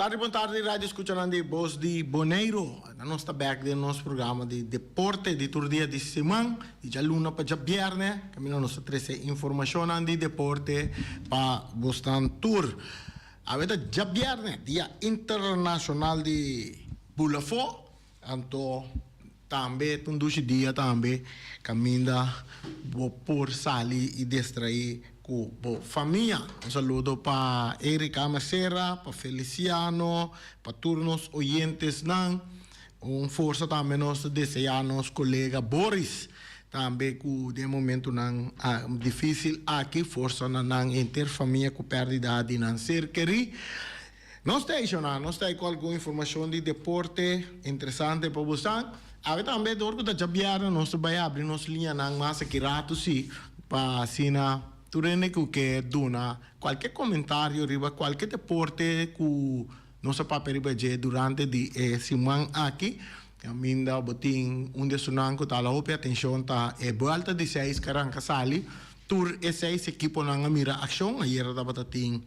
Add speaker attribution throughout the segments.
Speaker 1: Tardi bon tardi radio escuchanan di Bos di Boneiru. Nos ta bek den nos programa di deporte di tur dia di siman, di djaluna pa djabierne. Caminda nos ta trece informacionnan di deporte pa bosnan tur. Awe ta djabierne, dia internacional di bulafo. Anto tambe ta un dushi dia tambe caminda bo por sali y destrai cu bo famia. Un saludo pa Erika Mercera, pa Feliciano, pa tur nos oyentesnan. Un forsa tambe nos ta desea nos colega Boris tambe cu den momentonan dificil aki forsa na nan henter famia cu perdida di nan ser keri. Nos ta eishoná, nos ta ei ku algun informashon di deporte interesante pa bosan. Awe tambe dor ku ta djabièrnè nos ta bai abri nos liñanan mas aki ratu si, pa asina tur hende ku ke duna kualke komentario riba kualke deporte ku nos a papia riba dje durante di e siman aki. Kaminda bo tin un di esunnan ku ta hala hopi atenshon ta e buelta di seis ku a ranka sali. Tur e seis ekiponan a mira akshon. Ayera tabata tin.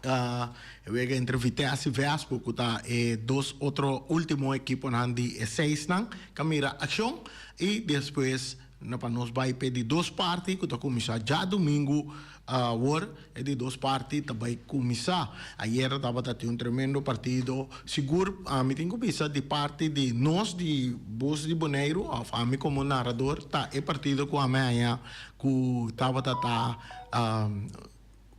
Speaker 1: E wega entre Vitesse y Vespo cu ta e dos otro ultimo ekiponan di e seisnan ka mira accion y despues na pa nos bay p'e di dos parti cu ta cuminsa djadumingu awor e di dos parti ta bay cuminsa. Ayera tabata tin un tremendo partido sigur ami tin cu bisa di parti di nos di Bos di Boneiru of ami como narador ta e partido cu ami haya cu tabata ta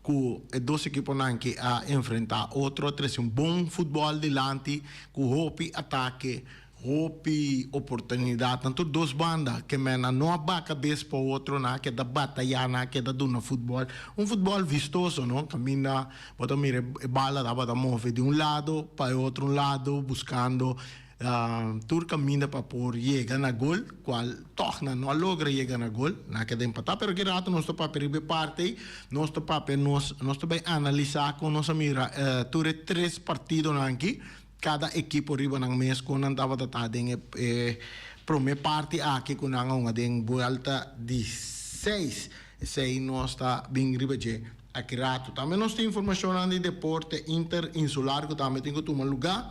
Speaker 1: Ku e dos ekiponan ke a enfrentá otro a trese un bon futbòl dilanti ku hopi atake, hopi oportunidat na tur dos banda. Ke men nan no a baka bes pa otro, nan a keda batayá, nan a keda duna futbòl. Un futbòl vistoso no, kaminda bo ta mira e bala tabata move di un lado pa e otro un lado buskando Tur kaminda pa por yega na gol, kual tòg nan no a logra yega na gol, nan a keda empatá, pero ki rato nos ta papia riba e parti ei, nos ta papia nos nos ta bai analisá kon nos a mira tur e tres partidonan aki, kada ekipo riba nan mes kon nan tabata ta den e e promé parti aki ku nan a hunga den buelta di seis, esei nos ta bin riba dje. Aki rato tambe nos tin informashonnan di deporte interinsular ku tambe tin ku tuma lugá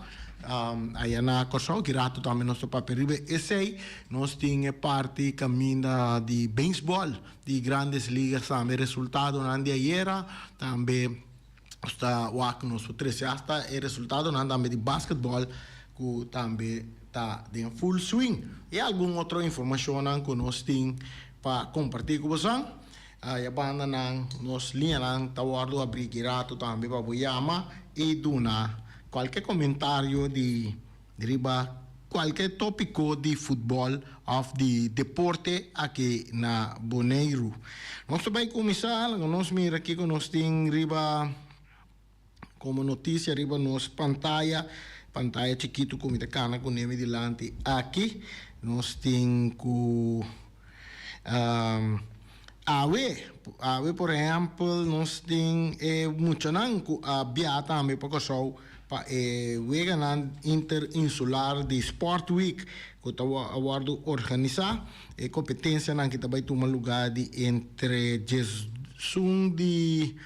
Speaker 1: aya na Kòrsou. Aki rato tambe nos ta papia riba esei. Nos tin e parti kaminda di beisbòl di Grandes Ligas tambe resultadonan di ayera. Tambe nos ta wak nos por trese asta e resultadonan tambe di basketbòl ku tambe ta den full swing. I algun otro informashonnan ku nos tin pa kompartí ku boso. Aya bandanan nos liñanan ta wòrdu abrí ki ratu tambe pa bo yama i duna kualke komentario di riba kualke tópiko di futbòl òf di deporte aki na Boneiru. Nos ta bai kuminsá, laga nos mira kiko nos tin riba. Como noticia riba nos pantaya, pantaya chikitu cu mi ta cana cu ne mi dilanti aki, nos tin cu awe, awe por ehempel nos tin e muchanan cu a bia tambe pa Curaçao pa e weganan interinsular di Sport Week cu ta a wordo organisa. E competencianan aki ta bay tuma lugar di entre diesun di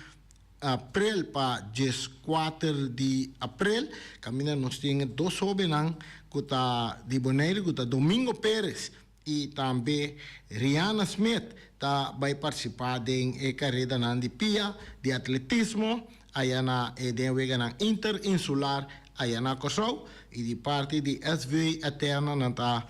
Speaker 1: Aprel pa 14 di aprel, kaminda nos tin e dos hóbennan ku ta di Boneiru ku ta Domingo Perez i tambe Rihanna Smith ta bai partisipá den e karedanan di pia di atletismo aya na e den weganan interinsular aya na Kòrsou i di parti di SV Eterna nan ta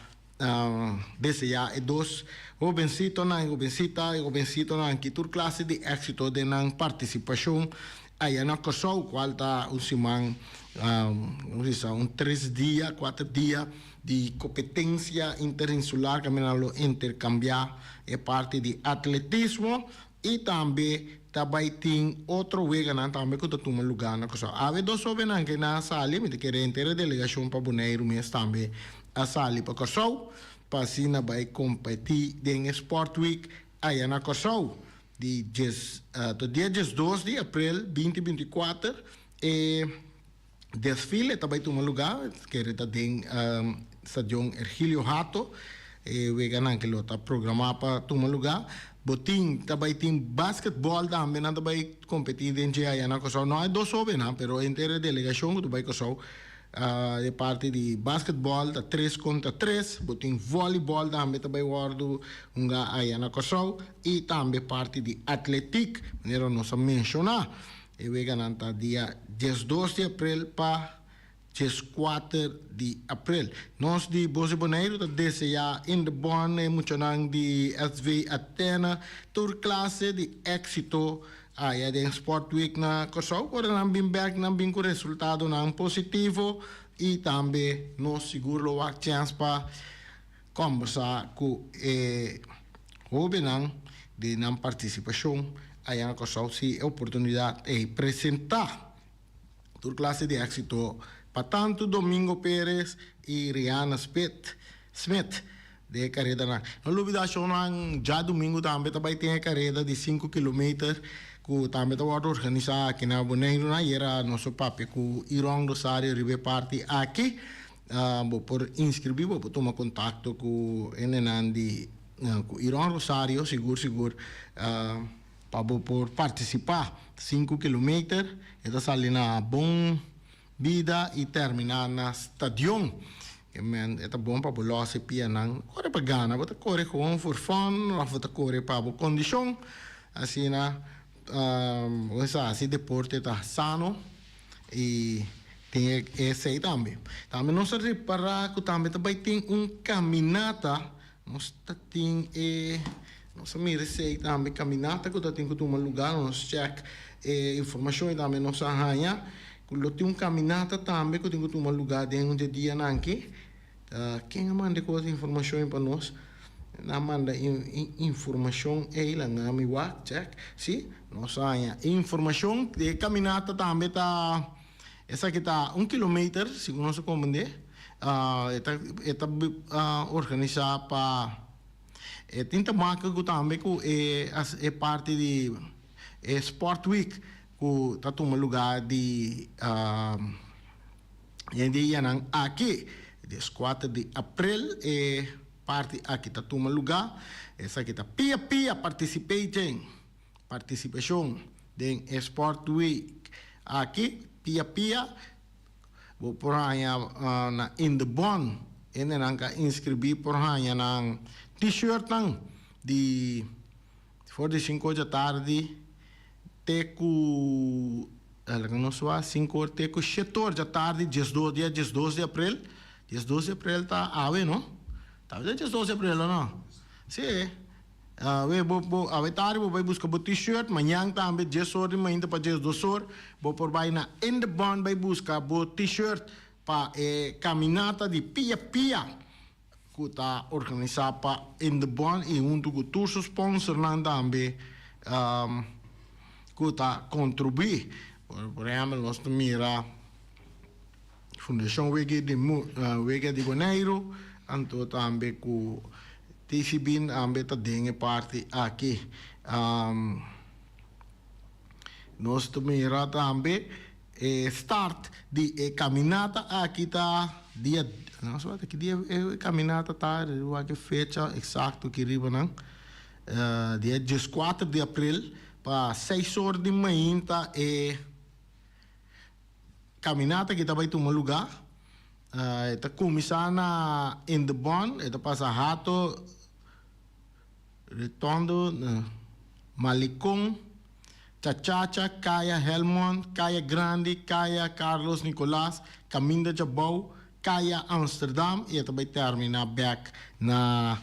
Speaker 1: Deseá e dos hobencitonan y hobencita y hobencitonan aki tur clase di éxito den nan participacion aya na Kòrsou, cual ta un siman, como se bisa, un tres dia, cuater dia di competencia interinsular caminda nan lo intercambia e parti di atletismo y tambe ta bay tin otro weganan tambe cu ta tuma lugar na Kòrsou. Awe dos hobennan ke nan a sali, mi ta kere henter e delegacion pa Boneiru mes tambe a sali pa Kòrsou pa asina bai kompetí den e Sport Week aya na Kòrsou. Di djes to dia 12 di aprel 2024 e desfile ta bai tuma lugá, kere ta den Stadion Ergilio Hato. E weganan ke lo ta programá pa tuma lugá. Bo tin ta bai tin basketball tambe nan ta bai competi den dje aya na Kòrsou. No e dos hobennan pero henter e delegashon ku ta bai Kòrsou e parti di basketball ta tres kontra tres. Bo tin volleyball tambe ta bai wòrdu hunga aya na Kòrsou i tambe parti di atletiek manera nos a menshoná. E weganan ta dia 12 di aprel pa 14 di aprel. Nos di Bos di Boneiru ta deseá in de bon e muchanan di SV Athena tur klase di éksito aya den Sport Week na Kòrsou. Ora nan bin bèk nan bin ku resultadonan positivo i tambe nos sigur lo wak chèns pa kòmbersá ku e hóbennan di nan partisipashon aya na Kòrsou si e oportunidat ei presentá. Tur clase di exito pa tanto Domingo Perez y Rihanna Smith Smith den e caredanan. No lubida shownan djadumingo tambe ta bay tin e careda di sinku kilometer cu tambe ta wordo organisa aki na Boneiru. Na ayera nos a papia cu Iron Rosario riba e parti aki. Bo por inscribi, bo por tuma contacto cu hendenan di cu Iron Rosario sigur sigur. Pa bo por partisipá sinku kilometer, e ta sali na Bon Bida i terminá na Stadion. E men e ta bon pa bo lòs e pianan. Kore pa gana, bo ta kore gewoon for fun òf bo ta kore pa bo kondishon. Asina bo sa hasi deporte ta sano i tin esei tambe. Tambe nos a repará ku tambe ta bai tin un kaminata. Nos ta tin e, nos a mira esei tambe, caminata cu ta tin cu tuma lugar, nos check e informacion y tambe nos a haña cu lo tin un caminata tambe cu tin cu tuma lugar den un dje dianan aki. Ta ken a manda e cos di informacion ey pa nos? Nan a manda e informacion ey laga mi wak, check, si, nos a haña e informacion di e caminata tambe ta. Esaki ta un kilometer, segun nos a komprendé. E ta e ta organisá pa e tin ta maka ku tambe ku e e parti di e Sport Week ku ta tuma lugá di e dianan aki. 14 di aprel e parti aki ta tuma lugá. Esaki ta Pia Pia Participating. Partisipashon den e Sport Week aki pia pia bo por haña na In de Bon. Hendenan ka inskribí por haña nan T-shirtnan di for di sinku or djatardi te ku laga nos wak 5 or te ku shete or djatardi 12 dia 12 di aprel. 12 di aprel ta awe no? Ta awe ta 12 di aprel o no? Si. Awe bo bo awe tardi bo bai buska bo t-shirt, mañan tambe 10 or di mainta pa 12 or bo por bai na In de Bond bai buska bo t-shirt pa e caminata di pia pia cu ta organisa pa In de Bond y hunto cu tur su sponsornan tambe cu ta contribui. Por ehempel nos ta mira Fundacion Wege di Wege di Boneiru anto tambe cu TCB tambe ta den e parti aki. Nos ta mira tambe e start di e caminata aki ta dia, nos wak ki dia e caminata ta, wak e fecha exacto aki riba nan, dia 14 di april pa seis or di mainta e. Caminata aki ta bay tuma luga. E ta cuminsa na In de Bon, e ta pasa Hato, Retondo, Malecon, Chachacha, Caya Helmond, Caya Grandi, Caya Carlos Nicolaas, Caminda Djabou, Caya Amsterdam y e ta bay termina bek na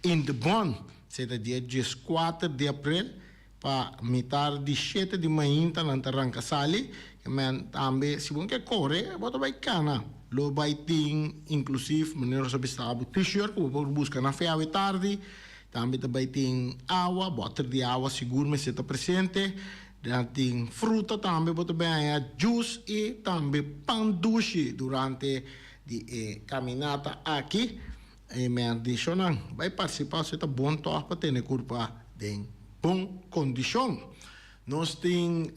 Speaker 1: In de Bon. Esey ta dia 14 di april. Pa mitar di shete di mainta nan ta ranka sali. Men tambe si bo ke kore bo ta bai kana. Lo bai tin inklusief manera nos a bisa bo t-shirt ku bo por buska na fe awe tardi. Tambe ta bai tin awa, bòter di awa sigur mester ta presente. Nan tin fruta tambe bo ta bai haña juice i tambe pan dushi durante di e kaminata aki. E merdishonnan bai partisipá si ta bon tòg pa tene kurpa den bon kondishon. Nos tin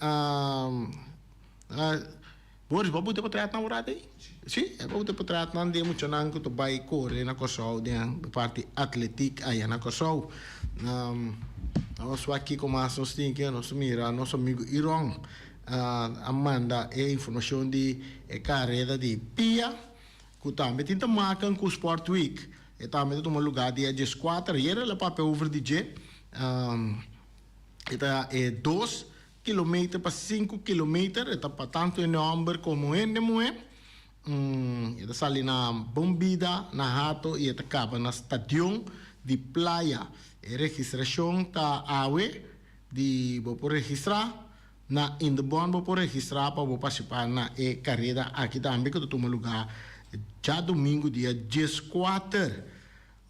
Speaker 1: Boris, bo a buta potretnan un rato ei? Sí, e buta potretnan di e muchanan ku ta bai kore na Kòrsou den parti atletik aya na Kòrsou. Nos wak kiko mas nos tin ke nos mira nos amigo Iron a manda e informashon di e kareda di pia ku tambe tin ta makan ku Sport Week. E tambe ta tuma lugá dia dieskuater. Ayer el a papia over di dje. E ta e dos kilometer pa sinku kilometer. E ta pa tantu hende hòmber komo hende muhé. E ta sali na Bon Bida, na Hato i e ta kaba na Stadion di Playa. E registrashon ta awe di bo por registrá na Indebon bo por registrá pa bo partisipá na e kareda aki tambe ku ta tuma lugá djadumingu dia dieskuater.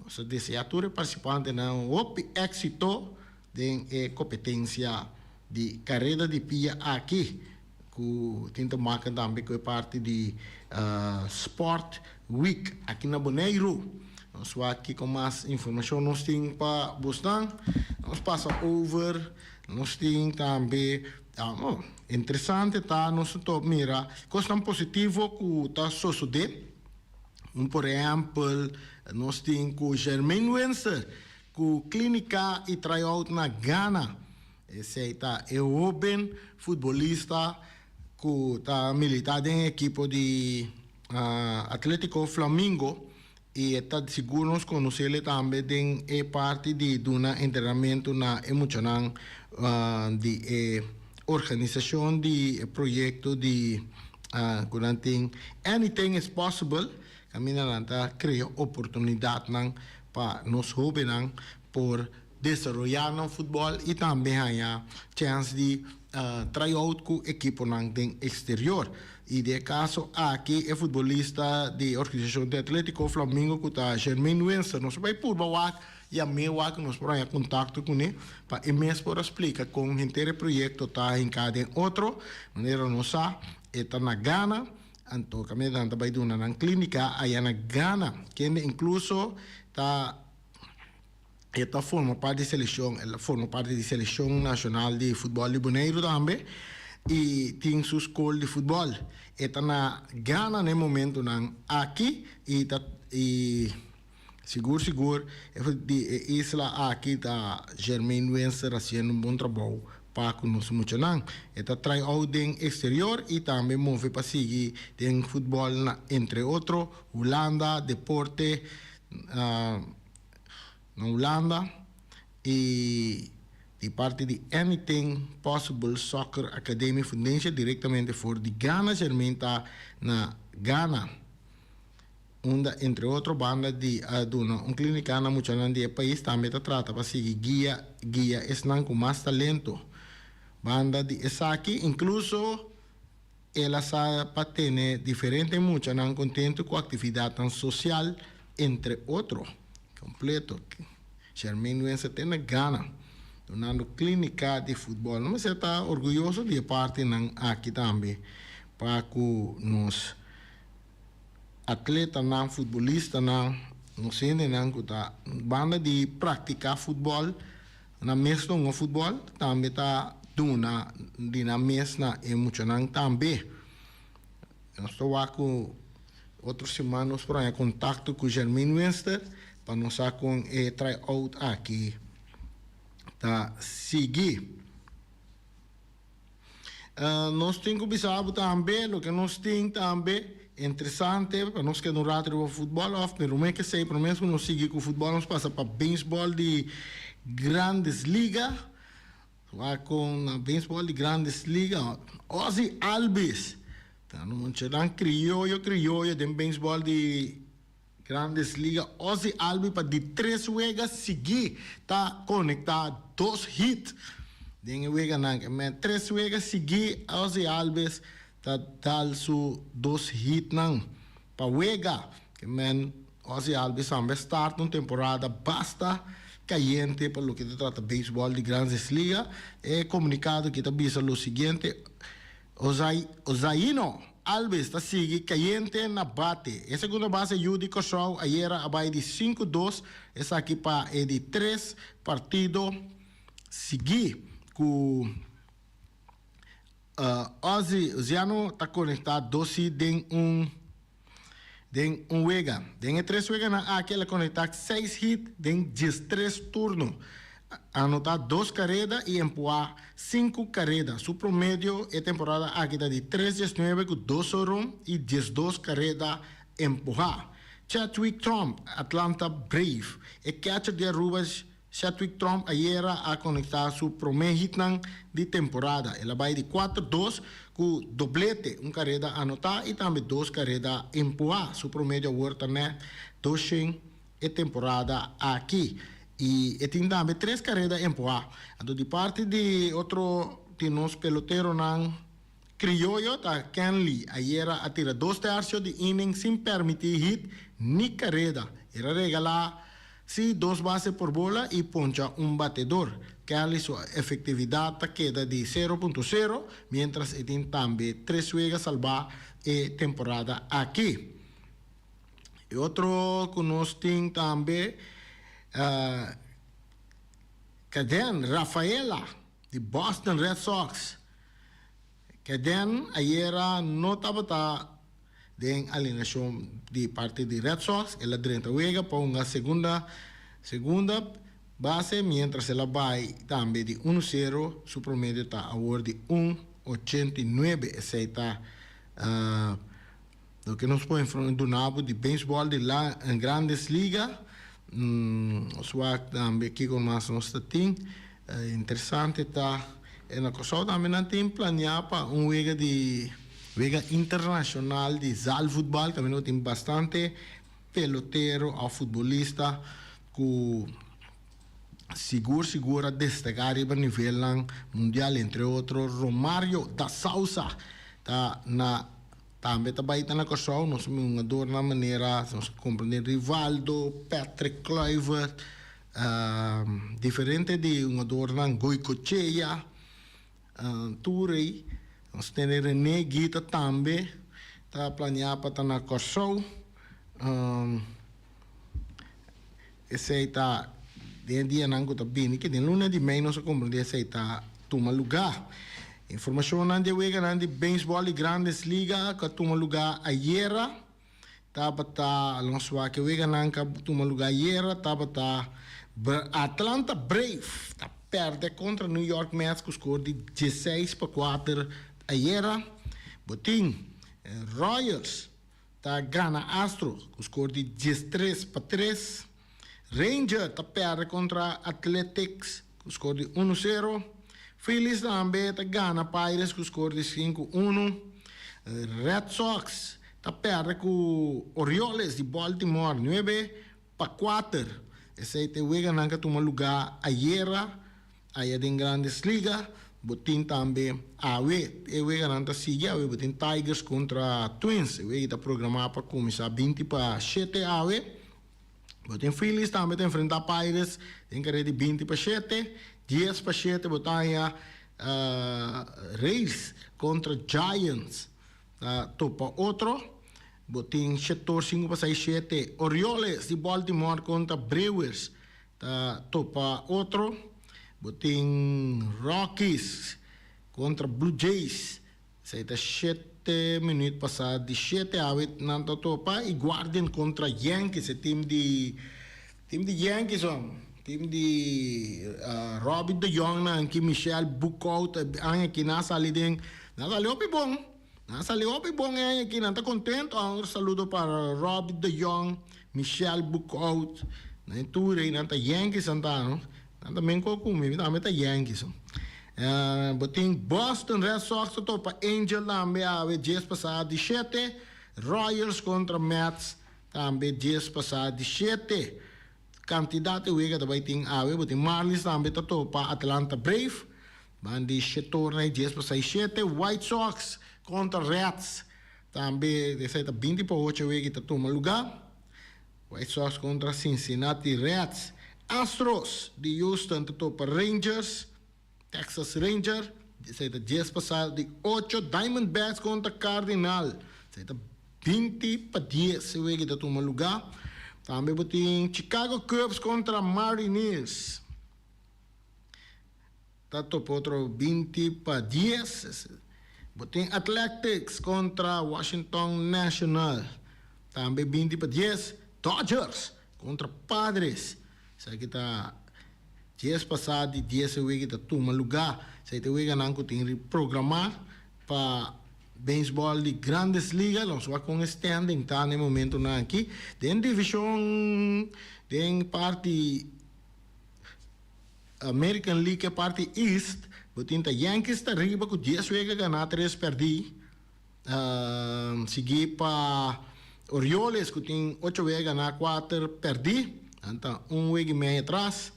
Speaker 1: Nos ta deseá tur e partisipantenan hopi éksito den e kompetensia di kareda di pia aki ku tin ta maka tambe ku e parti di Sport Week aki na Boneiru. Nos wak kiko mas informashon nos tin pa bosnan. Nos pasa over, nos tin tambe, interesante ta nos ta mira kosnan positivo ku ta sosodé. Un por ehèmpel nos tin ku Jermaine Winser ku klínika i tryout na Ghana. Esei ta e hóben futbolista ku ta militá den e ekipo di Atletico Flamingo i e ta sigur nos konosele tambe den e parti di duna entrenamentu na e muchanan di e organisashon di e proyekto di ku nan tin Anything is Possible kaminda nan ta krea oportunidatnan pa nos hóbennan por desaroyá nan futbòl i tambe haña chèns di try-out ku ekiponan den eksterior. I den e kaso aki e futbolista di e organisashon di Atlético Flamingo ku ta Jermaine Winster. Nos a bai purba wak i a mee wak nos por haña kontakto kuné pa e mes por a splika kon henter e proyekto ta hinká den otro. Manera nos sa e ta na Ghana, anto kaminda nan ta bai duna nan klínika aya na Ghana, kende inkluso ta. E ta forma parti di selekshon, el a forma parti di selekshon nashonal di futbòl di Boneiru tambe i tin su skol di futbòl. E ta na Ghana na e momentunan aki i ta i sigur sigur di e isla aki ta Jermaine Winster hasiendo un bon trabou pa ku nos muchanan. E ta try out den eksterior i tambe move pa sigui den futbòl na entre otro Hulanda, deporte. Na Hulanda y di parti di Anything Possible Soccer Academy Fundensha directamente for di Ghana Jermaine ta na Ghana unda entre otro banda di a duna un clinica na muchanan di e pais tambe ta trata pa sigui guia guia esnan cu mas talento banda di esaki incluso El a sa pa tene diferente muchanan kontentu ku aktividatnan sosial, entre otro. Kompleto. Shermaine Wens a tene gana dunando klínika di futbòl. No mester ta orguyoso di e partinan aki tambe pa ku nos atletanan, futbolistanan, nos hendenan ku ta banda di praktiká futbòl, Nan mes ta hunga futbòl, tambe ta duna di nan mes na e muchanan tambe. Nos ta wak ku otro siman nos por haña kontakto ku Jermaine Winster pa nos sa kon e try out aki ta sigui. Nos tin ku bisa bo tambe loke nos tin tambe interesante pa nos keda un rato riba futbòl òf mi rumen ke sei promé ku nos sigui ku futbòl nos pasa pa beisbòl di Grandes Liga wak kon na beisbòl di Grandes Liga Ozzie Albies ta un muchanan krioyo krioyo den beisbòl di Grandes Liga Ozzie Albies pa di tres wega sigui ta konektá dos hit den e weganan. E tres wega sigui Ozzie Albies ta dal su dos hitnan pa wega. Ke men Ozzie Albies tambe start un temporada basta kayente pa loke ta trata beisbòl di Grandes Liga. E komunikado aki ta bisa lo siguiente, Ozaino Alves ta sigui kayente na bate. E segundo base yu di Kòrsou ayera a bai di sinku dos, esaki pa e di tres partido sigui ku Ozzy Oziano ta konektá dos hit den un den un wega. Den e tres weganan aki el a konektá seis hit den diestres turno. anotá dos kareda i empuhá sinku kareda. Su promedio e temporada aki ta di tres diesnuebe ku dos horon i 12 kareda empuhá. Chadwick Tromp, Atlanta Brave. E catcher di Aruba Chadwick Tromp ayera a konektá su promé hitnan di temporada. El a bai di kuater dos ku doblete, un kareda anotá i tambe dos kareda empuhá. Su promedio awor ta nèt 200 e temporada aki. I e tin tambe tres kareda empuhá. Anto di parti di otro di nos peloteronan krioyo ta Kenley. Ayera a tira dos tersio di inning sin permití hit ni kareda. El a regalá sí dos base por bola i poncha un batedor. Kenley su efektividat ta keda di sero punto sero, miéntras e tin tambe tres wega salbá e temporada aki. E otro ku nos tin tambe Ceddanne Rafaela di Boston Red Sox. Ceddanne ayera no tabata den alineashon di parti di Red Sox. El a drenta wega pa hunga segunda segunda base mientras el a bai tambe di uno sero. Su promedio ta awor di un 89. Esei ta Loke nos por duna bo di beisbòl di la Grandes Liga. Nos wak tambe kiko mas nos ta tin. Interesante ta e na Kòrsou tambe nan tin planiá pa un wega di wega internashonal di zaalvoetbal. Kaminda bo tin bastante pelotero òf futbolista ku sigur sigur a destaká riba nivelnan mundial. Entre otro Romario da Sousa ta na. Tambe ta bai ta na Kòrsou, nos hungadornan manera nos a komprendé Rivaldo, Patrick Kluivert, diferente di hungadornan Goicochea, tur ei. Nos tene Rene Guita tambe ta planeá pa ta na Kòrsou. Esei ta den e dianan ku ta bini, ke den luna di mei nos a komprendé esei ta tuma lugá. Informashonnan di e weganan di beisbòl di Grandes Liga ku a tuma lugá ayera tabata, nos wak e weganan ku a tuma lugá ayera tabata Atlanta Brave ta pèrdè kontra New York Mets ku skor di 16-4 ayera. Bo tin Royals ta gana Astros ku skor di 13-3. Ranger ta pèrdè kontra Athletics ku skor di 1-0. Phillies tambe ta gana Pirates ku skor di 5-1. Red Sox ta pèrdè ku Orioles di Baltimore 9-4. Esei ta e weganan ku a tuma lugá ayera Aya den Grandes Liga bo tin tambe awe e weganan ta sigui awe bo tin Tigers kontra Twins e wega ta programá pa kuminsá 6:40 awe. Bo tin Phillies tambe ta enfrentá Pirates den karera di 6:40. 6:50 bo ta haña Rays kontra Giants ta topa otro. Bo tin shetor 6:55 Orioles di Baltimore kontra Brewers Ta topa otro. Bo tin Rockies kontra Blue Jays. Esei ta 7:07 awe nan ta topa. I Guardian kontra Yankees, e team di team di Yankees hom. Team di Robbie de Jong nan aki, Michel Boekhoudt aña aki nan a sali den nan a sali hopi bon. Nan a sali hopi bon e aña aki, nan ta contento. Un saludo pa Robbie de Jong, Michel Boekhoudt, nan e tur ei, nan ta Yankees nan ta, no? Nan ta men ko ku mi, mi tambe ta Yankees. Bo tin Boston Red Sox ta topa Angel tambe awe 7:10, Royals kontra Mets tambe 7:10. Kantidat di wega ta bai tin awe, bo tin Marlins tambe ta topa Atlanta Brave. Ban di shetorna i 6:50, White Sox kontra Reds. Tambe esei ta 7:40 wega ta tuma lugá. White Sox kontra Cincinnati Reds. Astros di Houston ta topa Rangers, Texas Ranger. Esei ta 8:10. Diamondbacks kontra Cardinal. Esei ta 9:40 wega ta tuma lugá. Tambe bo tin Chicago Cubs kontra Mariners. Ta topa otro 9:40. Bo tin Athletics kontra Washington National. Tambe 9:40. Dodgers kontra Padres. Esaki ta Dies pasá di dies e wega ta tuma lugá. Esei ta e weganan ku tin programá pa beisbòl di Grandes Liga. Nos wak kon e standing ta na e momentunan aki. Den divishon den parti American League e parti East bo tin ta Yankees ta riba ku dies wega ganá tres pèrdí. Sigui pa Orioles ku tin ocho wega ganá kuater pèrdí. Nan ta un wega i mei atras.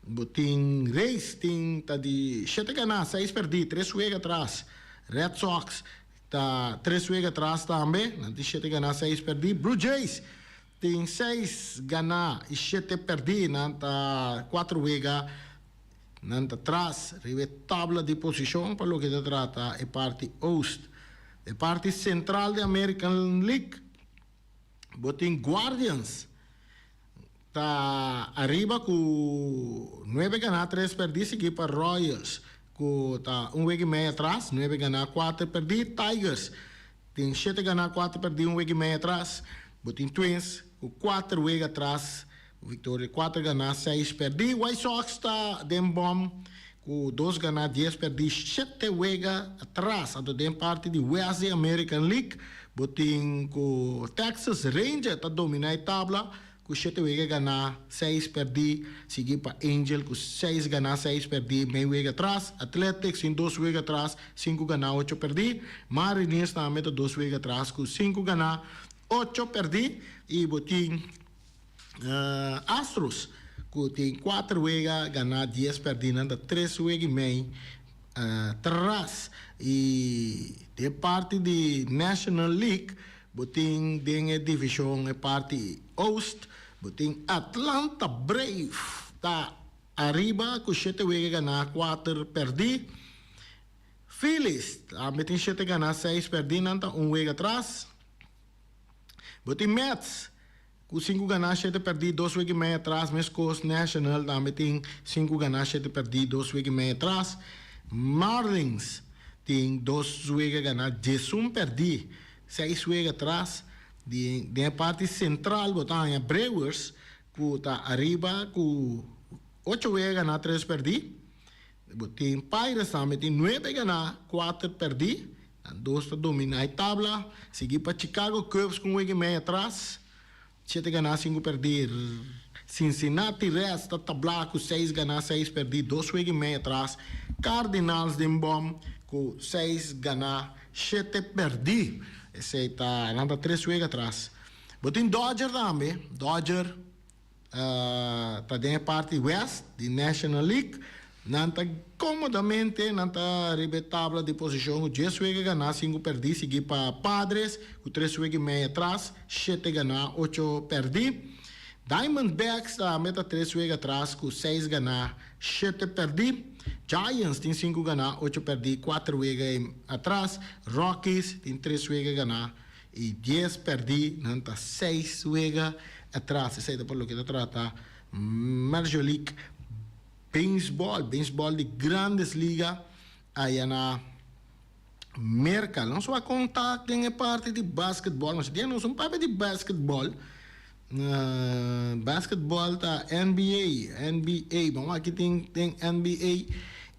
Speaker 1: Bo tin Rays tin ta di shete ganá seis pèrdí, tres wega atras. Red Sox ta tres wega atras tambe, nan tin shete ganá seis pèrdí. Blue Jays tin seis ganá i shete pèrdí, nan ta kuater wega Nan ta tras riba e tabla di posishon pa loke ta trata e parti oost. E parti sentral di American League bo tin Guardians ta ariba ku nuebe ganá tres pèrdí sigui pa Royals ku ta un wega i mei atras nuebe ganá kuater pèrdí. Tigers tin shete ganá kuater pèrdí un wega i mei atras. Bo tin Twins ku kuater wega atras Victoria kuater ganá, seis pèrdí. White Sox ta den bòm ku dos ganá, dies pèrdí, shete wega atras. Anto den parti di West di American League bo tin ku Texas Ranger ta dominá e tabla ku shete wega ganá, seis pèrdí, sigui pa Angel ku seis ganá, seis pèrdí, mei wega atras. Athletics tin dos wega atras, sinku ganá, ocho pèrdí. Mariners tambe ta dos wega atras ku sinku ganá, ocho pèrdí. I bo tin. Astros ku tin kuater wega ganá dies pèrdí nan ta tres wega i mei tras i den parti di National League bo tin den e divishon e parti Oost bo tin Atlanta Brave ta ariba ku shete wega ganá kuater pèrdí Phillies tambe tin shete ganá seis pèrdí nan ta un wega tras. Bo tin Mets ku sinku ganá shete pèrdí dos wiki mei atras meskos National tambe tin sinku ganá shete pèrdí dos wiki mei atras Marlins tin dos wega ganá diesun pèrdí seis wega atras di den e parti sentral bo ta haña Brewers ku ta ariba ku ocho wega ganá tres pèrdí bo tin Pirates tambe tin nuebe ganá kuater pèrdí. Nan dos ta dominá e tabla, sigui pa Chicago Cubs ku un wega i mei atras, shete ganá sinku pèrdí. Cincinnati Reds ta tablá ku seis ganá seis pèrdí, dos wega i mei atras. Cardinals den bòm ku seis ganá shete pèrdí. Esei ta nan ta tres wega atras. Bo tin Dodger tambe, Dodger. Ta den e parti west di National League. Nan ta komodamente nan ta riba e tabla di posishon ku dies wega ganá, sinku pèrdí, sigui pa Padres ku tres wega i mei atras, shete ganá, ocho pèrdí. Diamondbacks tambe ta tres wega atras ku seis ganá, shete pèrdí. Giants tin sinku ganá, ocho pèrdí, kuater wega atras. Rockies tin tres wega ganá I dies pèrdí, nan ta seis wega atras. Esei ta pa loke ta trata Major League Baseball, beisbòl di Grandes Liga aya na Merka. Nos wak konta den e parti di basketbòl. Nos dia nos un papia di basketbòl. Basketbòl ta NBA, NBA. Bon aki tin den NBA.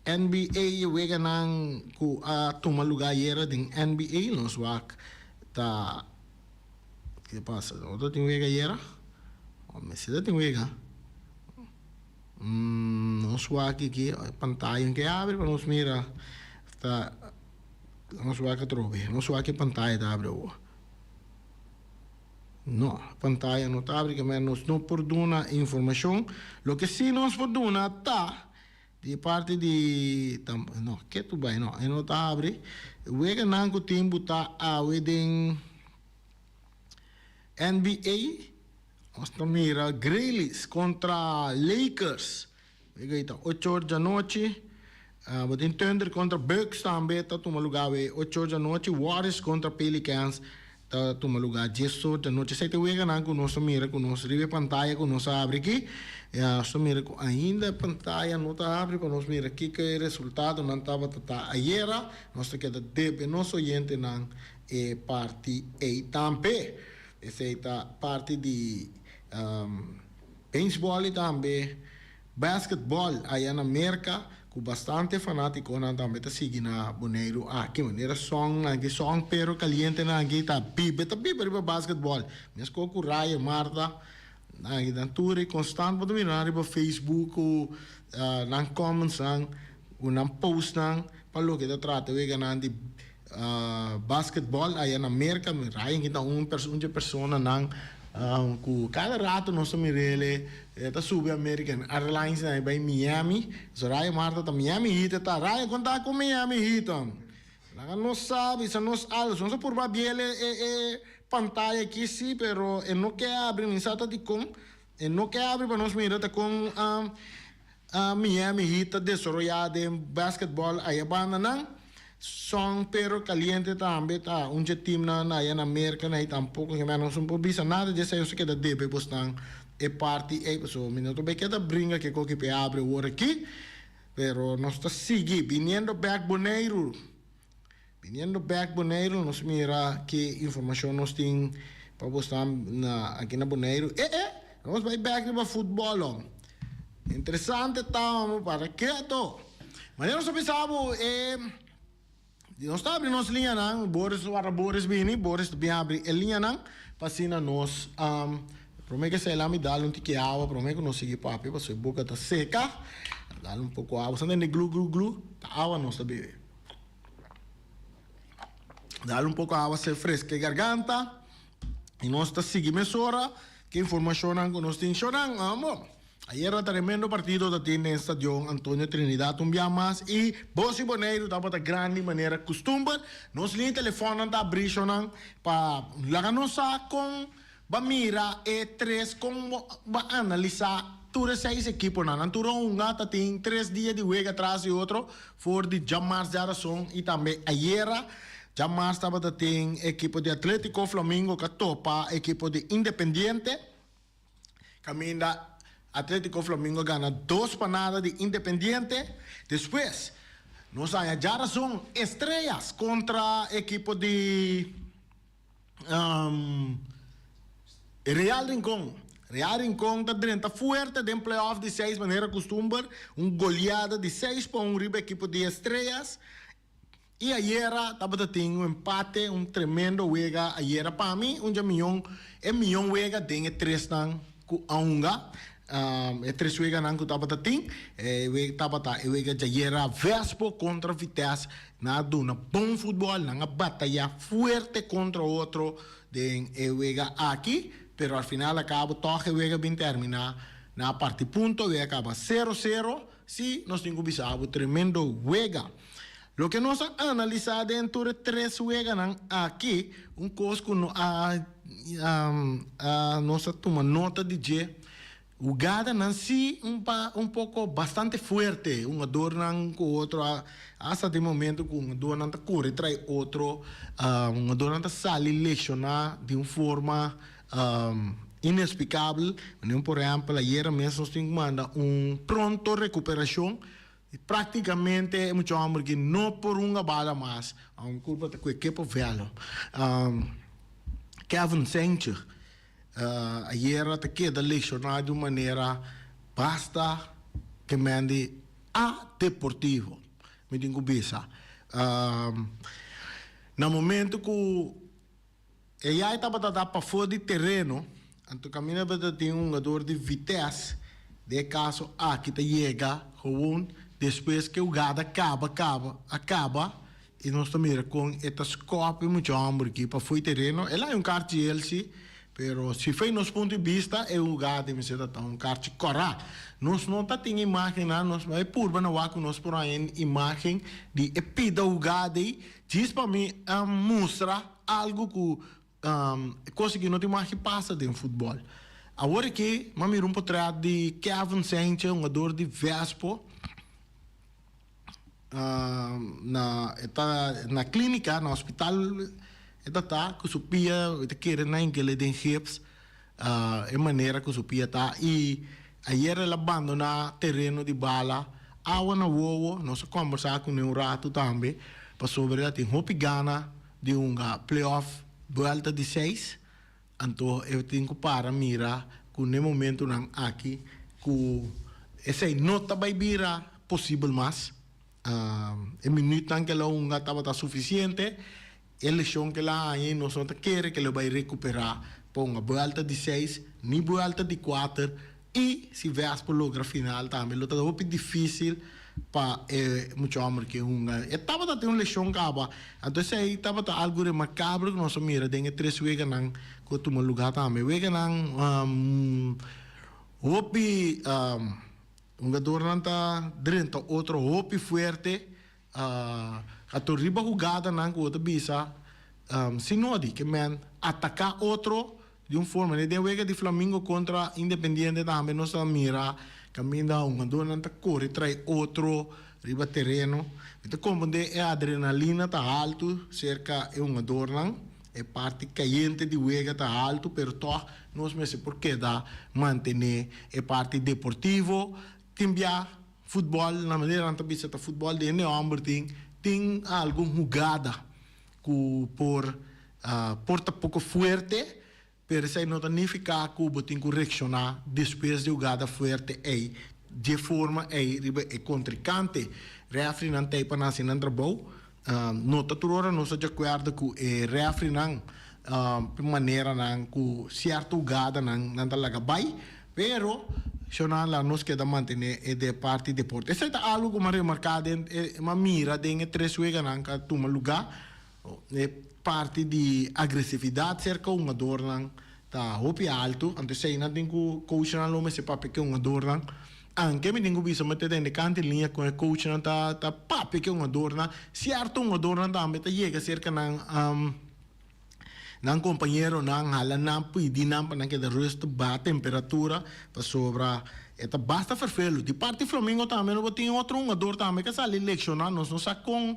Speaker 1: NBA weganan ku a tuma lugá ayera den NBA nos wak ta ke pasa no ta tin wega ayera o mester ta tin wega nos wak aki pantaya ke abri pa nos mira ta nos wak atrobe nos wak e pantaya ta abri awor no pantaya no ta abri kimen nos no por duna informashon loke si nos por duna ta. Di parti di no ke tu bai no e no ta habri weganan ku tin bu ta awe den NBA nos ta mira Grizzlies kontra Lakers wega ei ta ocho or djanochi bo tin Thunder kontra Bucks tambe ta tuma luga awe ocho or djanochi Warriors kontra Pelicans Ta tuma lugá dies or di anochi. Esei ta e weganan ku nos ta mira ku nos riba e pantaya ku nos a abri aki. Nos ta mira ku ainda e pantaya no ta abri pa nos mira kiko e resultadonan tabata ta ayera. Nos ta keda debe nos oyentenan e parti ei tambe. Esei ta parti di beisbòl i tambe. basketball aya na Merka ku bastante fanátikonan tambe ta sigui na Boneiru aki. Manera Song nan aki, Song Pero Kaliente nan aki ta biba, ta biba riba basketball. Meskos ku Raya Marta nan aki nan tur e konstant bo ta mira nan riba Facebook ku nan comments nan, ku nan post nan pa loke ta trata weganan di basketball aya na Merka. Ryan ki ta un un dje personanan ku kada rato nos ta mir'el e ta subi American Airlines nan e bai Miami. So Ryan Marta ta Miami Heat e ta. Ryan kon ta ku Miami Heat? Laga nos sa bisa nos algo. Nos a purba abiel e e pantaya aki si pero e no ke abri mi sa ta dikon e no ke abri pa nos mira ta kon Miami Heat ta desaroyá den basketball aya banda nan. Son pero caliente tambe ta un dje teamnan aya na Merca na tampoco ke nos no por bisa nada dje esei nos ta keda debe bosnan e parti ei pasobra mi no ta bay keda bringa ke koki p'e abri awor aki pero nos ta sigui biniendo bek Boneiru biniendo bek Boneiru nos mira ke informacion nos tin pa bosnan na aki na Boneiru e e nos bay bek riba futbol. Interesante ta amo para keto. Manera nos a bisa bo e nos ta abri nos liñanan, Boris wara Boris bini, Boris ta bin abri e liñanan pa asina nos prome ke sela mi dal un tiki awa prome ku nos sigui papia pasobra e boka ta seka. Dal un poko awa, sa tende glu glu glu ta awa nos ta bebe. Dal un poko awa se freska e garganta i nos ta sigui mesora ke informashonnan ku nos tin. Shonnan amo. Ayera tremendo partido ta tin den Stadion Antonio Trinidad un bia mas y Bos y Boneiru tabata grandi manera custumber. Nos liña telefonnan ta abri shonan pa laga nos sa con ba mira e tres con ba analisa tur e seis ekiponan. Nan tur a hunga ta tin tres dia di wega tras di otro for di djamars djarason y tambe ayera. Djamars tabata tin ekipo di Atletico Flamingo ka topa ekipo di Independiente. Kaminda Atletico Flamingo a gana dos pa nada di Independiente. Despues nos haña djarason Estrellas kontra ekipo di Real Rincon. Real Rincon ta drenta fuerte den playoff di seis manera kustumber. Un goleada di 6-1 riba ekipo di Estrellas. I ayera tabata tin un empate, un tremendo wega ayera pa mi, un dje mion, e mion wega den e tresnan ku a hunga, e tres weganan ku tabata tin, e wega tabata e wega djayera Vespo kontra Vitesse, nan a duna bon futbòl, nan a bataya fuerte kontra otro den e wega aki, pero al final a kabo tòg e wega bin terminá na parti punto, e wega kaba sero sero, si nos tin ku bisa bo tremendo wega. Loke nos a analisá den tur e tres weganan aki, un kos ku no a nos a tuma nota di dje, hugadanan si un pa un poko bastante fuerte, hungadornan ku otro a hasta den momento ku hungadornan ta kore trai otro, hungadornan ta sali leshoná di un forma inesplikabel. Por ehèmpel ayera mes nos tin ku manda un pronto rekuperashon. I práktikamente e mucha hòmber ki no por hunga bala mas, un kulpa ta ku e kepo vèlo. Kevin Sanchez ayera ta keda lekshoná di un manera basta ke men di a deportivo, mi tin ku bisa. Na momento ku E yai tabata ta pafó di tereno, anto kaminda tabata tin un hungador di Vitesse, den e kaso aki ta yega gewoon despues ku e hugada kaba kaba a kaba i nos ta mira kon e ta skòp e mucha hòmber aki pafó di tereno. El a un karchi el si, pero si fei nos punto di bista e hugada mester ta ta un karchi kòrá. Nos no ta tin imágennan, nos bai purba na wak ku nos por haña imágen di e pida hugada ei djis pa mi a mustra. Algu ku kos aki no tin mas ki pasa den futbòl. Awor aki m'a mira un potrèt di Kevin Sanchez, hungador di Vespo, na e ta na klínika, na hospital e ta ta ku su pia, e ta kere na hink'el den gips, e manera ku su pia ta. I ayer el a bandoná tereno di bala, awa na wowo, nos a kòmbersá kuné un ratu tambe pasobra el a tin hopi gana di hunga playoff buelta di seis, anto e tin ku para mira ku n'e momentunan aki ku Esei no ta bai bira posibel mas. E minuutnan ku el a hunga tabata sufisiente. E leshon ku el a haña i nos no ta kere ku el a bai rekuperá pa hunga buelta di seis ni buelta di kuater i si Vespo logra final tambe lo ta hopi difísil pa e mucha hòmber ke hunga. E tabata tin un leshon kaba, anto esei tabata algu remarkabel ku nos a mira den e tres weganan ku a tuma lugá tambe. Weganan hopi hungadornan ta drenta otro hopi fuerte. Anto riba hugadanan ku bo ta bisa sin nodi ke men ataká otro di un forma. Den wega di Flamingo kontra Independiente tambe nos a mira kaminda hungadornan ta kore trae otro riba tereno. Mi ta komprendé e adrenalina ta haltu serka e hungadornan, e parti kayente di wega ta haltu pero tòg nos mester por keda mantené e parti deportivo. Tin bia Futbòl, na manera nan ta bisa ta futbòl di hende hòmber tin tin algun hugada ku por por ta poko fuerte, pero esei no ta nifiká ku bo tin ku reakshoná despues di hugada fuerte ei dje forma ei riba e kontrinkante. Rèfrinan ta ei pa nan hasi nan trabou. No ta tur ora nos ta di akuerdo ku e rèfrinan maneranan ku sierto hugadanan nan ta laga bai, pero shonnan la nos keda mantené e de parti deporte. Esei ta algu ku mi a remarká den e mi a mira den e tres weganan ku a tuma lugá, e parti di agresividat serka hungadornan ta hopi altu, anto esei nan tin ku coachnan lo mester papia ku e hungadornan. Anke mi tin ku bisa mi ta tende kante liña ku e coachnan ta ta papia ku e hungadornan. Sierto hungadornan tambe ta yega serka nan nan kompañeronan, hala nan, pidi nan pa nan keda rustig, baha temperatura, pasobra e ta basta ferfelu. Di parti Flamingo tambe no bo tin otro hungador tambe ke sali lekshoná nos, no sa kon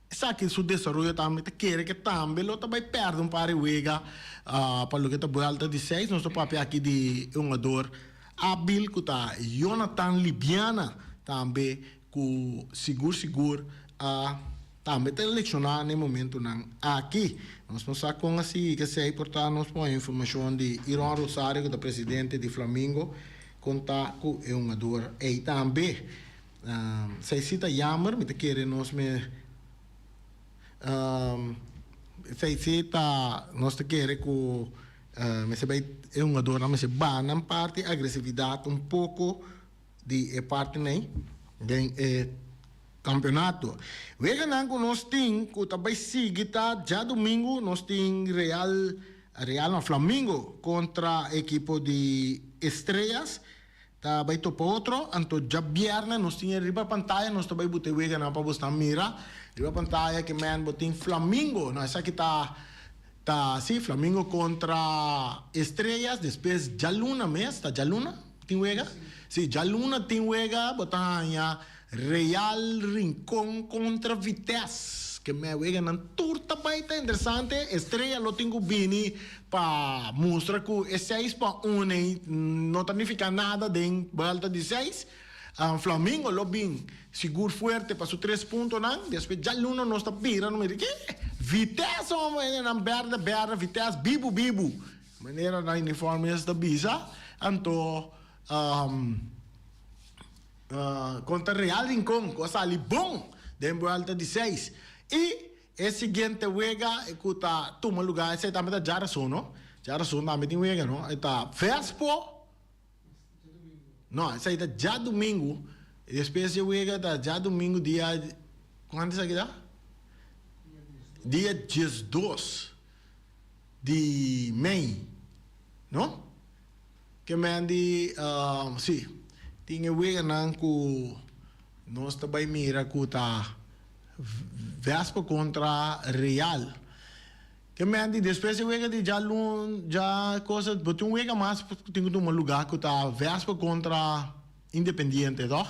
Speaker 1: esaki su desaroyo tambe ta kere ke tambe lo ta bai pèrdè un par di wega pa loke ta buelta di seis. Nos ta papia aki di e hungador Abil ku ta Jonathan Libiana tambe ku sigur sigur a tambe ta lekshoná na e momentunan aki. Nos no sa kon a sigui kesei por ta nos por haña informashon di Iron Rosario ku ta presidente di Flamingo kon ta ku e hungador ei tambe. Esei si ta jammer, mi ta kere nos me esei si ta nos ta kere ku mester bai e hungadornan mester baha nan parti agresividat un poko di e parti ei den e kampeonato. Weganan ku nos tin ku ta bai sigui ta djadumingu nos tin Real Real no Flamingo kontra ekipo di Estrellas ta bai topa otro, anto djabièrnè nos tin e riba pantaya nos ta bai buta e weganan pa bosnan mira riba pantaya ke men bo tin Flamingo no esaki ta ta si Flamingo kontra Estrellas despues djaluna mes ta djaluna tin wega si djaluna tin wega bo ta haña Real Rincon kontra Vitesse ke men weganan tur ta bai ta interesante Estrella lo tin ku bini Pa mustra ku e seis pa un ei no ta nifiká nada den buelta di seis. Flamingo lo bin sigur fuerte pa su tres puntonan. Despues djaluna nos ta bira no mira ke Vitesse hombre hendenan berde berde Vitesse bibu bibu manera nan uniforme ta bisa anto kontra Real Rincon ku a sali bon den buelta di seis i E siguiente wega ku ta tuma lugá, esei tambe ta djarason, no? Djarason tambe tin wega, no? E ta Vespo, no, esei ta djadumingu, despues di e wega ta djadumingu dia, kuantu esaki ta? Dia 12 di mei, no? Ke men di, si, tin e weganan ku nos ta bai mira ku ta Vespa kontra Real. Ke men di despues e wega di djalun, dja cosa, bo tin un wega mas ku tin ku tuma lugá ku ta Vespa kontra Independiente, tòg?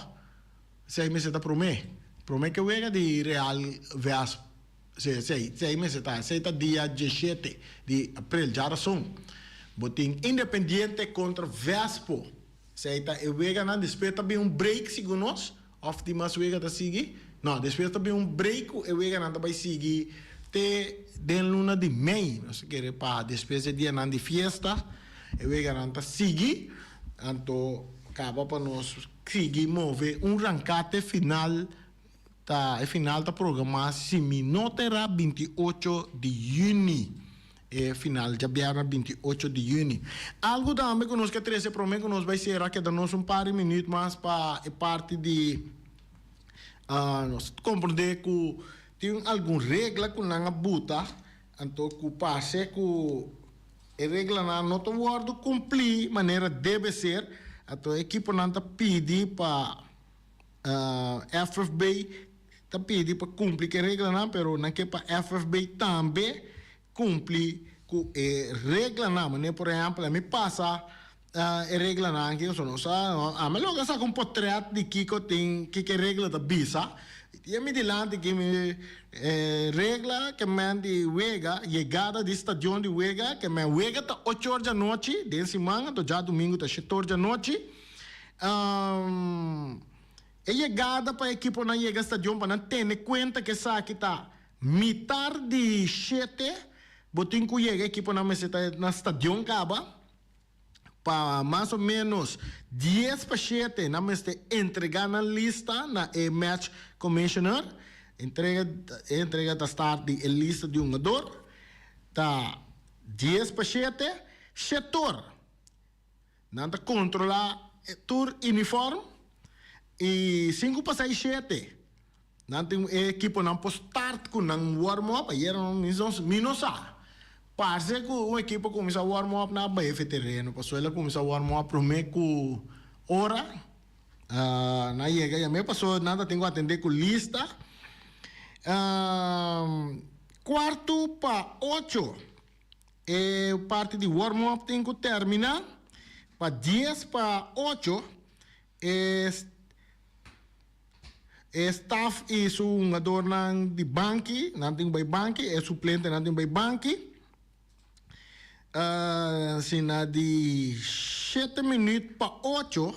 Speaker 1: Esei mester ta promé. Promé ke wega di Real Vespa. Sí, esei, esei mester ta. Esei ta dia 17 di april, djarason. Bo tin Independiente kontra Vespo. Esei ta e weganan. Despues ta bin un break segun nos. Of di mas wega ta sigui? No, despues ta bin un break ku e weganan ta bai sigui te den luna di mei. Nos ta kere pa despues e dianan di fiesta e weganan ta sigui. Anto. Kaba pa nos sigui move un rankate final ta e final ta programá si mi no ta erá 28 di yüni e final djabièrnè 28 di yüni. Algu tambe ku nos ke trese promé ku nos bai sera keda nos un par di minüt mas pa e parti di nos komprondé ku tin algun regla ku nan a buta anto ku parse ku E reglanan no ta wòrdu kumplí manera debe ser, anto e ekiponan ta pidi pa FFB ta pidi pa kumpli ku e reglanan, pero nan ke pa FFB tambe kumpli ku e reglanan. Manera por ehèmpel ami pasa e reglanan aki, pasobra nos sa, ami a logra saka un potrèt di kiko tin, kiko e regla ta bisa. I mi dilanti ki mi regla ke men di wega, yegada di stadion di wega, ke men wega ta ocho or djanochi den siman, anto djadumingu ta shete or djanochi. E yegada pa ekiponan yega stadion pa nan tene kuenta ke esaki ta mitar di shete, bo tin ku yega ekiponan mester ta na stadion kaba. Pa mas o ménos dies pa shete nan mester entregá nan lista na e match commissioner. Entrega e entrega ta start di e lista di hungador ta dies pa shete. Shetor nan ta kontrolá tur uniform i sinku pa seis shete Nan tin e ekiponan por start ku nan warm up, ayera no mi no sa. Parse ku un ekipo kuminsá warm up na bai efe tereno pasobra el a kuminsá warm up promé ku ora nan yega yam'é pasobra nan ta tin ku atendé ku lista. Kuartu pa ocho e parti di warm up tin ku terminá, pa dies pa ocho e. E staf i su hungadornan di banki, nan tin ku bai banki, e suplentenan tin ku bai banki. Asina di shete minüt pa ocho,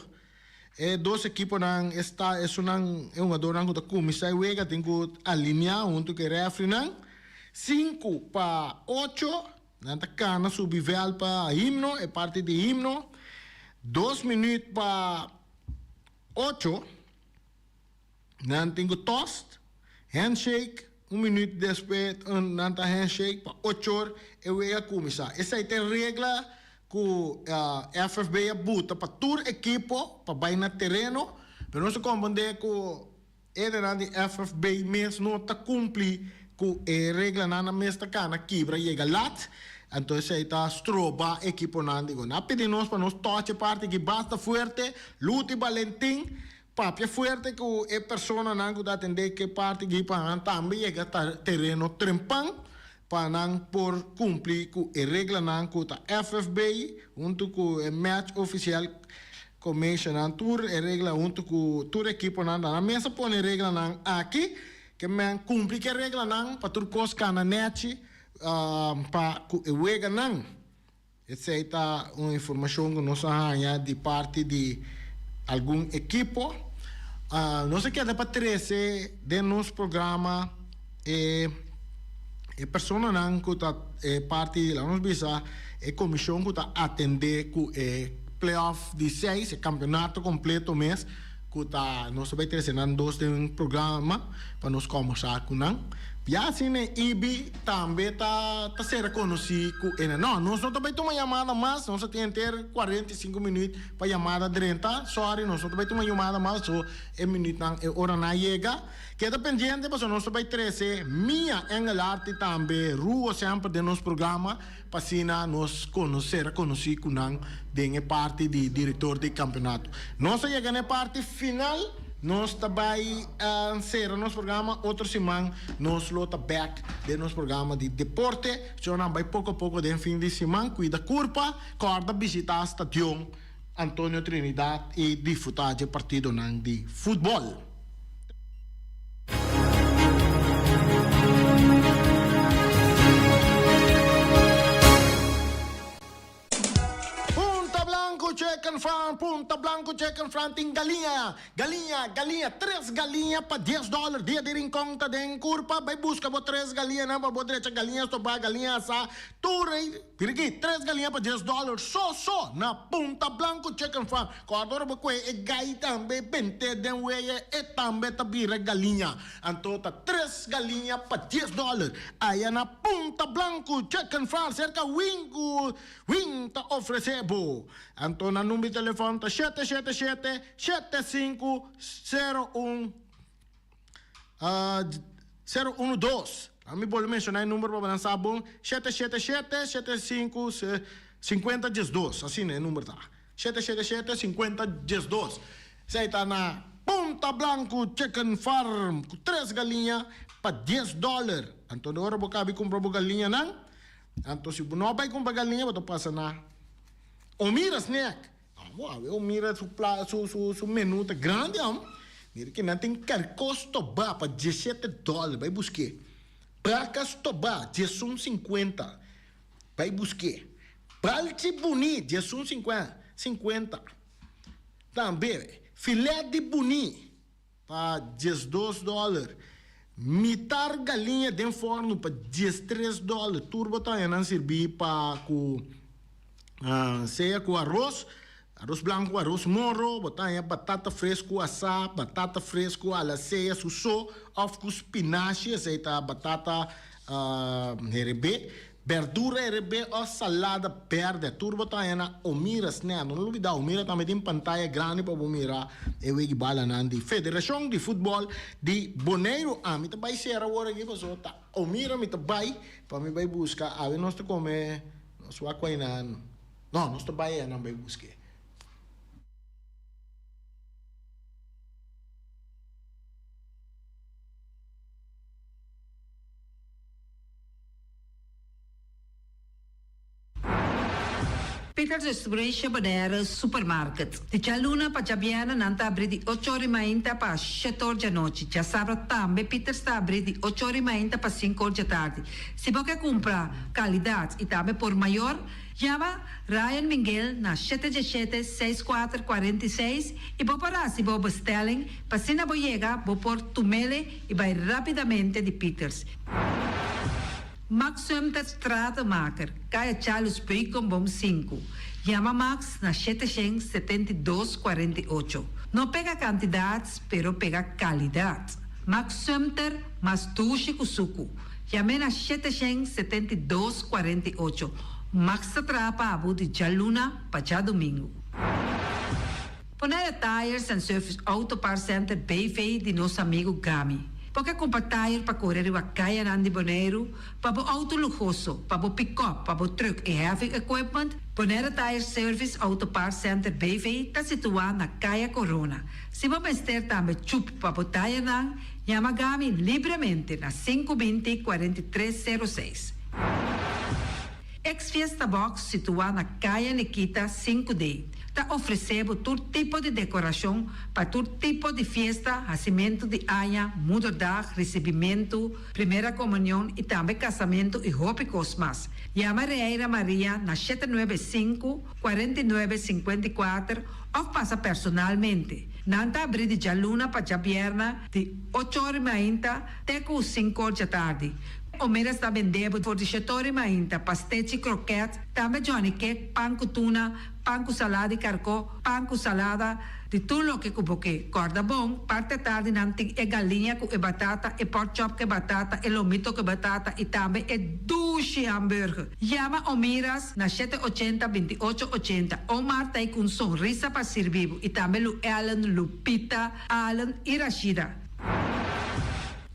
Speaker 1: e dos ekiponan e sta esunnan e hungadornan ku ta kuminsá e wega tin ku alineá huntu ku e rèfrinan. Sinku pa ocho, nan ta kana subi vèlt pa himno, e parti di himno. Dos minüt pa. Ocho, nan tin ku tost, handshake, un minuut despues nan ta handshake pa ocho or e wega kuminsá. Esei ta e regla ku FFB a buta pa tur ekipo pa bai na tereno, pero nos ta komprendé ku e denan di FFB mes no ta kumpli ku e reglanan, nan mes ta kana kibra yega lat, anto esei ta stroba ekiponan. Digo, nan a pidi nos pa nos tocha e parti aki basta fuerte, Luti Balentin papia fuerte ku e personanan ku ta atendé ku e parti aki pa nan tambe yega tereno trempan pa nan por kumpli ku e reglanan ku ta FFB huntu ku e match ofisial Commissionan tur e regla huntu ku tur ekiponan ta na mesa pone reglanan aki ke men kumpli ke reglanan pa tur kos kana nechi pa ku e weganan. Esei ta un informashon ku nos a haña di parti di algun ekipo. Nos a keda pa trese den nos programa e e personanan ku ta e parti laga nos bisa e komishon ku ta atendé ku e playoff di seis, e kampeonato kompleto mes ku ta nos ta bai trese nan dos den un programa pa nos kòmbersá ku nan. Ya asina e Ibi tambe ta ta ser konosí ku e nan. No, nos no ta bai tuma yamada mas, nos a tin henter 45 minüt pa yamada drenta, sòri nos no ta bai tuma yamada mas, so e minütnan e oranan a yega. Keda pendiente pasobra nos ta bai trece Mia Engelhardt y tambe Ruo semper den nos programa pa asina nos conocer a conoci cu nan den e parti di director di campeonato. Nos a yega na e parti final, nos ta bai cera nos programa, otro siman nos lo ta back den nos programa di deporte. Señornan bai poco a poco den fin di siman, cuida curpa, corda bishita stadion Antonio Trinidad y disfruta dje partidonan di futbol. Punta Blanco Chicken Farm. Farm, Punta Blanco Chicken Farm tin galiña, galiña, galiña, tres galiña pa dies dòler. Dia di Rincon ta den kurpa, bai buska bo tres galiñanan pa bo drecha galiña stobá, galiña asá, tur ei. Mira aki, tres galiña pa dies dòler so so na Punta Blanco Chicken Farm. Kòrda ora bo kohe e gai tambe bent'é den weye, e tambe ta bira galiña. Anto ta tres galiña pa dies dòler. Aya na Punta Blanco Chicken Farm serka Win ku Win ta ofresé bo. Anto nan number di telefòn ta shete shete shete, shete sinku, sero un, sero unu dos. Mi bolbe menshoná e number pa bo nan sa bon, shete shete shete, shete sinku, sinkuenta diesdos. Asina e number ta. Shete shete shete, sinkuenta diesdos. Esei ta na Punta Blanco Chicken Farm ku tres galiña pa dies dòler. Anto ora bo kabi kumpra bo galiñanan, anto si bo no a bai kumpra galiña bo ta pasa na Omira Snack. Amo awe Omira su pla su su su menu ta grandi am. Mira ki nan tin karkó stobá pa diesshete dòler, bai busk'é. Praka stobá diesun sinkuenta, bai busk'é. Balchi buní diesun sinkuenta, sinkuenta. Tambe filet di buní pa 12 dòler, mitar galiña den fòrnu pa 13 dòler. Tur bo ta haña nan sirbí pa ku sea ku aros, aros blanku, aros moro, bo ta haña batata fresku asá, batata fresku a la sea su so òf ku spinashi, esei ta batata herebé. Berdura herebé òf salada bèrdè, tur bo ta haña na Omira Snack. No lubidá, Omira tambe tin pantaya grandi pa bo mira e wegi balanan di Federashon di Futbòl di Boneiru. Ami ta bai sera awor aki pasobra ta Omira mi ta bai pa mi bai buska. Awe nos ta kome, nos wak kuainan. No, nos ta bai einan bai busk'é.
Speaker 2: Peter Distribution Bonaire Supermarket. Di djaluna pa djabièrnè nan ta abrí di ocho or i mainta pa shete or djanochi. Djasabra tambe Peters ta abrí di ocho or i mainta pa sinku or djatardi. Si bo ke kumpra kalidat i tambe por mayor, yama Ryan Minguel na shete djeshete, seis kuater, 46 i bo por hasi bo bestelling pa asina bo yega bo por tumele i bai rápidamente di Peters. Max Sumter Stratenmaker, Kaya Charles Beukenboom sinku. Yama Max na 772 48. No pega kantidat, pero pega kalidat. Max Sumter mas dushi ku suku. Yam'é na 772 48. Max ta traha pa bo di djaluna pa djadumingu. Bonaire Tires and Service Auto Parts Center BV di nos amigu Gami. Bo ke kumpra tire pa kore riba kayanan di Boneiru, pa bo outo luhoso, pa bo pikòp, pa bo trùk i heavy equipment? Bonaire Tire Service Auto Parts Center BV ta situá na Kaya Korona. Si bo mester tambe chup pa bo tirenan, yama Gami libremente na 520 43 06. Ex Fiesta Box situá na Kaya Nikita sinku D ta ofresé bo tur tipo di dekorashon pa tur tipo di fiesta, hasimentu di aña, moederdag, risibimentu, primera komunion i tambe kasamentu i hopi kos mas. Yama Reira Maria na 795, 49, 54 òf pasa personalmente. Nan ta abrí di djaluna pa djabièrna di ocho or i mainta te ku sinkor djatardi. Omeras ta bende bo for di shetori mainta, pastechi, kroket, tambe johnny cake, pan ku tuna, pan ku salada di karkó, pan ku salada, di tur loke ku bo ke. Kòrda bon, parti atardi nan tin e galiña ku e batata, e pork chop ku e batata, e lomito ku e batata i tambe e dushi hamburger. Yama Omiras na shete ochenta, 28 ochenta. Omar ta ei ku un sonrisa pa sirbi bo i tambe Lu Ellen, Lupita, Allen i Rashida.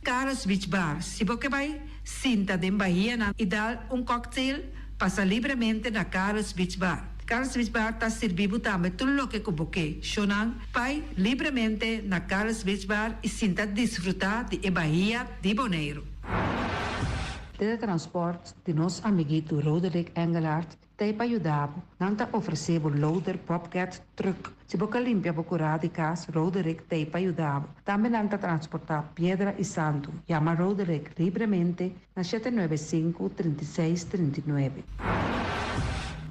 Speaker 2: Carlos Beach Bar, Si bo ke bai sinta den bahianan i dal un cocktail, pasa libremente na Carlos Beach Bar. Carlos Beach Bar ta sirbi bo tambe tur loke ku bo ke. Shownan, bai libremente na Carlos Beach Bar i sinta disfruta di e bahia di Boneiru.
Speaker 3: Teletransport di nos amiguito Roderick Engelhardt Ta e pa yuda bo. Nan ta ofresé bo loader, bobcat, truck. Si bo ka limpia bo kurá di kas, Roderick ta e pa yuda bo. Tambe nan ta transportá piedra i santu. Yama Roderick libremente na 795, 36, 39.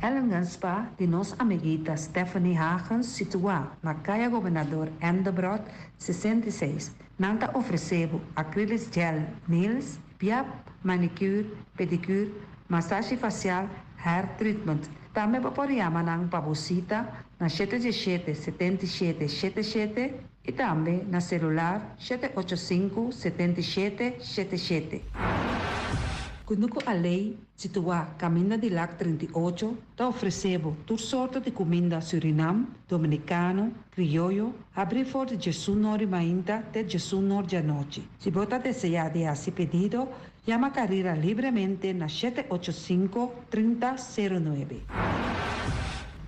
Speaker 3: Ellingen Spa di nos amiguita Stephanie Hagens situá na Kaya Gobernador Endebrot 66. Nan ta ofresé bo acrylic gel nails, piap, manicure, pedicure, masashi fasial, hair treatment. Tambe bo por yama nan pa bo sita na 717 77 77 i tambe na selular 785 77 77. Kunuku Alei, situá Kaminda di Lac 38, ta ofresé bo tur sorto di kuminda Surinam, Dominikano, Krioyo, habrí for di 11 or di mainta te 11 or di anochi. Si bo ta deseá di hasi pedido, yama Carira libremente na 785 3009.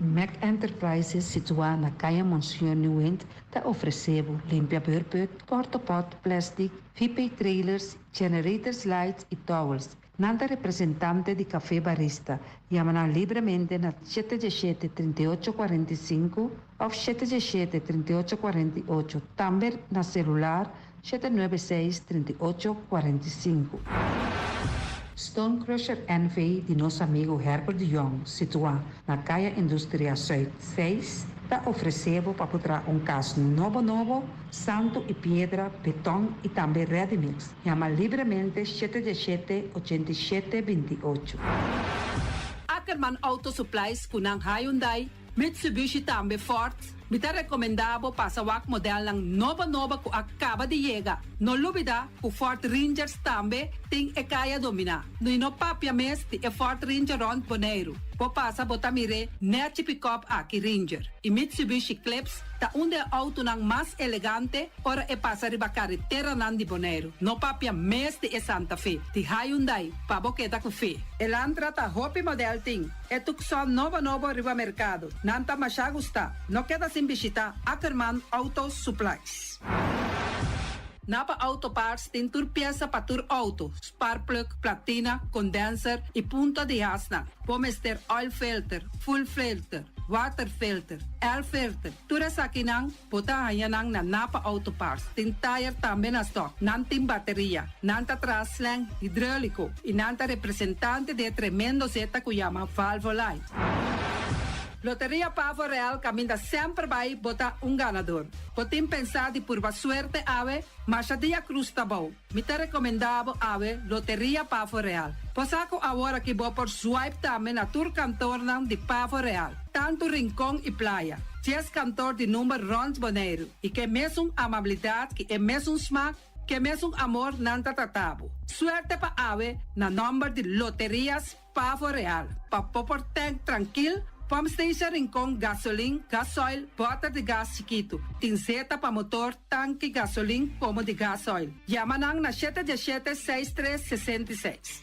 Speaker 3: Mac Enterprises, situá na Kaya Monsieur Nieuwind, ta ofresé bo limpia beurput, porta-pot, plastic, VP trailers, generators lights i towels. Nan ta representante di Café Barista. Yama nan libremente na 77 38 45 òf 77 38 48. Tambe na selular 796 38 45. Stone Crusher NV di nos amigu Herbert de Jong, situá na Kaya Industria Zuid 6, ta ofresé bo pa traha un kas nobo nobo, santu i piedra, beton i tambe ready mix. Yama libremente 717 87 28.
Speaker 2: Ackerman Auto Supplies ku nan Hyundai, Mitsubishi tambe Ford. Mi ta rekomendá bo pasa wak modelnan nobo nobo ku a kaba di yega. No lubidá ku Ford Rangers tambe tin e kaya dominá. No no papia mes di e Ford Ranger rònt Boneiru. Bo pasa bo ta mir'é nèchi pick-up aki Ranger. I Mitsubishi Eclipse ta un di e outonan mas elegante ora e pasa riba kareteranan di Boneiru. No papia mes di e Santa Fe. Di Hyundai, pa bo keda ku fe. Elantra ta hopi model tin. E Tucson nobo nobo riba merkado. Nan ta masha gusta. No keda sin bishitá Ackerman Auto Supplies. Napa Auto Parts tin tur piesa pa tur outo, spark plug, platina, condenser i punta di hasnan. Bo mester oil filter, fuel filter, water filter, air filter. Tur esakinan, bo ta haña nan na Napa Auto Parts. Tin tire tambe na stock. Nan tin bateria. Nan ta traha slang hidráuliko. I nan ta representante di e tremendo zeta ku yama Valvoline. Loteria Pavo Real kaminda semper bai bo ta un ganadó. Bo tin pensá di purba suerte awe, masha dia krus ta bou. Mi ta rekomendá bo awe Loteria Pavo Real. Bo sa ku awor aki bo por swipe tambe na tur kantornan di Pavo Real, tantu Rincon i Playa. 10 kantor di number rònt Boneiru i ku e mesun amabilidat ku e mesun smak, ku e mesun amor nan ta trata bo. Suerte pa awe na nòmber di Loterias Pavo Real. Pa bo por tank trankil, pump station Rincon, gasolin, gasoil, bòter di gas chikitu. Tin zeta pa motor, tanki, gasolin, komo di gasoil. Yama nan na 717 6366.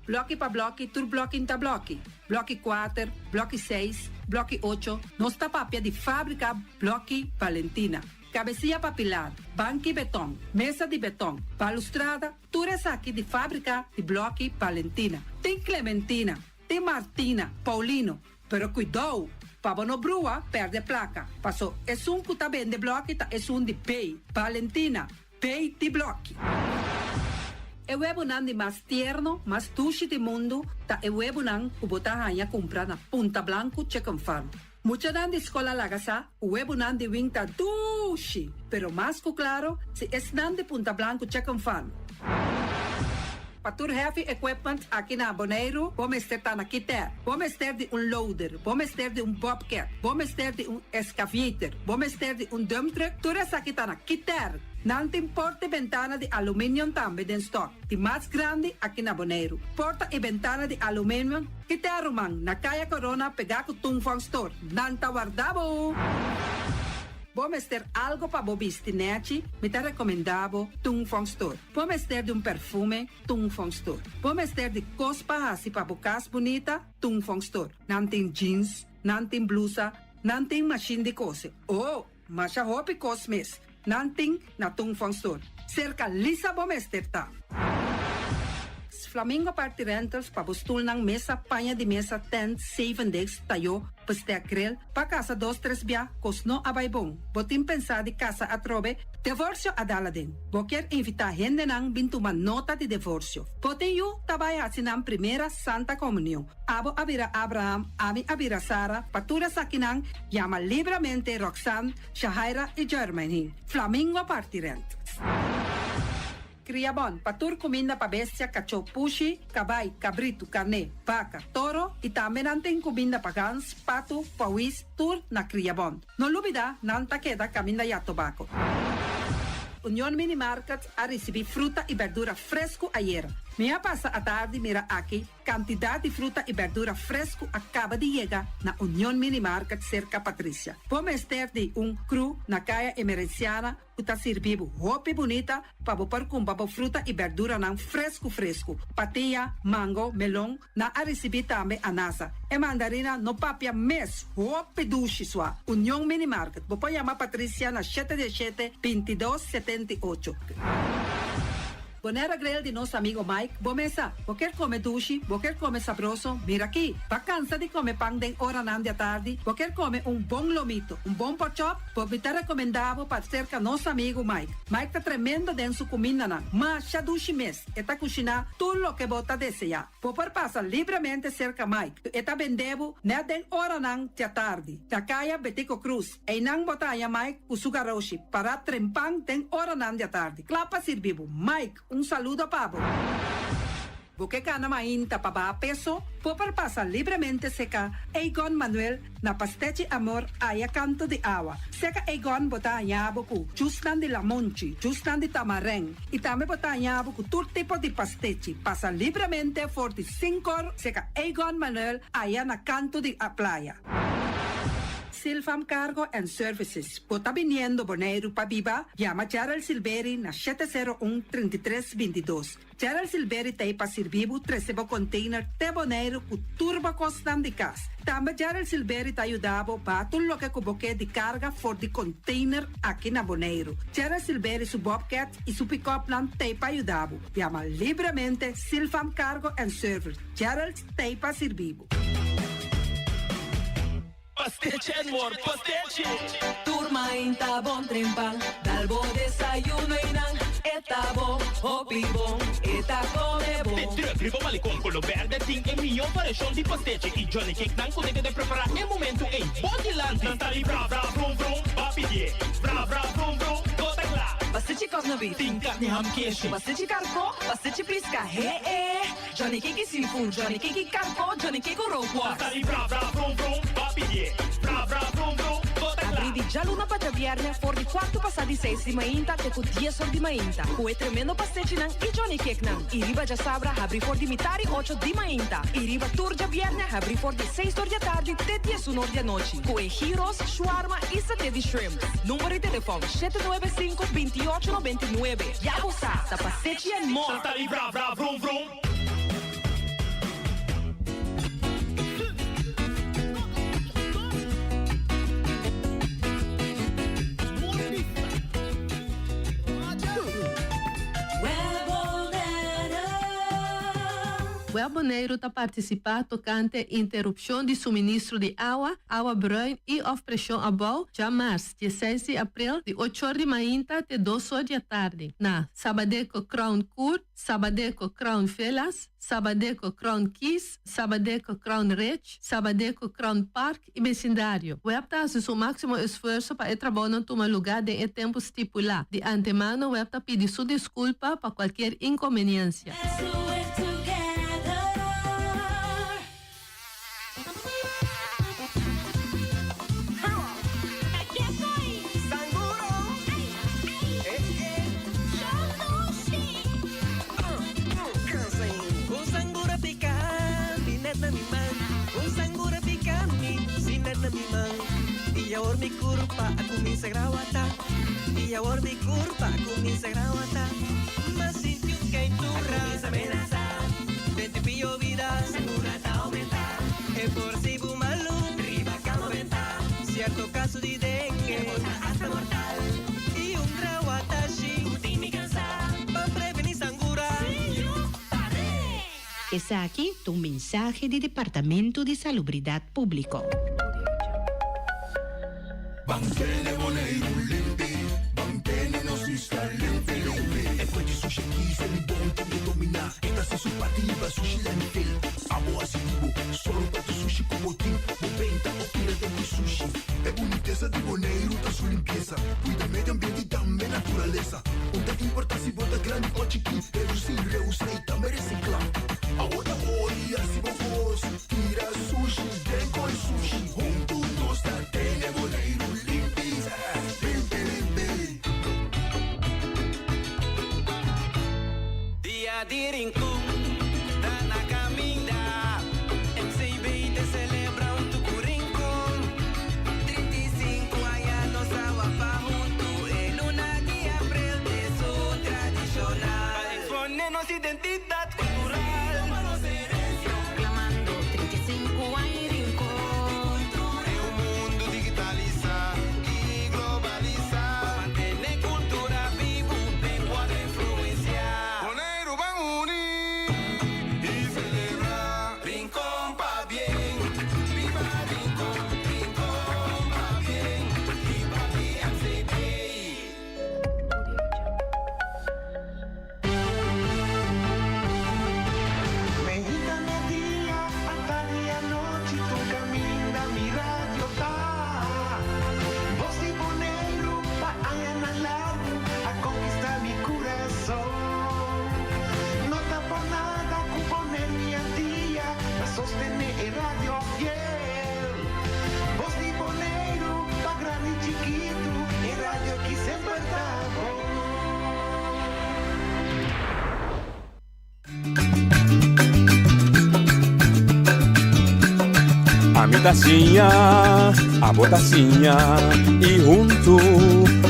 Speaker 2: Blòki pa blòki, tur blòki ta blòki. Blòki 4, blòki 6, blòki 8. Nos ta papia di fábrika Blòki Valentina. Kabesia pa pilar, banki beton, mesa di beton, balustrada, tur esaki di fábrika di Blòki Valentina. Tin Clementina, tin Martina, Paulino, pero kuidou, pa bo no brua, pèrdè plaka. Paso, esun ku ta bende blòki ta esun di B, Valentina, B di blòki. E webunan di mas tierno, mas dushi di mundu, ta e webunan ku bo ta haña kumpra na Punta Blanco Chicken Farm. Muchanan di skol a laga sa, webunan di Wing ta dushi, pero mas ku klaro, si esnan di Punta Blanco Chicken Farm. Pa tur heavy equipment aki na Boneiru, bo mester ta na Kiter. Bo mester di un loader, bo mester di un bobcat, bo mester di un excavator, bo mester di un dump truck, tur esaki ta na Kiter. Nan tin porta i bentana di aluminium tambe den stock, di mas grandi aki na Boneiru. Porta i bentana di aluminium, Kiter ruman, na Kaya Corona pegá ku Tung Fong Store. Nan ta warda bo! Bo mester algu pa bo bisti nèchi, mi ta rekomendá bo Tung Fong Store. Bo mester di un perfume, Tung Fong Store. Bo mester di kos pa hasi pa bo kas bunita, Tung Fong Store. Nan tin jeans, nan tin blusa, nan tin mashin di kose. Oh, masha hopi kos mes. Nan tin na Tung Fong Store. Serka Lisa bo mester ta. Flamingo Party Rentals pa bo stulnan, mesa, paña di mesa, tent, zevendegs, tayó, bestek, grill, pa kasa dos tres bia, kos no a bai bon. Bo tin pensá di kasa atrobe? Devorsio a dal aden. Bo kier invitá hendenan bin tuma nota di devorsio. Bo tin yu ta bai hasi nan primera Santa Komunion. Abo a bira Abraham, ami a bira Sara, pa tur esakinan yama libramente Roxanne, Shahaira i Jermaine. Flamingo Party Rent. Kria bon pa tur kuminda pa bestia, kachó, pushi, kabai, kabritu, karné, baka, toro i tambe nan tin kuminda pa gans, patu, pawis, tur na Kria Bon. No lubida nan ta keda kaminda ya tobako. Union Mini Market a risibí fruta i berdura fresku ayera. Mi a pasa atardi mira aki Kantidat di fruta i bèrdura fresku a kaba di yega na Union Mini Market serka Patricia. Bo mester di un kru na Kaya Emerenciana ku ta sirbi bo hopi bunita pa bo por kumpra bo fruta i bèrduranan fresku fresku. Patia, mango, melon, nan a risibí tambe anasa. E mandarina no papia mes, hopi dushi sua. Union Mini Market, bo por yama Patricia na shete diesshete, bintidos, 78. Bonaire Grill di nos amigo Mike, bo mesa. Bo kier come dushi, bo kier come sabroso, mira aki. Bo cansa di come pan den oranan di atardi, bo kier come un bon lomito, un bon porkchop, bo mi ta recomenda bo pa cerca nos amigo Mike. Mike ta tremendo den su cumindanan, masha dushi mes, e ta cushina tur loke bo ta desea. Bo por pasa libremente cerca Mike, e ta bende bo net den oranan di atardi, na caya Betico Croes. Einan bo ta haña Mike ku su garoshi pará trempan den oranan di atardi, kla pa sirbi bo. Mike, un saludo pa bo. Bo ke gana mainta pa baha peso? Bo por pasa libremente seka Egon Manuel na Pastechi Amor aya kanto di awa. Seka Egon bo ta haña bo ku jusnan di lamonchi, jusnan di tamarèn i tambe bo ta haña bo ku tur tipo di pastechi. Pasa libremente for di sinkor seka Egon Manuel aya na kanto di playa. Silfam Cargo and Services, Bo ta biniendo Boneiru pa biba? Yama Gerald Silberi na 701 33 22. Gerald Silberi ta ei pa sirbi bo trese bo container te Boneiru ku tur bo kosnan di kas. Tambe Gerald Silberi ta yuda bo baha tur loke ku bo ke di karga for di container aki na Boneiru. Gerald Silberi su bobcat i su pick-upnan ta ei pa yuda bo. Yama libremente Silfam Cargo and Service. Gerald ta ei pa sirbi bo.
Speaker 4: Pastechi and more pastechi!
Speaker 5: Tur mainta bon trempan, dal bo desayuno y nan e ta bo hopi bon, e ta come bon.
Speaker 4: De truck riba malecon color berde tin e miyo variacion di pastechi y johnny cake nan cu den prepara e momento ey bo dilanti. Nan ta di bra bra vrum vrum ba pidie bra bra vrum vrum bo ta cla.
Speaker 5: Pastechi cosna beef.
Speaker 4: Tin carni ham keshi.
Speaker 5: Pastechi carco, pastechi pisca he e. Johnny Cake seafood, Johnny Cake carco, Johnny Cake rookworst.
Speaker 4: Ta di bra bra vrum vrum, ba pidié. Bra bra vrum vrum, bo ta
Speaker 5: Abrí
Speaker 4: kla.
Speaker 5: di djaluna pa djabièrnè for di kuartu pasá di seis di mainta te ku dies or di mainta, ku e tremendo pastechinan i Johnny Cakenan. I riba djasabra habrí for di mitar i ocho di mainta. I riba tur djabièrnè habrí for di seis or di atardi te diesun or di anochi, ku e gyros, shawarma i saté di shrimp. Number di telefòn, 795 28 99. Ya bo sa, ta pastechi and more!
Speaker 4: Ta di bra bra vrum vrum.
Speaker 6: Web Boneiru ta partisipá tokante interupshon di suministro di awa, awa bruin i òf preshon abou djamars, dieseis di aprel, di ochor di mainta te dosor di atardi, na Sabadeco Crown Court, Sabadeco Crown Villas, Sabadeco Crown Keys, Sabadeco Crown Ridge, Sabadeco Crown Park i besindario. Web ta hasi su máksimo esfuerso pa e trabounan tuma lugá den e tempu stipulá. Di antemano web ta pidi su diskulpa pa kualkier inkonbeniensia.
Speaker 7: Esaki ta un mensahe di Departamento di Salubridat Públiko.
Speaker 8: Ban tene Boneiru limpi, ban tene nos isla limpi limpi. E kue di sushi aki Selibon tin ke dominá. E ta hasi su parti liba sushi landfill. Abo hasi di bo, sòru pa tur sushi ku bo tin. Bo benta o tira den ku sushi. E bunitesa di Boneiru ta su limpiesa. Kuida medio ambiente i tambe naturalesa. Un ta importá si bo ta grandi o chikí, redusí, reusá i tambe resiklá. Awor ta ora di hasi bo kos, tira sushi den koi sushi. Huntu nos ta tene Boneiru limpi, limpi limpi.
Speaker 9: Dia di Rincon ta na caminda, MCB ta celebra huntu cu Rincon. 35 aña nos a wapa huntu, e luna di april t'esun tradicional. Pa expone nos identidad cultural.
Speaker 10: Proclamando 35 aña Rincon.
Speaker 9: Den un mundo digitalisa y globalisa. Pa mantene cultura bibu, lengua influencia.
Speaker 8: Boneiru ban uni y celebra.
Speaker 9: Rincon pabien, biba Rincon, Rincon pabien, biba di MCB.
Speaker 11: Meinta merdia, atardi anochi, tur kaminda mi radio ta. Bos di Boneiru pa añanan largu a konkistá mi kurason. No ta por nada ku Boneiru i Antia ta sostené e radio fiel. Bos di Boneiru pa grandi i chikitu, e radio ki semper ta bon.
Speaker 12: Ami ta siña, abo ta siña y hunto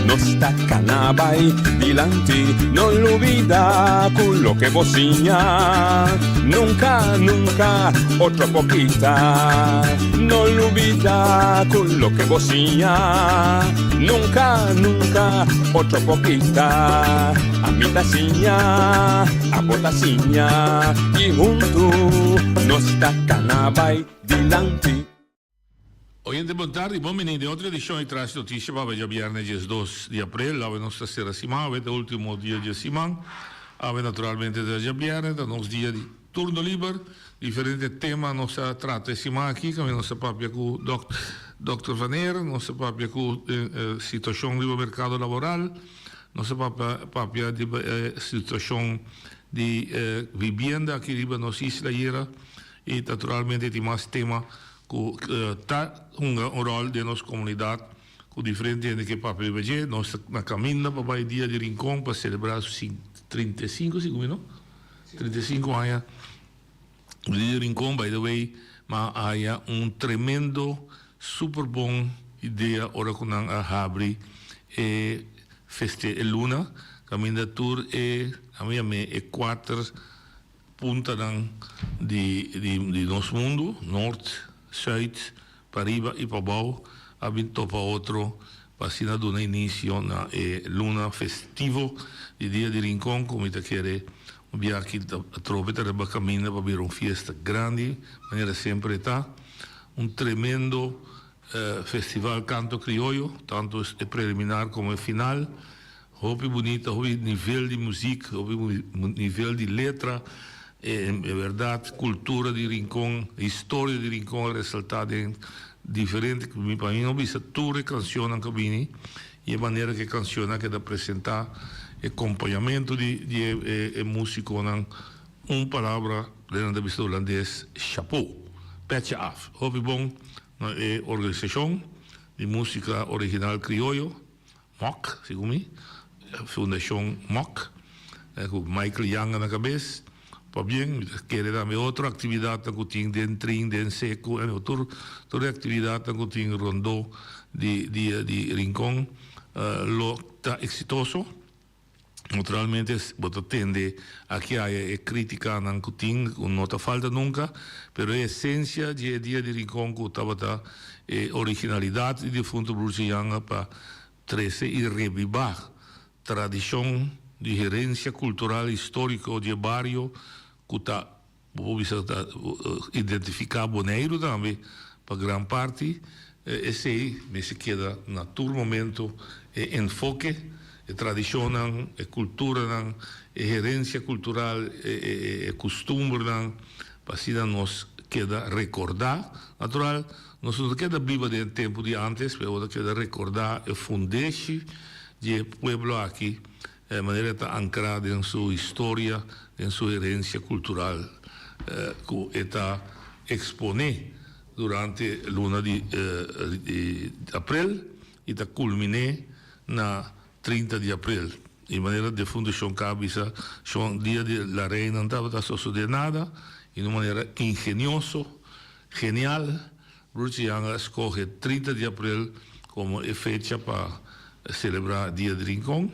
Speaker 12: nos ta cana bay dilanti. No lubida cu loke bo siña nunca, nunca otro por kita. No lubida cu loke bo siña nunca, nunca otro por kita. Ami ta siña, abo ta siña y hunto nos ta cana bay dilanti.
Speaker 13: Oyente bon tardi, bon bini den otro edicion di Tras Noticia pa awe djabierne 12 di april. Awe nos ta cera siman, awe ta ultimo dia dje siman. Awe naturalmente ta djabierne, ta nos dia di turno liber. Diferente tema nos a trata e siman aki, caminda nos a papia cu Dòkter Van Eer, nos a papia cu situacion riba mercado laboral, nos a papia riba e situacion di vivienda aki riba nos isla ayera y naturalmente tin mas tema cu ta hunga un rol den nos comunidad cu diferente hende ke papia riba dje. Nos ta na caminda pa bay Dia di Rincon pa celebra su 35, si cu mi no? 35 aña di Rincon. By the way, mi a haya un tremendo super bon idea ora cu nan a habri e feste e luna caminda tur e, ami yam'e e cuater puntanan di di nos mundu, nort, zuid, pariba y pabao, a bin topa otro pa asina duna inicio na e luna festivo di Dia di Rincon cu mi ta kere un bia aki atrobe ta riba caminda pa bira un fiesta grandi manera semper e ta. Un tremendo festival Canto Crioyo, tanto e preliminar como e final. Hopi bunita, hopi nivel di muziek, hopi nivel di letra. E berdad cultura di Rincon, historia di Rincon a resalta den diferente, pa mi no bisa tur e cancionnan cu a bini y e manera cu e cancionnan a keda presenta, e compañamento di e musiconan, un palabra den nan ta bisa Holandes, chapeau, petje af. Hopi bon na e organisacion di musica original crioyo. Moc, segun mi, Fundashon Moc, ku Michael Yanga na kabes. Pabien, mi ta kere tambe otro aktividatnan ku tin den Trin, den Seku, en tur tur e aktividatnan ku tin rondó di di di Rincon lo ta eksitoso. Naturalmente bo ta tende aki aya e kritikanan ku tin, ku no ta falta nunka, pero e esensia di e Dia di Rincon ku tabata e originalidat di difunto Broertje Janga pa trese i rebibá tradishon di herensia kultural históriko di e bario ku ta. Bo por bisa ta identifiká Boneiru tambe pa gran parti. Esei mester keda na tur momento e enfoke, e tradishonnan, e kulturanan, e herensia kultural, e kustumbernan, pa asina nos keda rekordá. Natural, nos no ta keda biba den e tempu di ántes, pero bo ta keda rekordá e fundeshi di e pueblo aki, e manera e ta ankrá den su historia, den su herensia kultural ku e ta eksponé. Durante luna di aprel y ta culminé na 30 di aprel. Y manera de Fundacion K a bisa, shon dia di La Reina no tabata sosode nada y na un manera ingenioso, genial, Broertje Jan a scoge 30 di aprel como e fecha pa celebra Dia di Rincon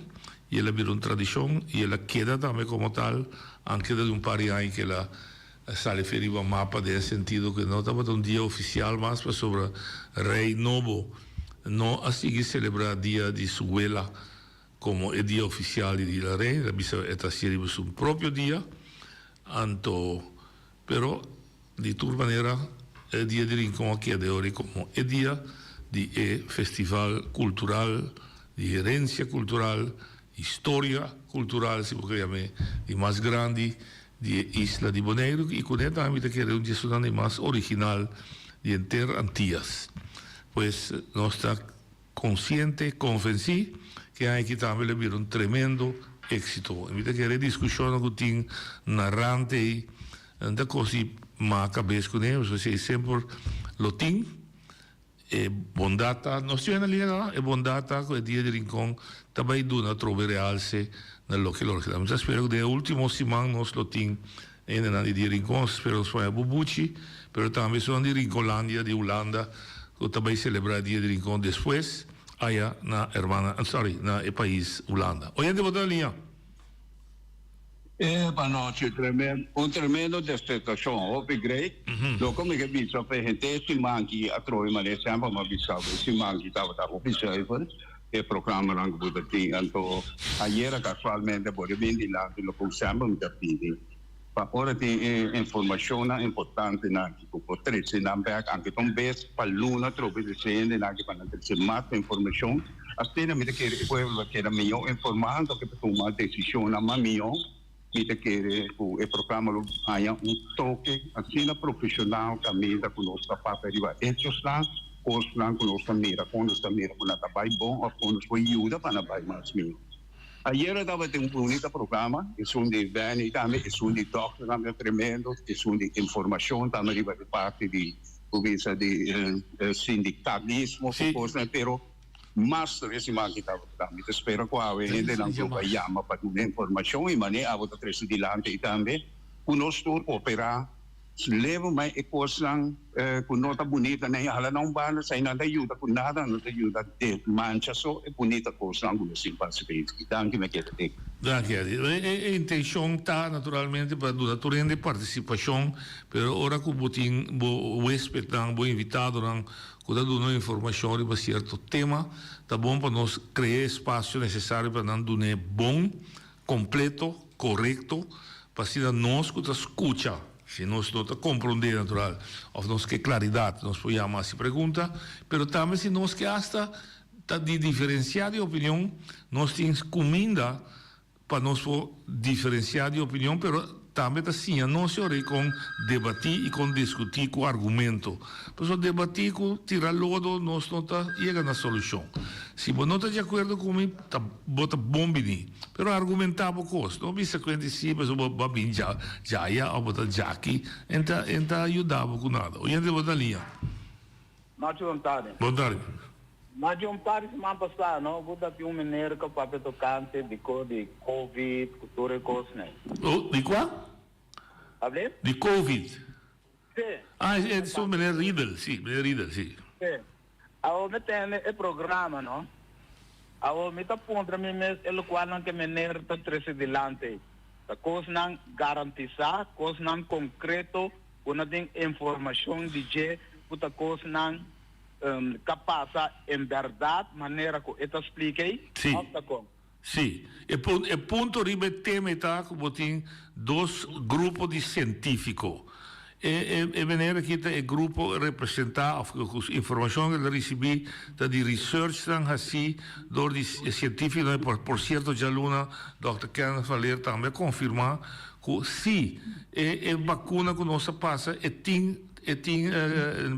Speaker 13: y el a bira un tradicion y el a keda tambe como tal, aunke ta di un par di aña ke el a A sali fe riba mapa den e sentido ku no tabata un dia ofisial mas pasobra rei nobo no a sigui selebrá dia di su wela komo e dia ofisial di Dia Rei. El a bisa e ta hasié riba su propio dia. Anto, pero di tur manera e dia di Rincon a keda e ora komo e dia di e festival kultural, di herensia kultural, historia kultural si bo ke yam'é, di mas grandi di e isla di Boneiru i kuné tambe mi ta kere un di esunnan di mas original di henter Antias. Pues nos ta konsiente, konvensí ku e aña aki tambe lo bira un tremendo éksito. I mi ta kere e diskushonnan ku tin narante ei no ta kos di maha kabes kuné, pasobra esei semper lo tin. E bondat ta, nos tin na liga kaba, e bondat ta ku e dia di Rincon ta bai duna atrobe realse na loke lo organisa. Mi ta spera ku den e ultimo siman nos lo tin hendenan di dia Rincon, nos ta spera nos por haña bubuchi, pero tambe esunnan di Rinconlandia di Hulanda ku ta bai selebrá dia di Rincon despues aya na hermana, sorry, na e pais Hulanda. Oyente bo ta na liña.
Speaker 14: E panochi tremendo, un tremendo despertacion, hopi great. Loke mi ke bisa pa e henter siman ki atrobe manera semper mi a bisa bo e siman ki tabata hopi zuiver e programanan ku bo ta tin. Anto ayera casualmente bo ta bin dilanti loke ku semper mi ta pidi pa ora tin e informacionnan importantenan ki ku por trece nan bek anke ta un bes pa luna atrobe trece hendenan ki pa nan trece mas informacion. Asina mi ta kere e pueblo ta keda mihó informá anto ke ta tuma desishonnan mas mihó. Mi ta kere ku e programa lo haña un toke asina profeshonal kaminda ku nos ta papia riba hechosnan, kosnan ku nos ta mira, kon nos ta mira ku nan ta bai bon òf kon nos por yuda pa nan bai mas mihó. Ayera tabatin un bunita programa, esun di Benny tambe, esun di dòkter tambe tremendo, esun di informashon tambe riba e parti di ku bisa di sindikalismo ku kosnan, pero Mas ta e siman ki tabata ta. Mi ta spera ku awe hendenan ku lo bai yama pa duna informashon i manera abo ta trese dilanti i tambe ku nos tur operá leu mai e kosnan ku no ta bunita nan hala na un banda esei nan ta yuda ku nada no ta yuda de mancha so e bunita kosnan ku nos tin pa hasi bezig. Danki mi keda teken.
Speaker 13: Danki Eddie. E intenshon ta naturalmente pa duna tur hende partisipashon pero ora ku bo tin bo huespednan bo invitadonan ku ta duna informashon riba sierto tema, ta bon pa nos krea e espasio nesesario pa nan dun'é bon, kompleto, korekto, pa asina nos ku ta skucha, si nos no ta komprondé natural òf nos ke klaridat, nos por yama hasi pregunta, pero tambe si nos ke asta ta di diferensiá di opinion, nos tin kuminda Pa nos por diferenciá di opinion, pero tambe ta siña nos e ora con debatí y con discutí cu argumento. Pasobra debatí cu tira lodo nos no ta yega na solucion. Si bo no ta di acuerdo cu mi, ta bo ta bon bini. Pero argumentá bo cos. No bisa cu hende si pasobra bo a bin dja djaya of bo ta djaki, en ta en ta yuda bo cu nada. Oyente bo ta liña.
Speaker 15: Machu bon tardi.
Speaker 13: Bon tardi.
Speaker 15: Machu un par di siman pasá no ku ta tin un meneer ku papia tokante di ko di covid ku tur e kosnan.
Speaker 13: Oh, di kua?
Speaker 15: Able?
Speaker 13: Di covid.
Speaker 15: Si.
Speaker 13: Ah, e e su meneer Riedel, si, meneer Riedel, si.
Speaker 15: Si. Awor mi tende e programa no. Awor mi ta puntra mi mes e lokualnan ku e meneer ta trese dilanti ei. Ta kosnan garantisá, kosnan konkreto ku no tin informashon di dje ku ta kosnan ka pasa en bèrdat manera ku e ta splika ei
Speaker 13: Sí.
Speaker 15: òf ta kon?
Speaker 13: Sí. E e punto riba e tema e ta ku bo tin dos grupo di sientífiko. E e e manera aki ta e grupo representá òf ku informashon ku el a risibí ta di researchnan hasí dor di e sientífikonan. Por por sierto djaluna dòkter Kenneth van Leer tambe a konfirmá ku sí e e bakuna ku nos a pasa e tin e tin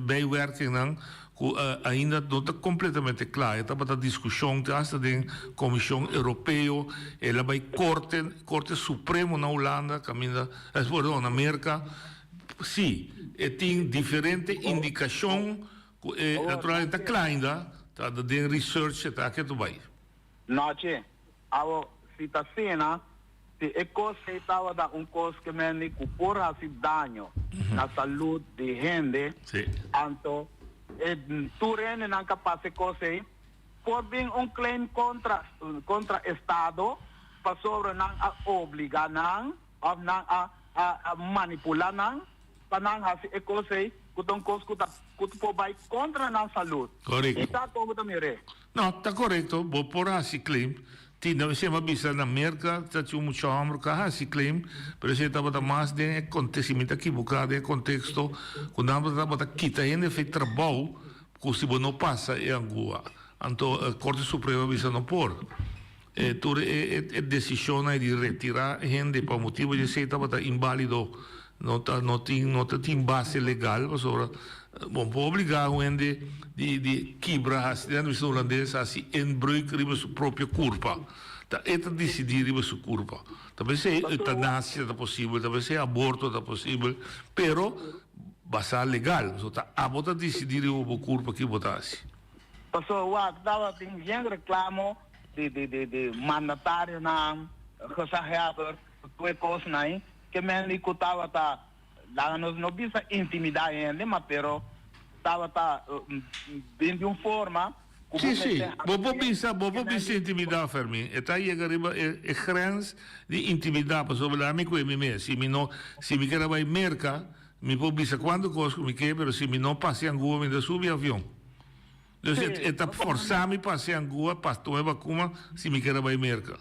Speaker 13: bijwerkingnan ku ainda no ta kompletamente kla. E tabata diskushon te asta den Komishon Europeo, el a bai korte, Korte Supremo na Hulanda kaminda, perdon, na Merka. Sí, e tin diferente indikashon ku e naturalmente ta kla ainda, ta den research e ta aki a bai.
Speaker 15: Nochi, Awo, si ta asina, si e kos ei tabata un kos ke mende ku por hasi daño na salud di hende, anto e tur hendenan ka pasa e kos ei por bin un claim kontra kontra estado pasobra nan a obliga nan òf nan a a manipula nan pa nan hasi e kos ei ku ta un kos ku ta ku por bai kontra nan salud.
Speaker 13: Korekto.
Speaker 15: I ta kon bo ta mir'é?
Speaker 13: No, ta korekto, bo por hasi claim. Tin, nan mester a bisa na Merka ta tin un mucha hòmber ku a hasi claim, pero esei tabata mas den e konteksto, si mi ta kibuká, den e konteksto ku nan tabata kita hende for e trabou ku si bo no pasa e angua. Anto Korte Supremo a bisa no por. E tur e e desishonnan di retirá hende pa motibu di esei tabata inbálido. No ta no tin no ta tin base legal pasobra bo no por obligá un hende di di kibra hasi den bisa hulandes hasi inbreuk riba su propio kurpa. Ta e ta disidí riba su kurpa. Ta p'esei eutanasia ta posibel, ta p'esei aborto ta posibel, pero basá legal. Pasobra ta abo ta disidí riba bo kurpa ki bo ta hasi.
Speaker 15: Pasobra wak tabatin yen reklamo di di di di mandatarionan, gezaghebber, tur e kosnan ei, ke men di ku tabata, laga nos no bisa intimidá hende, ma pero tabata bin di un forma ku bo
Speaker 13: Sí, sí,
Speaker 15: mester
Speaker 13: bo por
Speaker 15: hasi
Speaker 13: bisa, bo
Speaker 15: ke
Speaker 13: por
Speaker 15: men
Speaker 13: bisa
Speaker 15: di.
Speaker 13: intimidá, Fermin. E ta yega riba e e grens di intimidá, pasobra laga mi ku e mi mes. Si mi no, si mi kere bai Merka, mi por bisa kuantu kos ku mi ke, pero si mi no pasa e angua mi ta subi avion. Dus e ta forsa mi pasa e angua pa tuma e bakuma si mi kere bai Merka.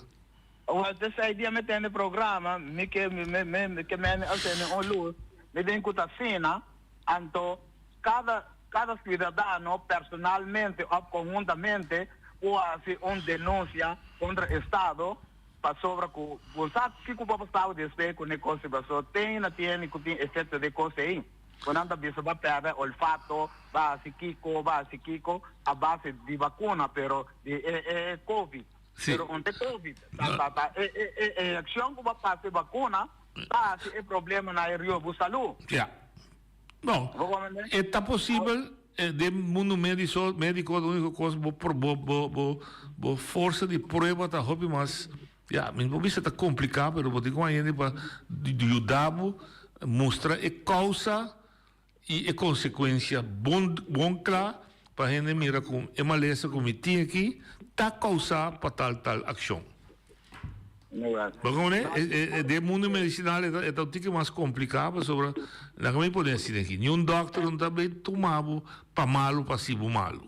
Speaker 15: Wel, t'esei dia mi tende programa, mi ke mi mi ke mende a sende un lus, mi den ku ta asina, anto kada kada siudadano personalmente òf konhuntamente por hasi un denunsia kontra estado pasobra ku bo sa kiko por pasaba despues ku ne kos ei pasó, ten na tiene ku tin efekto di e kos ei. Ku nan ta bisa ba pèrdè olfato, ba hasi kiko, ba hasi kiko a base di bakuna, pero di e e covid. Pero un te covid, ta ta ta e e e e reakshon ku bo a pasa e bakuna ta hasi e problema na e rio bo salú.
Speaker 13: Ya. Bon, e ta posibel den mundu mediso mediko lo uniko kos bo por bo bo bo bo forsa di prueba ta hopi mas Ya, mi por bisa ta kompliká, pero bo tin ku haña hende pa yuda bo mustra e kousa i e konsekuensia bon bon kla pa hende mira ku e malesa ku mi tin aki ta kousá pa tal tal akshon. Bo komprende? E den mundu medisinal e ta e ta un tiki mas kompliká pasobra laga mi pone asina aki, niun dòkter no ta bay tuma bo pa malu pa hasi bo malu.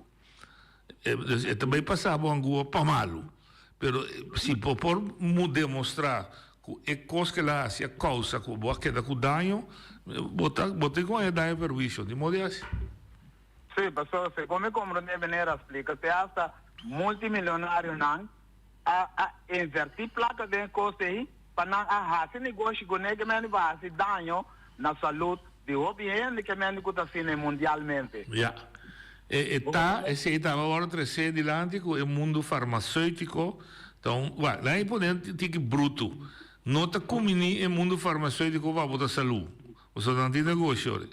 Speaker 13: Dus e ta bay pasa bo angua pa malu. Pero si bo por demostra cu e cos cu el a haci a causa cu bo a keda cu daño, bo ta bo tin cu haña daño perhuicio. Di modo di haci.
Speaker 15: Sí, pasobra segun mi comprende meneer a splica, te hasta multimilonarionan a a inverti placa den e cos ey pa nan a haci negoshi cu ne ke mende pa haci daño na salud di hopi hende ke mende cu ta asina mundialmente.
Speaker 13: Ya. E e ta, esei ta awor tresé dilanti ku e mundu farmaseutiko ta un, wèl, nan e pone un tiki brutu. No ta kumini e mundu farmaseutiko pa bo ta salú. Pasobra nan tin negoshi ora.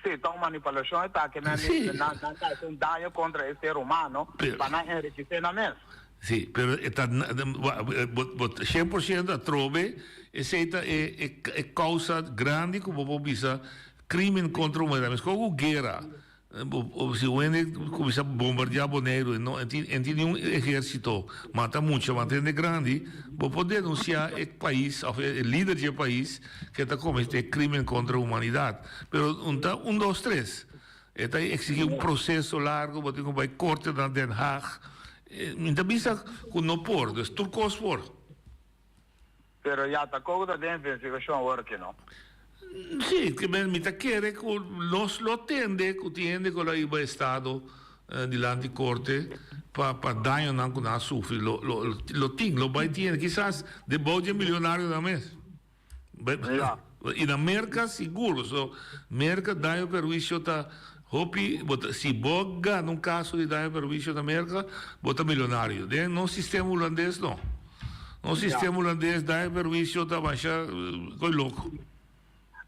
Speaker 15: Sí, ta un manipulashon e ta ke nan nan nan ta hasi un daño kontra e ser humano pa nan enrikisé nan mes.
Speaker 13: Sí, pero e ta bo bo 100% atrobe esei ta e e e kousa grandi ku bo por bisa Crimen contra humanidad mescos cu guera si un hende cuminsa bombardia Boneiru e no tin e tin niun ehercito mata mucha mata hende grandi bo por denuncia e pais of e lider di e pais ke ta comete crimen contra humanidad pero un ta un dos tres e ta exigi un proceso largo bo tin cu bay corte na Den Haag. Mi ta bisa ku no por, dus tur kos por.
Speaker 15: Pero ya ta kogo ta den investigashon awor aki no?
Speaker 13: Sí, ke men mi ta kere ku nos lo tende ku tin hende ku lo a hiba estado dilanti korte pa pa dañonan ku nan a sufri. Lo lo lo tin, lo bai tin hende, kisas den bou dje milionarionan mes. I na Merka sigur, so Merka daño perhuisio ta hopi, bo ta si bo gana un kaso di daño perhuisio na Merka bo ta milionario. Den nos sistema hulandes no. Nos sistema hulandes daño perhuisio ta masha koe loko.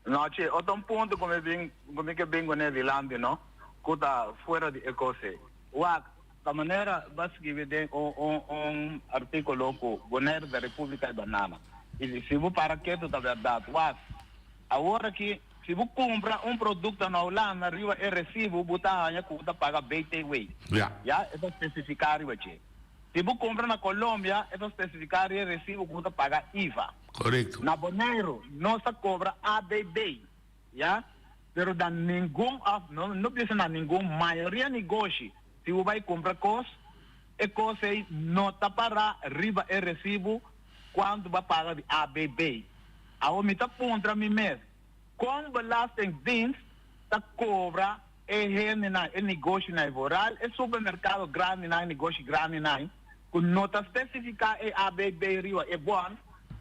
Speaker 15: No che, otro un punto ku mi bin ku mi ke bin kuné dilanti no, ku ta fuera di e kos ei. Wak, ta manera bo a skibi den un un un artíkulo ku Bonaire ta Repúblika di Banana. I si bo para ketu ta bèrdat. Wak, awor aki si bo kumpra un produkto na Hulanda riba e resibu bo ta haña ku bo ta paga BTW.
Speaker 13: Ya.
Speaker 15: Ya, e ta spesifiká riba dje. Si bo kumpra na Colombia e ta spesifiká riba e resibu ku bo ta paga IVA.
Speaker 13: Korekto.
Speaker 15: Na Boneiru nos ta kobra ABB. Ya, pero na ningun of no no bisa na ningun mayoria negoshi si bo bai cumpra cos e cos ey no ta para riba e recibo cuanto bo a paga di ABB. Awor mi ta puntra mi mes con belastingdienst ta cobra e hendenan e negoshinan vooral e supermercado grandinan e negoshi grandinan cu no ta specifica e ABB riba e bon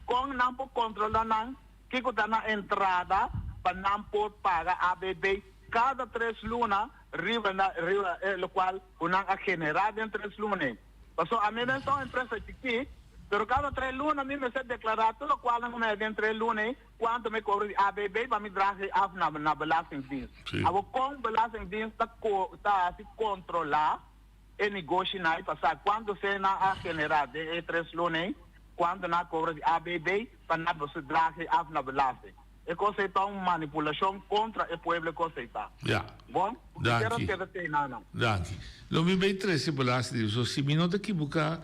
Speaker 15: con nan por controla nan Kiko ta nan entrada pa nan por paga ABB kada tres luna riba na riba e lokual ku nan a generá den tres luna ei? Pasobra ami mes ta un empresa chikí, pero kada tres luna mi mester deklará tur lokual nan ku mi a den tres luna ei kuantu mi kobra di ABB pa mi draha ei af na na Belastingdienst. Awor kon Belastingdienst ta ko ta hasi kontrolá e negoshinan ei pa sa kuantu sèn nan a generá den e tres luna ei? Cuanto nan a cobra di ABB pa nan por su drahe af na belasting. E cos ey ta un manipulacion contra e pueblo e cos ey ta.
Speaker 13: Ja.
Speaker 15: Bon, mi kier a
Speaker 13: Danki.
Speaker 15: keda tey na nan.
Speaker 13: Danki. Lo mi bay trece belasting di so si mi no ta ekiboca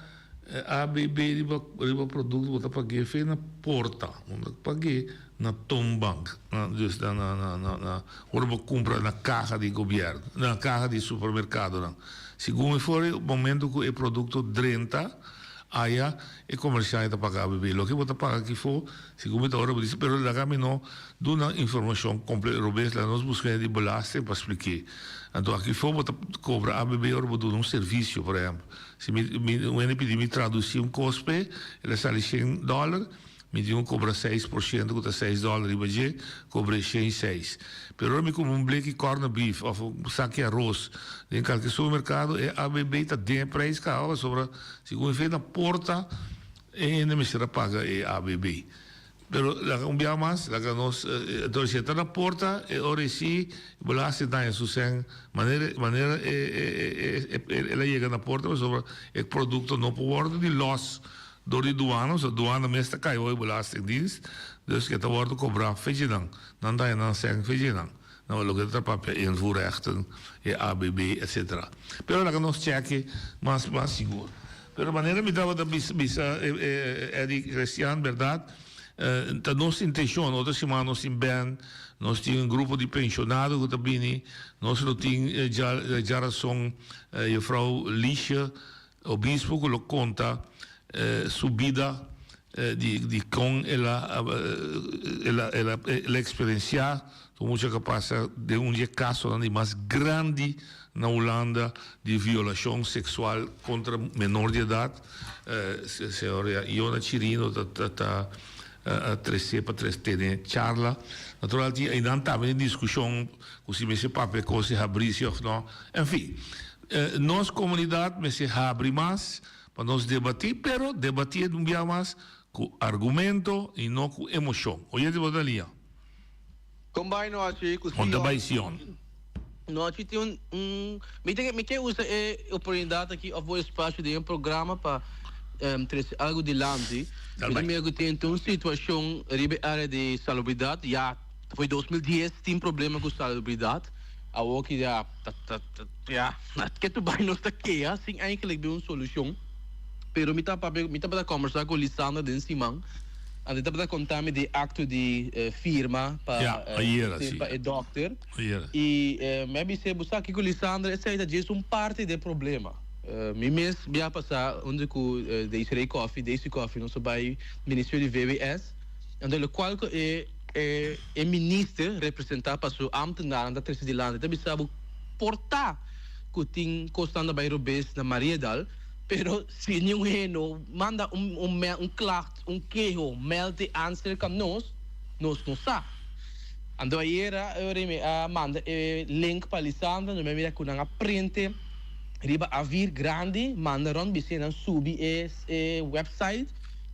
Speaker 13: ABB riba riba producto bo ta pag'e fe na porta bo no ta pag'e na toonbank na dus na na na na na ora bo cumpra na caha di gobierno na caha di supermercadonan. Segun mi for e momento cu e producto drenta Aya e comerciante ta paga bebé. Loke bo ta paga kifo, segun mi ta ora bo dici, pero laga mi no duna informacion comple robes, laga nos busca hende di belasting pa spliké. Anto akifo bo ta cobra ABB ora bo duna un servicio, por ehempel. Si mi mi un hende pidi mi traduci un cos p'e, el a sali shen dollar, Mi tin ku kobra seis por shento ku ta seis dòler riba dje, kobr'é shen i seis. Pero ora mi kumpra un bleki kòrne bif òf un saki aros den kalke supermerkado, e ABB ta den e preis kaba pasobra segun e fe na porta e hende mester a paga e ABB. Pero laga un bia mas, laga nos, entonces si e ta na porta e ora esí belasting ta haña su sèn manera manera e e e el a yega na porta pasobra e produkto no por wòrdu di lòs Dor di duana, osea duana mes ta kai hoy belastingdienst, dus ke ta wordo kobra fechinan, nan ta haña nan sèn fechinan, na loke ta papia invoerrechten, e ABB etc. Pero laga nos chèke mas mas sigur. Pero manera mi tabata bisa bisa Eddy Crestian berdad ta nos intenshon, otro siman nos tin bèn, nos tin un grupo di penshonado ku ta bini, nos lo tin djarason juffrouw Liesje Obispo ku lo konta su bida di di kon el a el a el a el a eksperensiá tur mucha ku a pasa den un di e kasonan di mas grandi na Hulanda di violashon seksual kontra menor di edat. Señor Iona Chirino ta ta ta a tresé pa tres tene charla. Natural tin einan tambe tin diskushon ku si mester papia kos di habri si òf no. Enfin. Nos comunidad mester habri mas pa nos debati, pero debati un bia mas cu argumento y no cu emocion. Oyente bo ta liña.
Speaker 16: Con bai no haci cu
Speaker 13: Con ta
Speaker 16: Sion?
Speaker 13: bai Sion?
Speaker 16: No haci tin un un mi ta mi ke usa e oportunidad aki of bo espacio den e programa pa trece algo dilanti.
Speaker 13: Dal
Speaker 16: Mi ta
Speaker 13: bai.
Speaker 16: mira cu tin un situacion riba e area di salubridad ya for 2010 tin problema cu salubridad. Awor ki ya ta ta ta ya ke tu bai nos ta keha sin eigenlijk bin un solucion. Pero mi ta papia mi tabata combersa cu Lisandra den siman anto e tabata conta mi di e acto di firma pa
Speaker 13: Ya, ayera si.
Speaker 16: pa e dokter
Speaker 13: Ayera.
Speaker 16: y mi a bis'e bo sa kico Lisandra esey ta djes un parti di e problema. Mi mes bia pasá huntu ku Desiree Coffie, Daisy Coffie, nos a bai Ministerio di VWS, anto lokual ku e e minister representá pa su ámtenarnan ta trese dilanti ta bisa bo por ta ku tin kosnan ta bai robes na Mariadal, pero si niun hende no manda un un un klacht, un keho, mèld di aanserka nos, nos no sa. Anto ayera mi a manda e link pa Lisandra, no mi a mira ku nan a prente. Riba A4 grandi manda rond bis'é nan subi e e website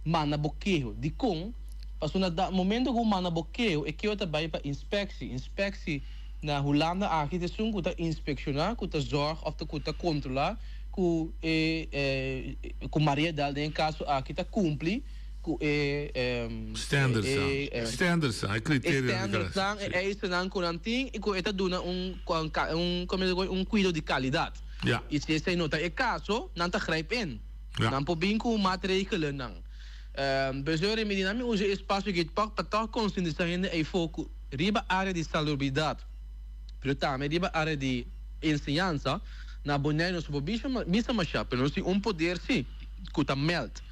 Speaker 16: manda bo keho. Dikon? Pasobra na da momento ku bo manda bo keho e keho ta bai pa inspeksie. Inspeksie na Hulanda aki ta esun ku ta inspekshoná ku ta zòrg òf ta ku ta kontrolá ku e ku Mariadal den e kaso aki ta kumpli ku e
Speaker 13: Standardsnan.
Speaker 16: e
Speaker 13: Standardsnan, e
Speaker 16: e
Speaker 13: kriterionan di kala.
Speaker 16: standardsnan, e eisennan ku nan tin i ku e ta duna un un komo mi ta un kuido di kalidat.
Speaker 13: Ja.
Speaker 16: I si esei no ta e kaso, nan ta grijp in.
Speaker 13: Ja.
Speaker 16: Nan por bin ku maatregelennan. Dus yo remedi nan mi usa e espasio aki tòg pa tòg konsientisá hende eifó ku riba área di salubridat pero tambe riba área di enseñansa na Boneiru nos no por bisa bisa mashá pero nos tin un poder sí ku ta mèld.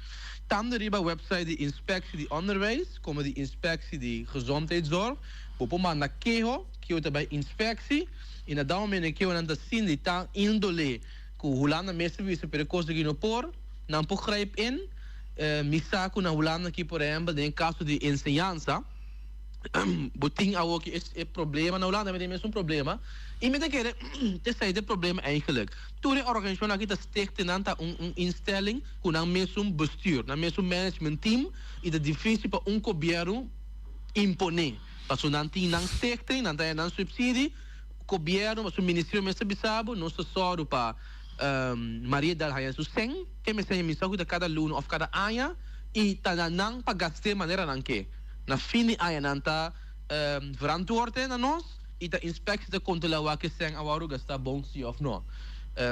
Speaker 16: Tantu riba website di Inspectie di Onderwijs komo di Inspectie di Gezondheidszorg bo por manda keho, keho ta bai inspectie i na dat momento e kehonan ta sinti tan indole ku Hulanda mes ta bisa pero e kos aki no por, nan por grijp in. Mi sa ku na Hulanda aki por ehempel den e kaso di enseñansa bo tin awoki e problema na Hulanda mi tin e mesun problema i mi ta kere esei ta e problema eigenlijk. Tur e organisashon aki ta stichtingnan ta un un instelling ku nan mesun bestuur, nan mesun management team i ta difisil pa un gobièrnu imponé. Pasobra nan tin nan stichting, nan ta haña nan subsidie, gobièrnu pasobra ministerio mester bisa bo nos ta sòru pa Mariedal haña su sèn, ke mester haña mi sa ku ta kada luna òf kada aña i ta na nan pa gast'é manera nan ke. Na fin di aña nan ta verantwoord na nos i ta inspectie ta controla wak e sèn a wòrdu gastá bon si òf no.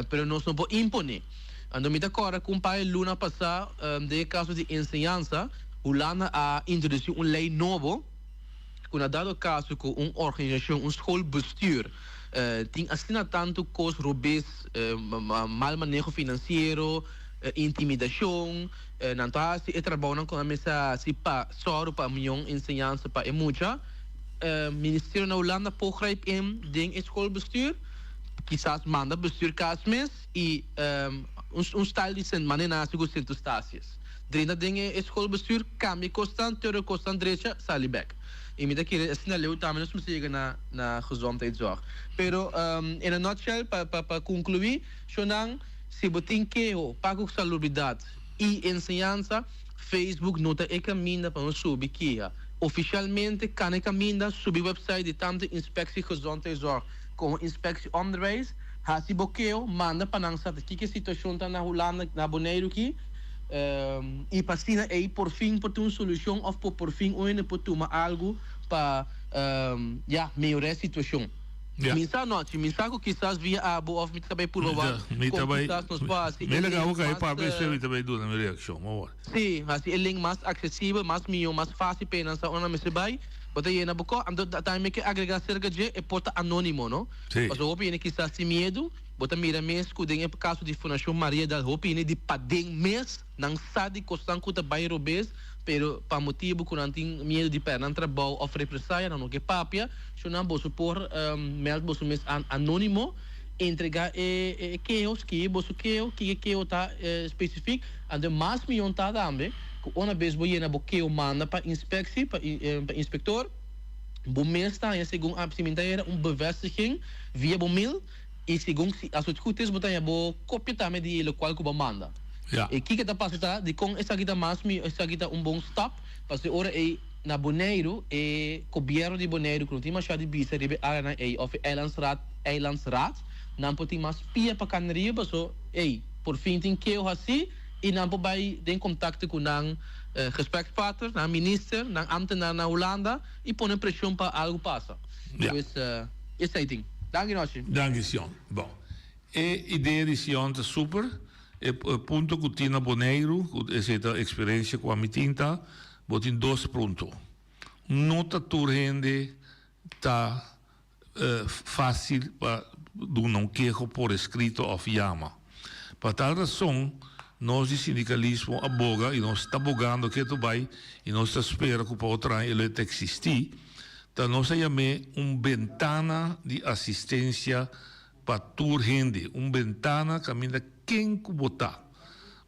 Speaker 16: Pero nos no por imponé. Anto mi ta kòrda ku un par di luna pasá den e kaso di enseñansa Hulanda a introdusí un lei nobo ku na dado kaso ku un organisashon, un schoolbestuur tin asina tantu kos robes, mal maneho finansiero, intimidashon, nan ta hasi e trabounan ku nan mester hasi pa sòru pa mion enseñansa pa e mucha. Ministerio na Hulanda por grijp in den e schoolbestuur, kisas manda bestuur kas mes i un style di Sint manera nan hasi ku Sint Eustatius. Drenta den e schoolbestuur, kambia e kosnan, tur e kosnan drecha, sali bek. I mi ta kere asina leu tambe nos mester yega na na gezondheidszorg. Pero in a nutshell pa pa pa konkluí, shonnan, si bo tin keho pa ku salubridat i enseñansa, Facebook no ta e kaminda pa nos subi keha. Ofishalmente kana e kaminda, subi website di tantu Inspectie Gezondheidszorg komo Inspectie Onderwijs, hasi bo keho, manda pa nan sa ta kiko e situashon ta na Hulanda, na Boneiru aki, i pa asina ei por fin por tin un solushon òf por por fin un hende por tuma algu pa ya mehorá e situashon. Mi sa nochi, mi sa ku kisas via abo òf mi ta bai purba wak
Speaker 13: Mi ta
Speaker 16: kon
Speaker 13: bai,
Speaker 16: kisas nos por hasi
Speaker 13: mi
Speaker 16: e
Speaker 13: laga
Speaker 16: link
Speaker 13: bo kai
Speaker 16: mas
Speaker 13: papia esei mi ta bai duna mi reakshon, bo wòrdu.
Speaker 16: Sí, hasi e link mas aksesibel, mas mihó, mas fásil pa e nan sa unda nan mester bai. Bo ta yena bo kò, anto tambe mi ke agregá serka dje e por ta anónimo, no?
Speaker 13: Sí.
Speaker 16: Pasobra hopi hende kisas tin miedu, bo ta mira mes ku den e kaso di Fundashon Maria Dal hopi hende di paden mes nan sa di kosnan ku ta bai robes, pero pa motibu ku nan tin miedu di pèrdè nan trabou òf represaya nan no ke papia, so nan boso por mèld boso mes an anónimo, entregá e e keho, skibi boso keho, kiko e keho ta spesifik, anto mas miyon ta tambe ku una bes bo yena bo keho manda pa inspeksie, pa pa inspektor, bo mes ta haña segun si mi ta era un bevestiging via bo mail i segun si as het goed is bo ta haña bo kopia tambe di lokual ku bo a manda.
Speaker 13: Ja.
Speaker 16: E kiko ta pasa ta dikon esaki ta mas mi esaki ta un bon stap pasobra e ora ei na Boneiru e gobièrnu di Boneiru ku no tin masha di bisa riba e áreanan ei òf e eilandsraad eilandsraad nan por tin mas pia pa kana riba paso ei por fin tin keho hasí i nan por bai den kontakto ku nan gesprekspartner nan minister nan ámtenar na Hulanda i pone preshon pa algu pasa.
Speaker 13: Ja.
Speaker 16: Pues esei tin. Danki Nochi.
Speaker 13: Danki Sion. Bon. E idea di Sion ta super. E punto ku tin na Boneiru, ku esei ta eksperensia ku ami tin ta, bo tin dos punto. No ta tur hende ta fásil pa duna un keho por eskrito òf yama. Pa tal rason nos di sindikalismo a boga i nos ta bogando ketu bai i nos ta spera ku pa otro aña e lo e ta eksistí, ta nos a yam'é un bentana di asistensia pa tur hende, un bentana kaminda ken ku bo ta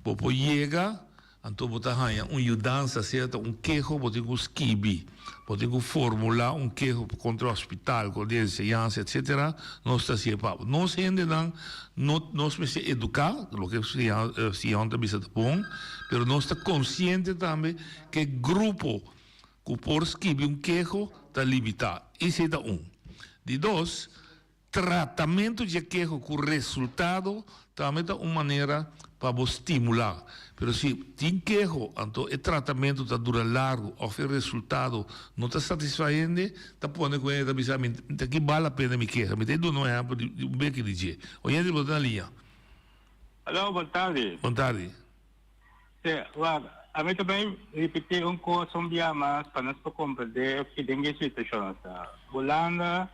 Speaker 13: bo por yega. Anto bo ta haña un yudansa, sea ta un keho bo tin ku skibi, bo tin ku formulá un keho kontra hospital, kontra di enseñansa etsetera, nos ta hasié pa bo. Nos hendenan no nos mester eduká, loke Sion ta bisa ta bon, pero nos ta konsiente tambe ku e grupo ku por skibi un keho ta limitá. Esei ta un. Di dos. Tratamentu dje keho ku resultado tambe ta un manera pa bo stimulá. Pero si tin keho, anto e tratamentu ta dura largu òf e resultado no ta satisfá hende, ta pone ku hende ta bisa, Mi ta ki bal la pena mi keha. Mi ta e duna un ehèmpel di un beki di dje. Oyente bo ta na liña.
Speaker 17: Aló, bon tardi.
Speaker 13: Bon tardi.
Speaker 17: Sí, wak, ami ta bai ripití un kos un bia mas pa nos por komprendé ki den ki situashon nos ta. Hulanda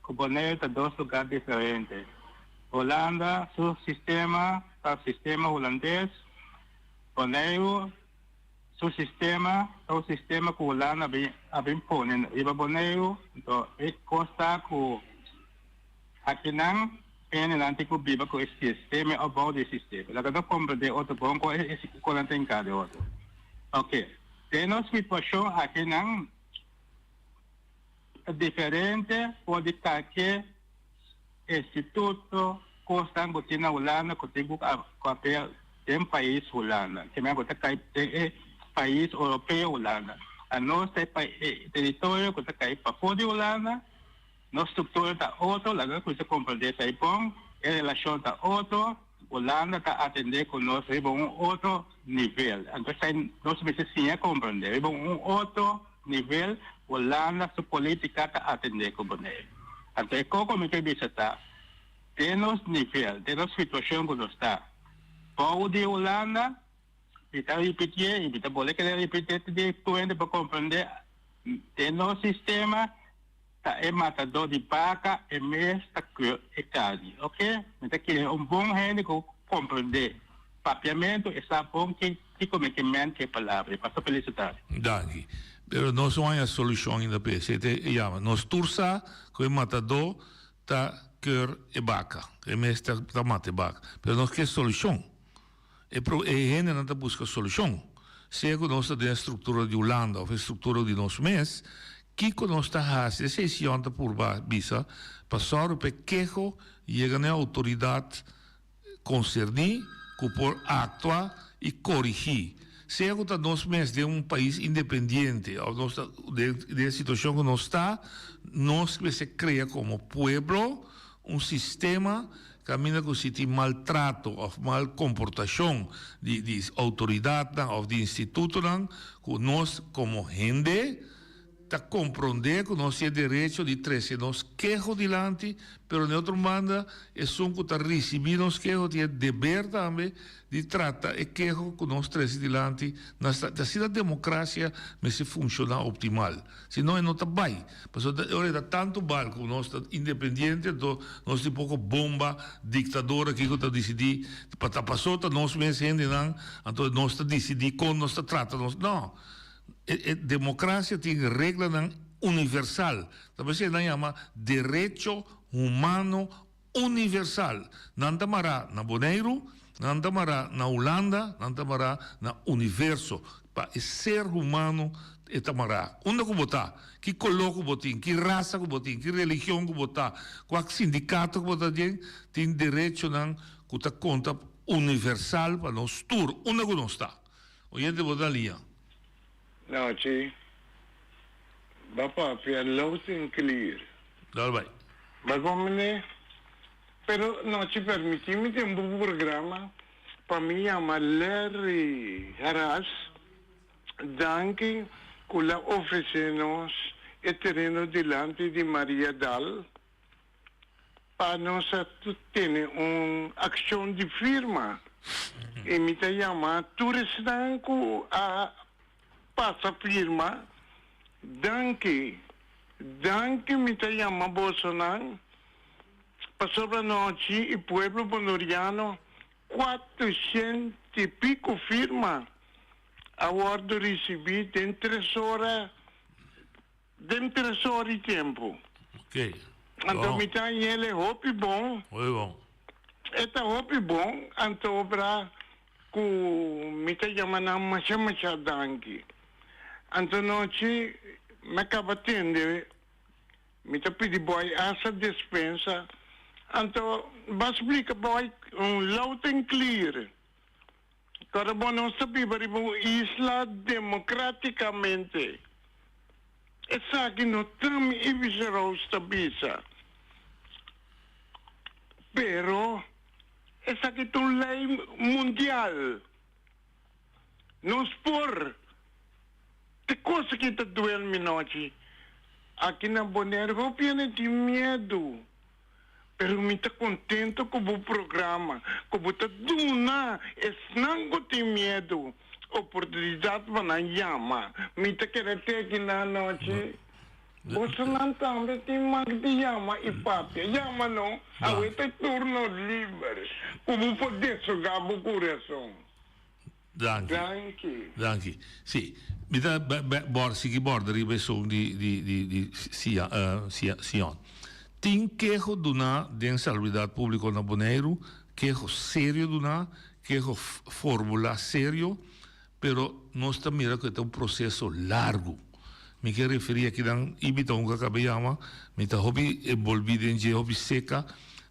Speaker 17: ku Boneiru ta dos lugá diferente. Hulanda su sistema ta sistema hulandes, Boneiru su sistema ta un sistema ku Hulanda a bin pone riba Boneiru. Anto e kos ta ku Akinan hendenan tin ku biba ku e sistema òf bou di e sistema. Laga nos komprendé otro bon kon e kon nan ta hinká den otro. Oke, den nos situashon akinan ta diferente for di kalke instituto, kosnan ku tin na Hulanda ku tin ku apea den pais Hulanda. Ke men ku ta kai den e pais Oropeo Hulanda. Anos ta e teritorio ku ta kai pafó di Hulanda. Nos struktura ta otro, laga nos kuminsá komprendé esei bon, e relashon ta otro, Hulanda ta atendé ku nos riba un otro nivel. Anto esei nos mester siña komprendé, riba un otro nivel Hulanda su polítika ta atendé ku Boneiru. Anto e koko mi ke bisa ta, den nos nivel, den nos situashon ku nos ta bou di Hulanda, mi ta ripitié i mi ta bolbe kere ripitié te di tur hende por komprendé, den nos sistema, Ta e matadó di baka e mes ta keur e karni ok mi ta kere un bon hende ku komprendé papiamentu e sa bon ke kiko mi ke ment ke palabra e pasa felisitá.
Speaker 13: Danki. Pero nos no haña solushon ainda p'e. Esei ta e yama. Nos tur sa ku e matadó ta keur e baka. E mes ta mata e baka. Pero nos ke solushon. E pro e hendenan ta buska solushon. Sea ku nos ta den e struktura di Hulanda òf e struktura di nos mes, kiko nos ta hasi? Esei Sion ta purba bisa pa sòru pa e keho yega na e outoridat konserní ku por aktua i korigí. Sea ku ta nos mes den un pais independiente òf nos ta den e situashon ku nos ta, nos mester krea komo pueblo un sistema Kaminda ku si tin maltrato òf mal komportashon di di outoridatnan òf di institutonan ku nos komo hende ta komprondé ku nos tin e derecho di trese nos keho dilanti, pero na e otro banda esun ku ta risibí nos keho tin e deber tambe di trata e keho ku nos trese dilanti na asina demokrasia mester funshoná optimal. Si no e no ta bai. Pasobra e ora e ta tantu bal ku nos ta independiente anto nos tin poko bomba diktador aki ku ta disidí pa ta paso ta nos mes hendenan anto nos ta disidí kon nos ta trata nos. No. E e demokrasia tin reglanan universal. Ta p'esei nan yama derecho humano universal. Nan ta mará na Boneiru, nan ta mará na Hulanda, nan ta mará na universo. Pa e ser humano e ta mará. Unda ku bo ta, ki koló ku bo tin, ki rasa ku bo tin, ki religion ku bo ta, kua sindikato ku bo ta den, tin derechonan ku ta konta universal pa nos tur, unda ku nos ta. Oyente bo ta liña.
Speaker 18: Nochi. Ba papia loud and clear.
Speaker 13: Dal bai.
Speaker 18: Ba komende. Pero nochi permiti mi den bo programa pa mi yama Larry Harras danki ku la ofrece nos e tereno dilanti di Maria Dal pa nos a tene un accion di firma y mi ta yama tur esnan cu a pasa firma danki danki mi ta yama bosonan pasobra nochi y pueblo bonoriano. 400 i piko firma a wòrdu risibí den tres ora, den tres ora i tempu.
Speaker 13: Oké.
Speaker 18: Anto
Speaker 13: Bon.
Speaker 18: mi ta hañ'el hopi bon.
Speaker 13: Hopi bon.
Speaker 18: E ta hopi bon, anto obra ku mi ta yama nan masha masha danki. Anto nochi mi a kaba tende Mi ta pidi boy asa despensa. Anto ba splika boy un loud and clear. Kòrda bo nos ta biba riba un isla demokratikamente. Esaki no ta mi Ibis Roos ta bisa. Pero esaki ta un lei mundial. Nos por. Te cosa ki ta duel mi nochi aki na Bonaire hopi hende tin miedu pero mi ta contento cu bo programa cu bo ta duna esnan cu tin miedu oportunidad pa nan yama mi ta kere te aki na anochi bosonan tambe tin mag di yama y papia yama no awe ta turno liber cu bo por desoga bo curason.
Speaker 13: Danki.
Speaker 18: Danki.
Speaker 13: Danki. Si, mi ta bor sigui borda riba esun di di di di Sia Sia Sion. Tin keho duná den Salubridat Públiko na Boneiru, keho serio duná, keho formulá serio, pero nos ta mira ku e ta un proseso largu. Mi ke referí akinan i mi ta un ku a kaba yama, mi ta hopi enbolbí den dje, hopi seka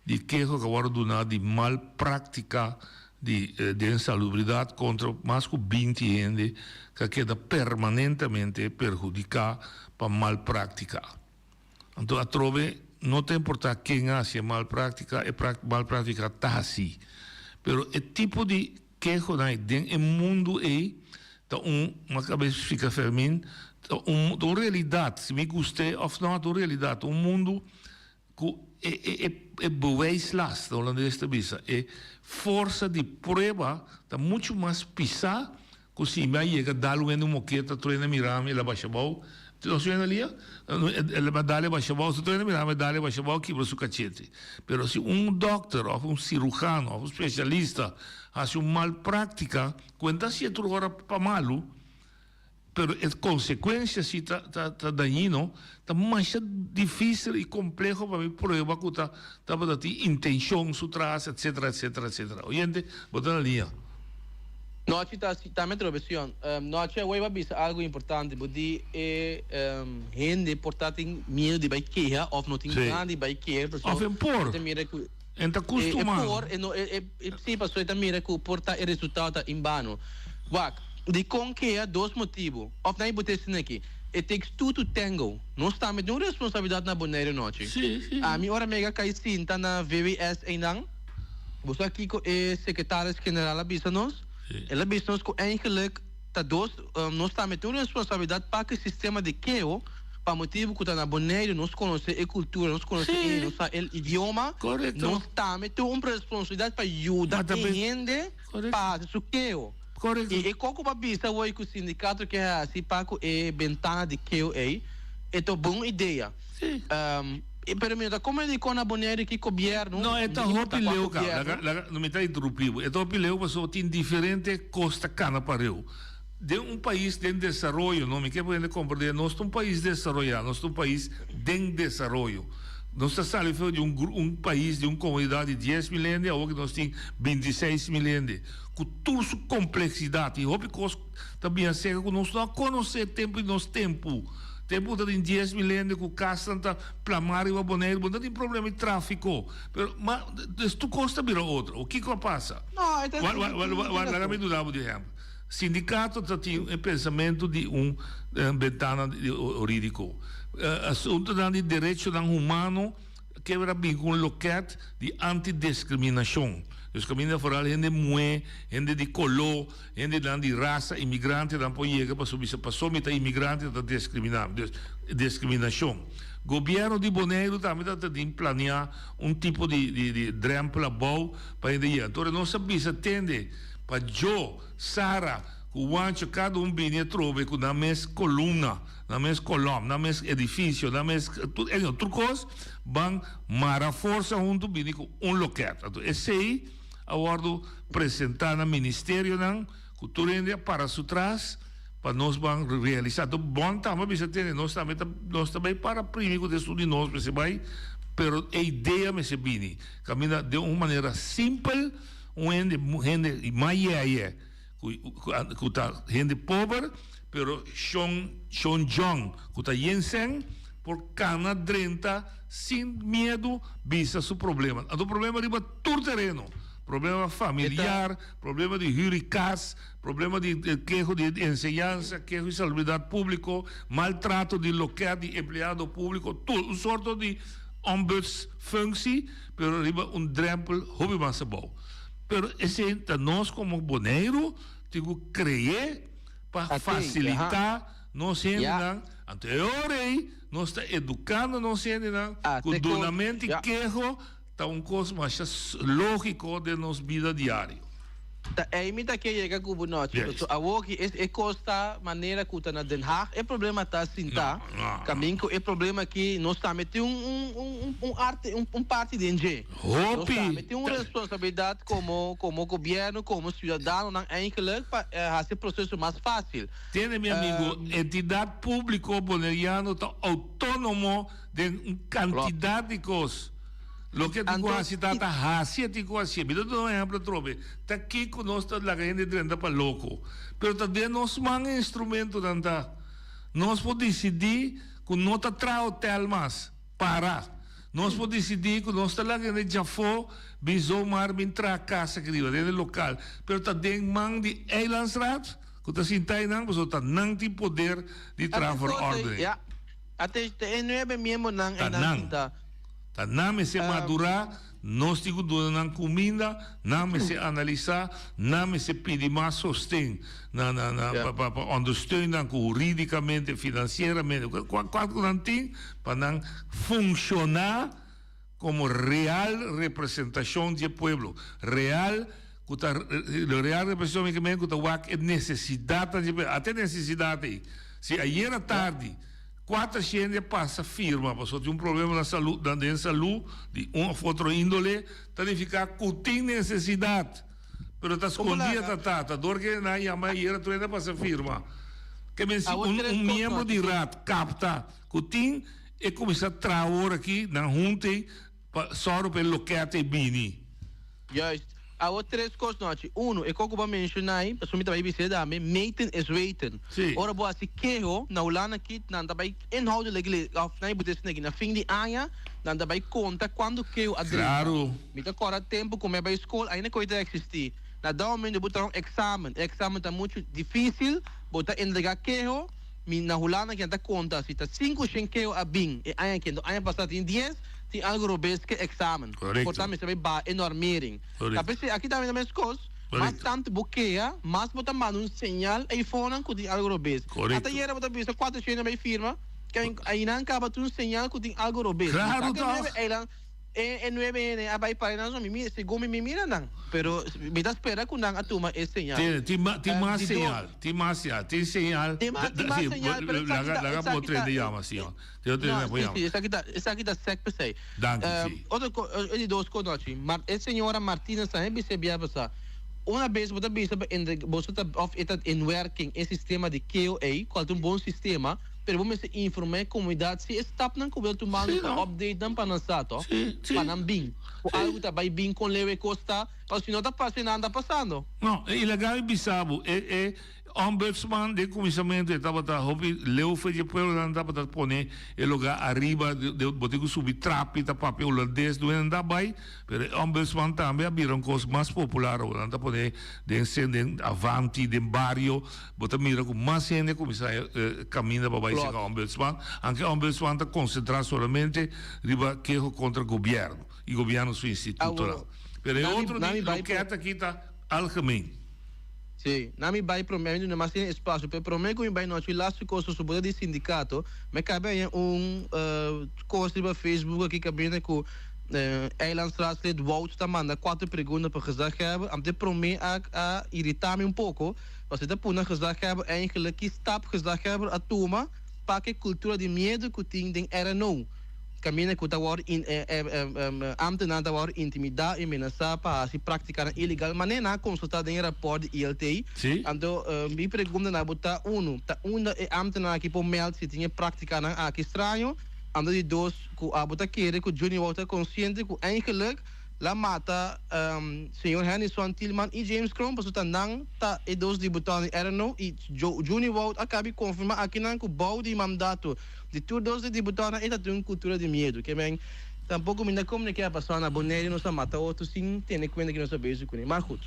Speaker 13: di keho ku a wòrdu duná di mal práktika di den salubridat kontra mas ku 20 hende ku a keda permanentemente perhudiká pa mal práktika. Anto atrobe no ta importá ken a hasi e mal práktika, e mal práktika ta hasí. Pero e tipo di kehonan ei den e mundu ei ta un, mi a kaba di splika Fermin, ta un ta un realidat, si mi gust'é òf nò, ta un realidat, un mundu ku e e e e bewijslast, de holandes ta bisa, e forsa di prueba ta muchu mas pisá Ku si mi a yega dal un hende un moketa tur hende mira mi el a basha abou. Nos su hende lia? El a dal e basha abou, si tur hende mira mi dal e basha abou kibra su kachete. Pero si un dòkter òf un sirujano òf un spesialista hasi un mal práktika ku e no ta hasié tur ora pa malu, pero e konsekuensia si ta ta dañino, ta masha difísil i kompleho pa mi prueba ku ta tabata tin intenshon su tras etcetera etcetera etcetera. Oyente, bo ta na liña.
Speaker 16: Nochi ta tambe trobe Sion. Nochi awor bo a bisa algo importante. Bo di e hende por ta tin miedu di bai keha of no tin gana di bai keha pasobra
Speaker 13: Of e por.
Speaker 16: e ta mira ku
Speaker 13: En ta
Speaker 16: e
Speaker 13: kustumá.
Speaker 16: por e no e si pasobra e ta mira ku por ta e resultado ta en bano. Wak, dikon keha dos motibu. Of nan e bo ta esina aki. It takes two to tango. Nos tambe tin un responsabilidat na Bonaire nochi. Ami ora mega kai sinta na VWS einan. Bo sa kiko e sekretaris general a bisa nos? El a bisa nos ku eigenlijk ta dos, nos tambe tin un responsabilidat pa ku e sistema di keo, pa motibu ku ta na Boneiru nos konosé e kultura, nos konosé e, nos sa e idioma, nos tambe tin un responsabilidat pa yuda e hende pa hasi su keo. I e koko bo a bisa awor ku sindikato ke hasi pa ku e bentana di keo ei, e ta un bon idea. Pero mi no ta comprende dikon na Boneiru ki gobierno.
Speaker 13: No, e ta hopi leu ka. Laga, laga, no mi ta interumpi bo. E ta hopi leu pasobra tin diferente kos ta kana pareu. Den un pais den desaroyo, no, mi ke pa hende comprende, nos ta un pais desaroyá, nos ta un pais den desaroyo. Nos ta sali for di un gru, un pais, di un komunidat di 10.000 hende, awor ki nos tin 26.000 hende, ku tur su kompleksidat i hopi kos ta bin aserka ku nos no a konosé tempu di nos tempu. Tempu ta tin 10.000 hende ku kasnan ta plamá riba Boneiru, bo no ta tin problema di tráfiko. Pero, ma, des tur kos ta bira otro. Kiko a pasa?
Speaker 16: No, e ta
Speaker 13: Wa, wa, wa, wa, laga mi duna bo di ehèmpel. Sindikato ta tin e pensamentu di un bentana hurídiko. Asuntunan di derechonan humano kebra bin ku un lokèt di anti-deskriminashon. Dus kaminda foral hende muhé, hende di koló, hendenan di rasa, imigrantenan por yega pasobra bisa paso mi ta imigrante ta deskriminá mi. Dus deskriminashon. Gobièrnu di Boneiru tambe ta ta tin planeá un tipo di di di drèmpel abou pa hende yega. Entonces nos a bisa tende pa Djo, Sara ku Wancho kada un bini atrobe ku nan mes kolumna, nan mes kolòm, nan mes edifisio, nan mes tur tur kos ban mara forsa huntu bini ku un lokèt. Anto esei. a wòrdu presentá na ministerionan ku tur hende a para su tras pa nos ban realisá. Anto bon tambe a bisa tende nos tambe ta nos ta bai para primi ku ta esun di nos mester bai pero e idea mester bini kaminda den un manera simpel un hende hende mas yeye ku ku ta hende pober pero shon shon John ku ta yen sèn por kana drenta sin miedu bisa su problema. Anto problema riba tur tereno, problema familiar, problema di hür i kas, problema di keho di enseñansa, keho di salubridat públiko, maltrato di lokèt di empleado públiko, tur un sorto di ombudsfunctie pero riba un drèmpel hopi mas abou. Pero esei ta nos komo Boneiru tin ku kre'é pa fasilitá nos hendenan. Anto e ora ei nos ta edukando nos hendenan ku dunamento di keho ta un kos masha lógiko den nos bida diario.
Speaker 16: Ta ei mi ta ke yega ku bo nochi. Pasobra awoki e kos ta manera ku ta na Den Haag e problema ta sintá. Kamin ku e problema aki nos tambe tin un un arte un parti den dje. Nos tambe tin un responsabilidat komo komo gobièrnu komo siudadanonan eigenlik pa hasi e proseso mas fásil.
Speaker 13: Tende mi amigo, entidat públiko boneriano ta outónomo den un kantidat di kos. Loke tin ku hasi ta ta hasi e tin ku hasié. Mi ta duna un ehèmpel atrobe. Ta kiko nos ta laga hende drenta pa loko. Pero ta den nos man e instrumentonan ta. Nos por disidí ku no ta traha hotèl mas. Para. Nos por disidí ku nos ta laga hende djafó bin zomaar bin traha kas aki riba, den e lokal. Pero ta den man di Eilandsraad ku ta sinta einan pasobra ta nan tin poder di traha verordening.
Speaker 16: Ya. Ate e nuebe miembronan einan sinta.
Speaker 13: Ta nan mester madurá, nos tin ku duna nan kuminda, nan mester analisá, nan mester pidi mas sosten na na na pa pa pa ondersteun nan ku hurídikamente, finansieramente, kua kua ku nan tin pa nan funshoná komo real representashon di e pueblo, real ku ta real representashon mi ke men ku ta wak e nesesidatnan di e pueblo, ata e nesesidat ei. Si ayera tardi. Kuater shende a pasa firma pasobra tin un problema na salu na den salu di un of otro indole, ta nifiká ku tin nesesidat, pero ta skondí a ta tata. Dor ke nan yama ayera tur hende a pasa firma. Ke men si un un miembro di raad kapta ku tin e kuminsá traha awor aki nan hunta ei Pa sòru pa e lokèt ei bini.
Speaker 16: Juist. Awor tres kos nochi. Uno, e kos ku bo a menshoná ei, pasobra mi ta bai bis'é tambe, meten is weten.
Speaker 13: Sí.
Speaker 16: Ora bo hasi keho, na Hulanda aki nan ta bai inhoudelijk le, òf nan e bot'é esaki, na fin di aña nan ta bai konta kuantu keho a drenta.
Speaker 13: Klaru.
Speaker 16: Mi ta kòrda tempu ku mi a bai skol, ainda koe ta eksistí. Na dat momento bo traha un eksamen, e eksamen ta muchu difísil, bo ta entregá keho, Mi na Hulanda kian ta konta si ta sinku shen keho a bin e aña aki, anto aña pasá tin dies, tin algu robes ke eksamen.
Speaker 13: Korekto.
Speaker 16: Por ta mester bai baha e normering.
Speaker 13: Korekto.
Speaker 16: Ta p'esei aki tambe ta meskos, mas
Speaker 13: Korekto.
Speaker 16: tantu bo keha, mas bo ta manda un señal eifonan ku tin algu robes.
Speaker 13: Korekto.
Speaker 16: Ata ayera bo ta bisa kuater shen a bai firma, ke einan kaba tin un señal ku tin algu robes. Mi
Speaker 13: Klaru
Speaker 16: sa ke
Speaker 13: tòg.
Speaker 16: nuebe eilan. E e nuebe hende a bai para nan so mi mira, segun mi mi mira nan, pero mi ta spera ku nan a tuma e señal.
Speaker 13: Tin, tin ma, tin mas
Speaker 16: Di dos.
Speaker 13: señal, tin mas señal, tin señal.
Speaker 16: Tin mas, tin mas
Speaker 13: Sí,
Speaker 16: señal, pero esaki
Speaker 13: laga,
Speaker 16: ta,
Speaker 13: laga
Speaker 16: esaki
Speaker 13: por
Speaker 16: ta,
Speaker 13: trende yama, sí. Tin otro
Speaker 16: No,
Speaker 13: hende por
Speaker 16: sí,
Speaker 13: yama.
Speaker 16: sí, esaki ta, esaki ta sèk p'esei.
Speaker 13: Danki, sí.
Speaker 16: Otro ko, e di dos ko nochi, Mar, e señora Martina sa he bis'é bia pasá, una bes bo ta bisa pa entre, boso ta, òf e ta in werking e sistema di keo ei, kual ta un bon sistema, Pero bo mester informá e komunidat si e stapnan ku bo ta tumando
Speaker 13: Sí,
Speaker 16: pa
Speaker 13: no.
Speaker 16: update nan pa nan sa to,
Speaker 13: Sí, sí.
Speaker 16: pa nan bin ku
Speaker 13: Sí.
Speaker 16: algu ta bai bin kon leu e kos ta, pasobra si no ta pasa e nan ta pasando.
Speaker 13: No, e ilegal e bisa bo, e e ombudsman den kuminsamentu e tabata hopi leu for di e pueblo, nan tabata pone e lugá ariba, de bo tin ku subi trapi ta papia hulandes, duen nan ta bai, pero e ombudsman tambe a bira un kos mas popular awor, nan ta pone den sen den avanti den bario, Bo ta mira ku mas hende a kuminsá kaminda pa bai serka ombudsman, anke ombudsman ta konsentrá solamente riba keho kontra gobièrnu i gobièrnu su institutonan. Pero e otro di loket aki ta algemeen.
Speaker 16: Sí, na mi bai promé, mi duna mas tin espasio, pero promé ku mi bai nochi lastu kos su bota di sindikato, mi kabe haña un kos riba Facebook aki kaminda ku Eilandsraadslid Wout ta manda kuater pregunta pa gezaghebber, anto e promé a a iritá mi un poko. Pasobra ta puna gezaghebber eigenlijk ki stap gezaghebber a tuma pa ke kultura di miedu ku tin den RNO. Kaminda ku ta wòrdu in ámtenar ta wòrdu intimidá i menasá pa hasi práktikanan ilegal manera nan a konstatá den e rapòrt di ILT. Anto mi pregunta na bo ta, unu, ta unda e ámtenar aki por mèld si tin e práktikanan aki straño? Anto di dos, ku abo ta kere ku Juni Wout ta konsiente ku eigenlik la mata señor Hennyson Thielman i James Kroon pasobra ta nan ta e dos diputadonan di RNO i Juni Wout a kabi konfirmá akinan ku bou di mandato Di tur dos di diputadonan e ta tin un kultura di miedu. Ke men tampoko mi na komunik'é a pasá na Boneiru nos a mata otro sin tene kuenta ki nos a bezig kuné. Maar goed.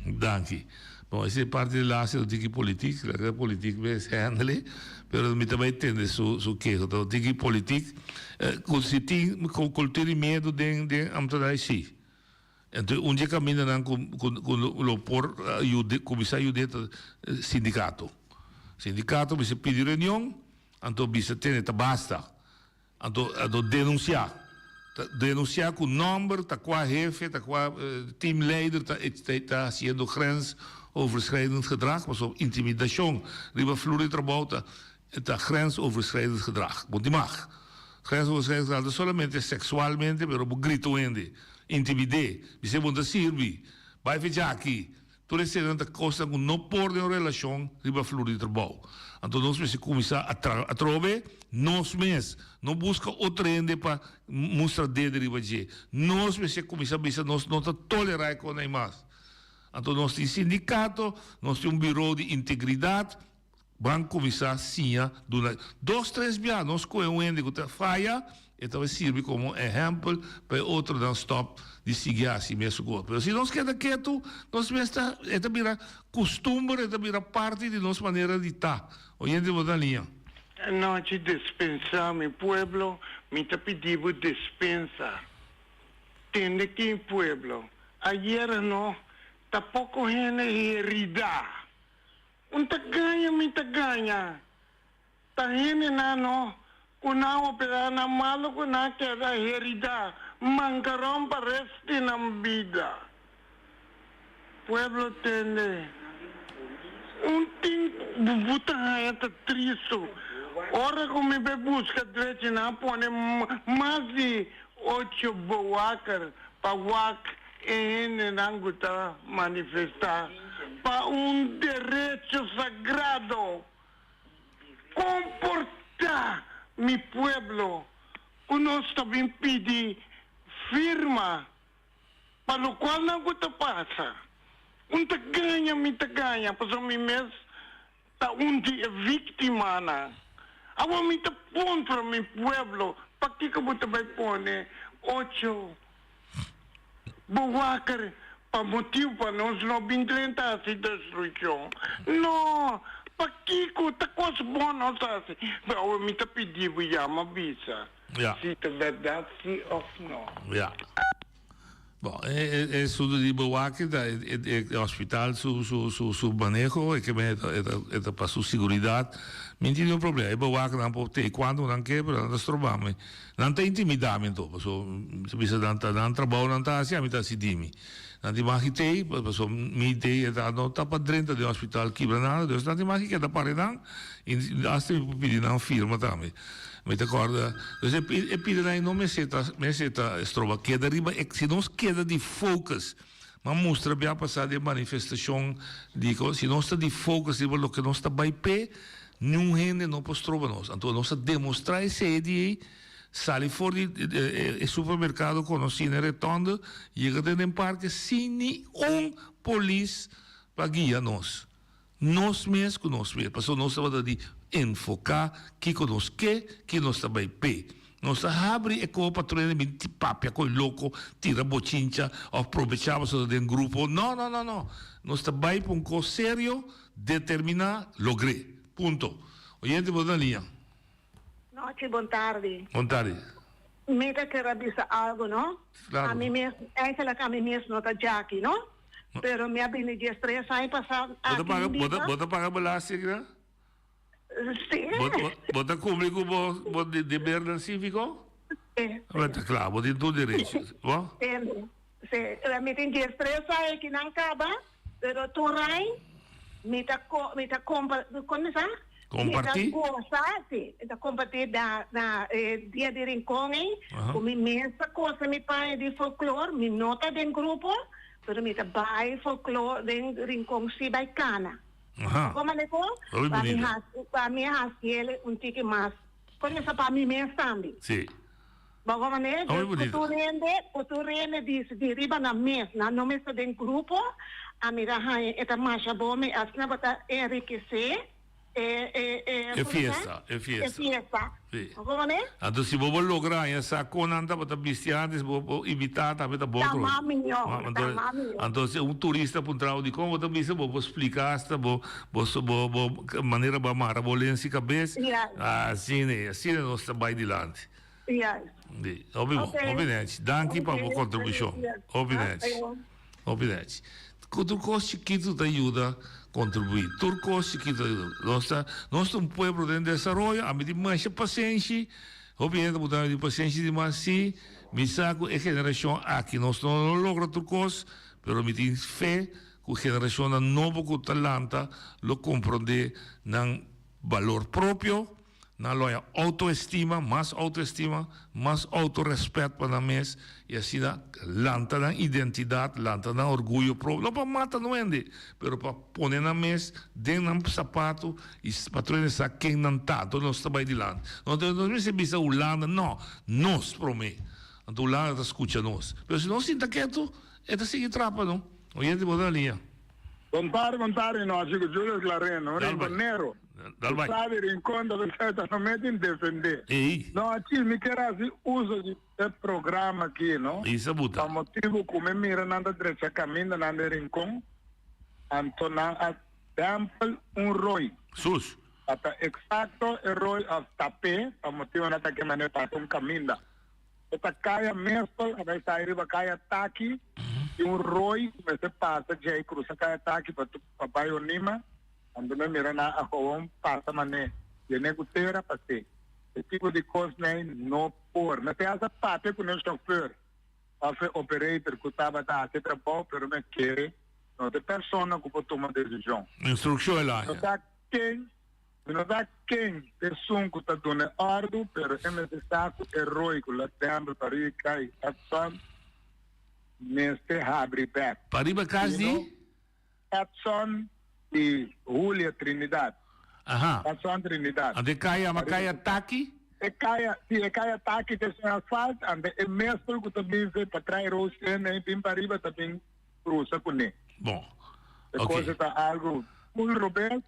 Speaker 13: Danki. Bon, esei parti di laatste no tin ki politiek, laga politiek mes handle, pero mi ta bai tende su su keho. Ta no tin ki politiek, ku si tin kultura di miedu den den ambtenarij si. Enton un di e kamindanan ku ku ku lo por yude kuminsá yude ta sindikato. Sindikato mester pidi reunion. Anto bisa tene ta basta. Anto anto denuncia. Ta denuncia cu nomber, ta cua hefe, ta cua teamleider ta ta haciendo grensoverschrijdend gedrag, pasobra intimidacion riba vloer di trabou ta ta grensoverschrijdend gedrag. Bo tin mag. Grensoverschrijdend gedrag ta solamente sexualmente, pero bo grita un hende, intimid'é, bis'é bo no ta sirbi, bai fecha aki. Tur eseinan ta kosnan ku no por den un relashon riba flur di trabou. Anto nos mester kuminsá a traha atrobe nos mes. No buska otro hende pa mustra dede riba dje. Nos mester kuminsá bisa nos no ta tolerá e kosnan ei mas. Anto nos tin sindikato, nos tin un biro di integridat. Ban kuminsá siña duna dos tres bia nos kohe un hende ku ta faya, e ta bai sirbi komo ehèmpel pa e otronan stòp di sigui hasi mesun kos. Pero si nos keda ketu, nos mes ta e ta bira kustumber, e ta bira parti di nos manera di ta. Oyente bo ta liña.
Speaker 18: Anochi despensá mi pueblo, mi ta pidi bo despensa. Tende ki pueblo, ayera no ta poko hende heridá. Un ta gaña mi ta gaña. Ta hendenan no ku nan operá nan malu ku nan keda heridá mankaron pa rest di nan bida. Pueblo tende un tin bu ta haña ta tristu ora ku mi bai buska drechi nan a pone mas di ocho bewaker pa wak E hendenan ku ta manifestá pa un derecho sagrado, komportá mi pueblo ku nos ta bin pidi firma pa lokual nan ku ta pasa. Un ta gaña mi ta gaña pasobra mi mes ta un di e víktimanan. Awor mi ta puntra mi pueblo, pakiko bo ta bai pone ocho bewaker pa motibu pa nos no bin drenta hasi destrukshon? No! Pakiko? Ta kos bon nos ta hasi. Pero awor mi ta pidi bo yama bisa si ta bèrdat si òf no.
Speaker 13: Ya. Bon, e e asuntu di bewaking ta e e hospital su su su su maneho, e ke men e ta e ta pa su siguridat. Mi no tin ningun problema. E bewakernan por tei kuantu nan ke, pero nan ta stroba mi. Nan ta intimida mi anto, paso mi ta bisa nan ta nan trabou nan ta hasi, ami ta hasi di mi. Nan tin mag tei, paso mi tei e ta no ta pa drenta den hospital kibra nada, dus nan tin mag keda pare nan i hasta mi por pidi nan firma tambe. Mi ta kòrda, dus e e pidanan ei no mester ta mester ta stroba keda riba e si nos keda di focus, m'a mustra bia pasá den manifestashon di ko si nos ta di focus riba loke nos ta bai p'e, niun hende no por stroba nos. Anto nos a demostrá esei di ei, sali for di e supermerkado konosí na e retònde, yega te den parke sin ni un polis pa guia nos. Nos mes ku nos mes, pasobra nos tabata di enfoká kiko nos ke, ki nos ta bai p'e. Nos ta habri e koho pa truena bin papia koe loko, tira bochincha òf probechá pasobra ta den grupo. No, no, no, no. Nos ta bai pa un kos serio, determiná, logr'é. Punto. Oyente bo ta na liña.
Speaker 19: Nochi, bon tardi.
Speaker 13: Bon tardi.
Speaker 19: Mi ta kere bisa algo, no?
Speaker 13: Claro.
Speaker 19: Ami mes, eigenlijk ami mes no ta djaki, no? Pero mi a bini diestres aña pasá
Speaker 13: Bo ta
Speaker 19: aki
Speaker 13: paga,
Speaker 19: den
Speaker 13: bo ta,
Speaker 19: bida.
Speaker 13: bo ta paga belasting aki nan?
Speaker 19: Sí.
Speaker 13: Bo, bo, bo ta cumpli cu bo, bo de, debernan cívico?
Speaker 19: Sí.
Speaker 13: Bo ta cla, bo tin tur derecho. Bo?
Speaker 19: Sí, sí. Mi tin diestres aña aki nan caba, pero tur aña mi ta co, mi ta compra, con mi sa?
Speaker 13: Kompartí?
Speaker 19: Mi ta gosa, si. Mi ta kompartí na na e dia di Rincon ei, ku mi mes ta kosa mi paña di folklor. Mi no ta den grupo, pero mi ta bai folklor den Rincon si bai kana.
Speaker 13: Aha.
Speaker 19: Bo manda ku?
Speaker 13: Hopi
Speaker 19: Pa mi
Speaker 13: bunita.
Speaker 19: hasi, pa mi hasi el un tiki mas. Kuminsa pa mi mes tambe.
Speaker 13: Si.
Speaker 19: Bo wak manera
Speaker 13: Hopi
Speaker 19: ku
Speaker 13: bunita.
Speaker 19: tur hende, ku tur hende disidi riba nan mes. Nan no mester den grupo. A mi ta haña e ta masha bon mi asina bo ta enrikesé e e e
Speaker 13: E
Speaker 19: komo sa?
Speaker 13: fiesta, e
Speaker 19: E
Speaker 13: fiesta.
Speaker 19: fiesta.
Speaker 13: Si.
Speaker 19: Bo wak manera?
Speaker 13: Anto si bo bo logra haña sa kon nan tabata bisti antes bo bo invitá tambe ta bon
Speaker 19: Ta
Speaker 13: trohe.
Speaker 19: mas mihó,
Speaker 13: Ma
Speaker 19: ta
Speaker 13: anto
Speaker 19: mas mihó.
Speaker 13: anto si un turista puntra bo dikon bo ta bisti bo por splika asta bo bo bo bo manera bo a mara bo lensi kabes.
Speaker 19: Ya.
Speaker 13: Asina e, asina nos ta bai dilanti.
Speaker 19: Yes.
Speaker 13: Di, hopi bon,
Speaker 19: Okay.
Speaker 13: hopi nechi. Danki pa bo
Speaker 19: Okay,
Speaker 13: kontribushon.
Speaker 19: yes.
Speaker 13: Hopi
Speaker 19: Ah,
Speaker 13: nechi.
Speaker 19: ayo.
Speaker 13: Hopi nechi. Ku tur kos chikitu ta yuda kontribuí. Tur kos chikitu ta yuda. Nos ta, nos ta un pueblo den desaroyo, ami tin masha pasenshi. Hopi hende ta puntra mi tin pasenshi dimas. Sí, mi sa ku e generashon aki nos no lo logra tur kos, pero mi tin fe ku generashonnan nobo ku ta lanta lo komprondé nan balor propio. Nan lo haña outoestima, mas outoestima, mas outorespèt pa nan mes i asina lanta nan identidat, lanta nan orguyo propio, no pa mata no hende, pero pa pone nan mes den nan sapatu i pa tur hende sa ken nan ta. Anto nos ta bai dilanti. No nos mester bisa Hulanda, no, nos promé. Anto Hulanda ta skucha nos. Pero si nos sinta ketu, e ta sigui trapa no. Oyente bo ta na liña.
Speaker 18: Bon tardi, bon tardi nochi cu Julius Lareno, un rinconero.
Speaker 13: Dal bai.
Speaker 18: Sabi Rincon ta bisa ta no mete in defende.
Speaker 13: Ey.
Speaker 18: Nochi mi kier haci uso di e programa aki no.
Speaker 13: Isa buta.
Speaker 18: Pa motibo cu mi mira nan ta drecha caminda nan den Rincon, anto nan a stempel un rooi.
Speaker 13: Sus.
Speaker 18: Ata exacto e rooi of tape pa motibo nan ta ke mane pasa un caminda. E ta kaya Mespel, a bai sai riba kaya Taki, tin un rooi ku mester pasa djei krusa kaya Taki pa pa bai Onima, anto mi a mira nan a gewoon pasa man'é yené ku tera pas'é. E tipo di kos nei no por. Mester hasta papia ku nan shofùr òf e operator ku tabata hasi e trabou, pero mi a kere no ta e persona ku por tuma desishon.
Speaker 13: Instrukshon el a
Speaker 18: No
Speaker 13: haña.
Speaker 18: sa ken Mi no sa ken t'esun ku ta duna e òrdu, pero e mester sa ku e roi ku la tèmpel pa riba kai Edson mester habri bèk.
Speaker 13: Pa riba kas di?
Speaker 18: Edson i Julia Trinidad.
Speaker 13: Aha.
Speaker 18: Edson Trinidad.
Speaker 13: Anto e kaya yama kaya Taki?
Speaker 18: E kaya, si, e kaya Taki ta esun asfalt, anto e mespel ku ta bin fe pa trai Rose Inn ei bin pa riba ta bin krusa kuné.
Speaker 13: Bon.
Speaker 18: E kos ta algu full robes.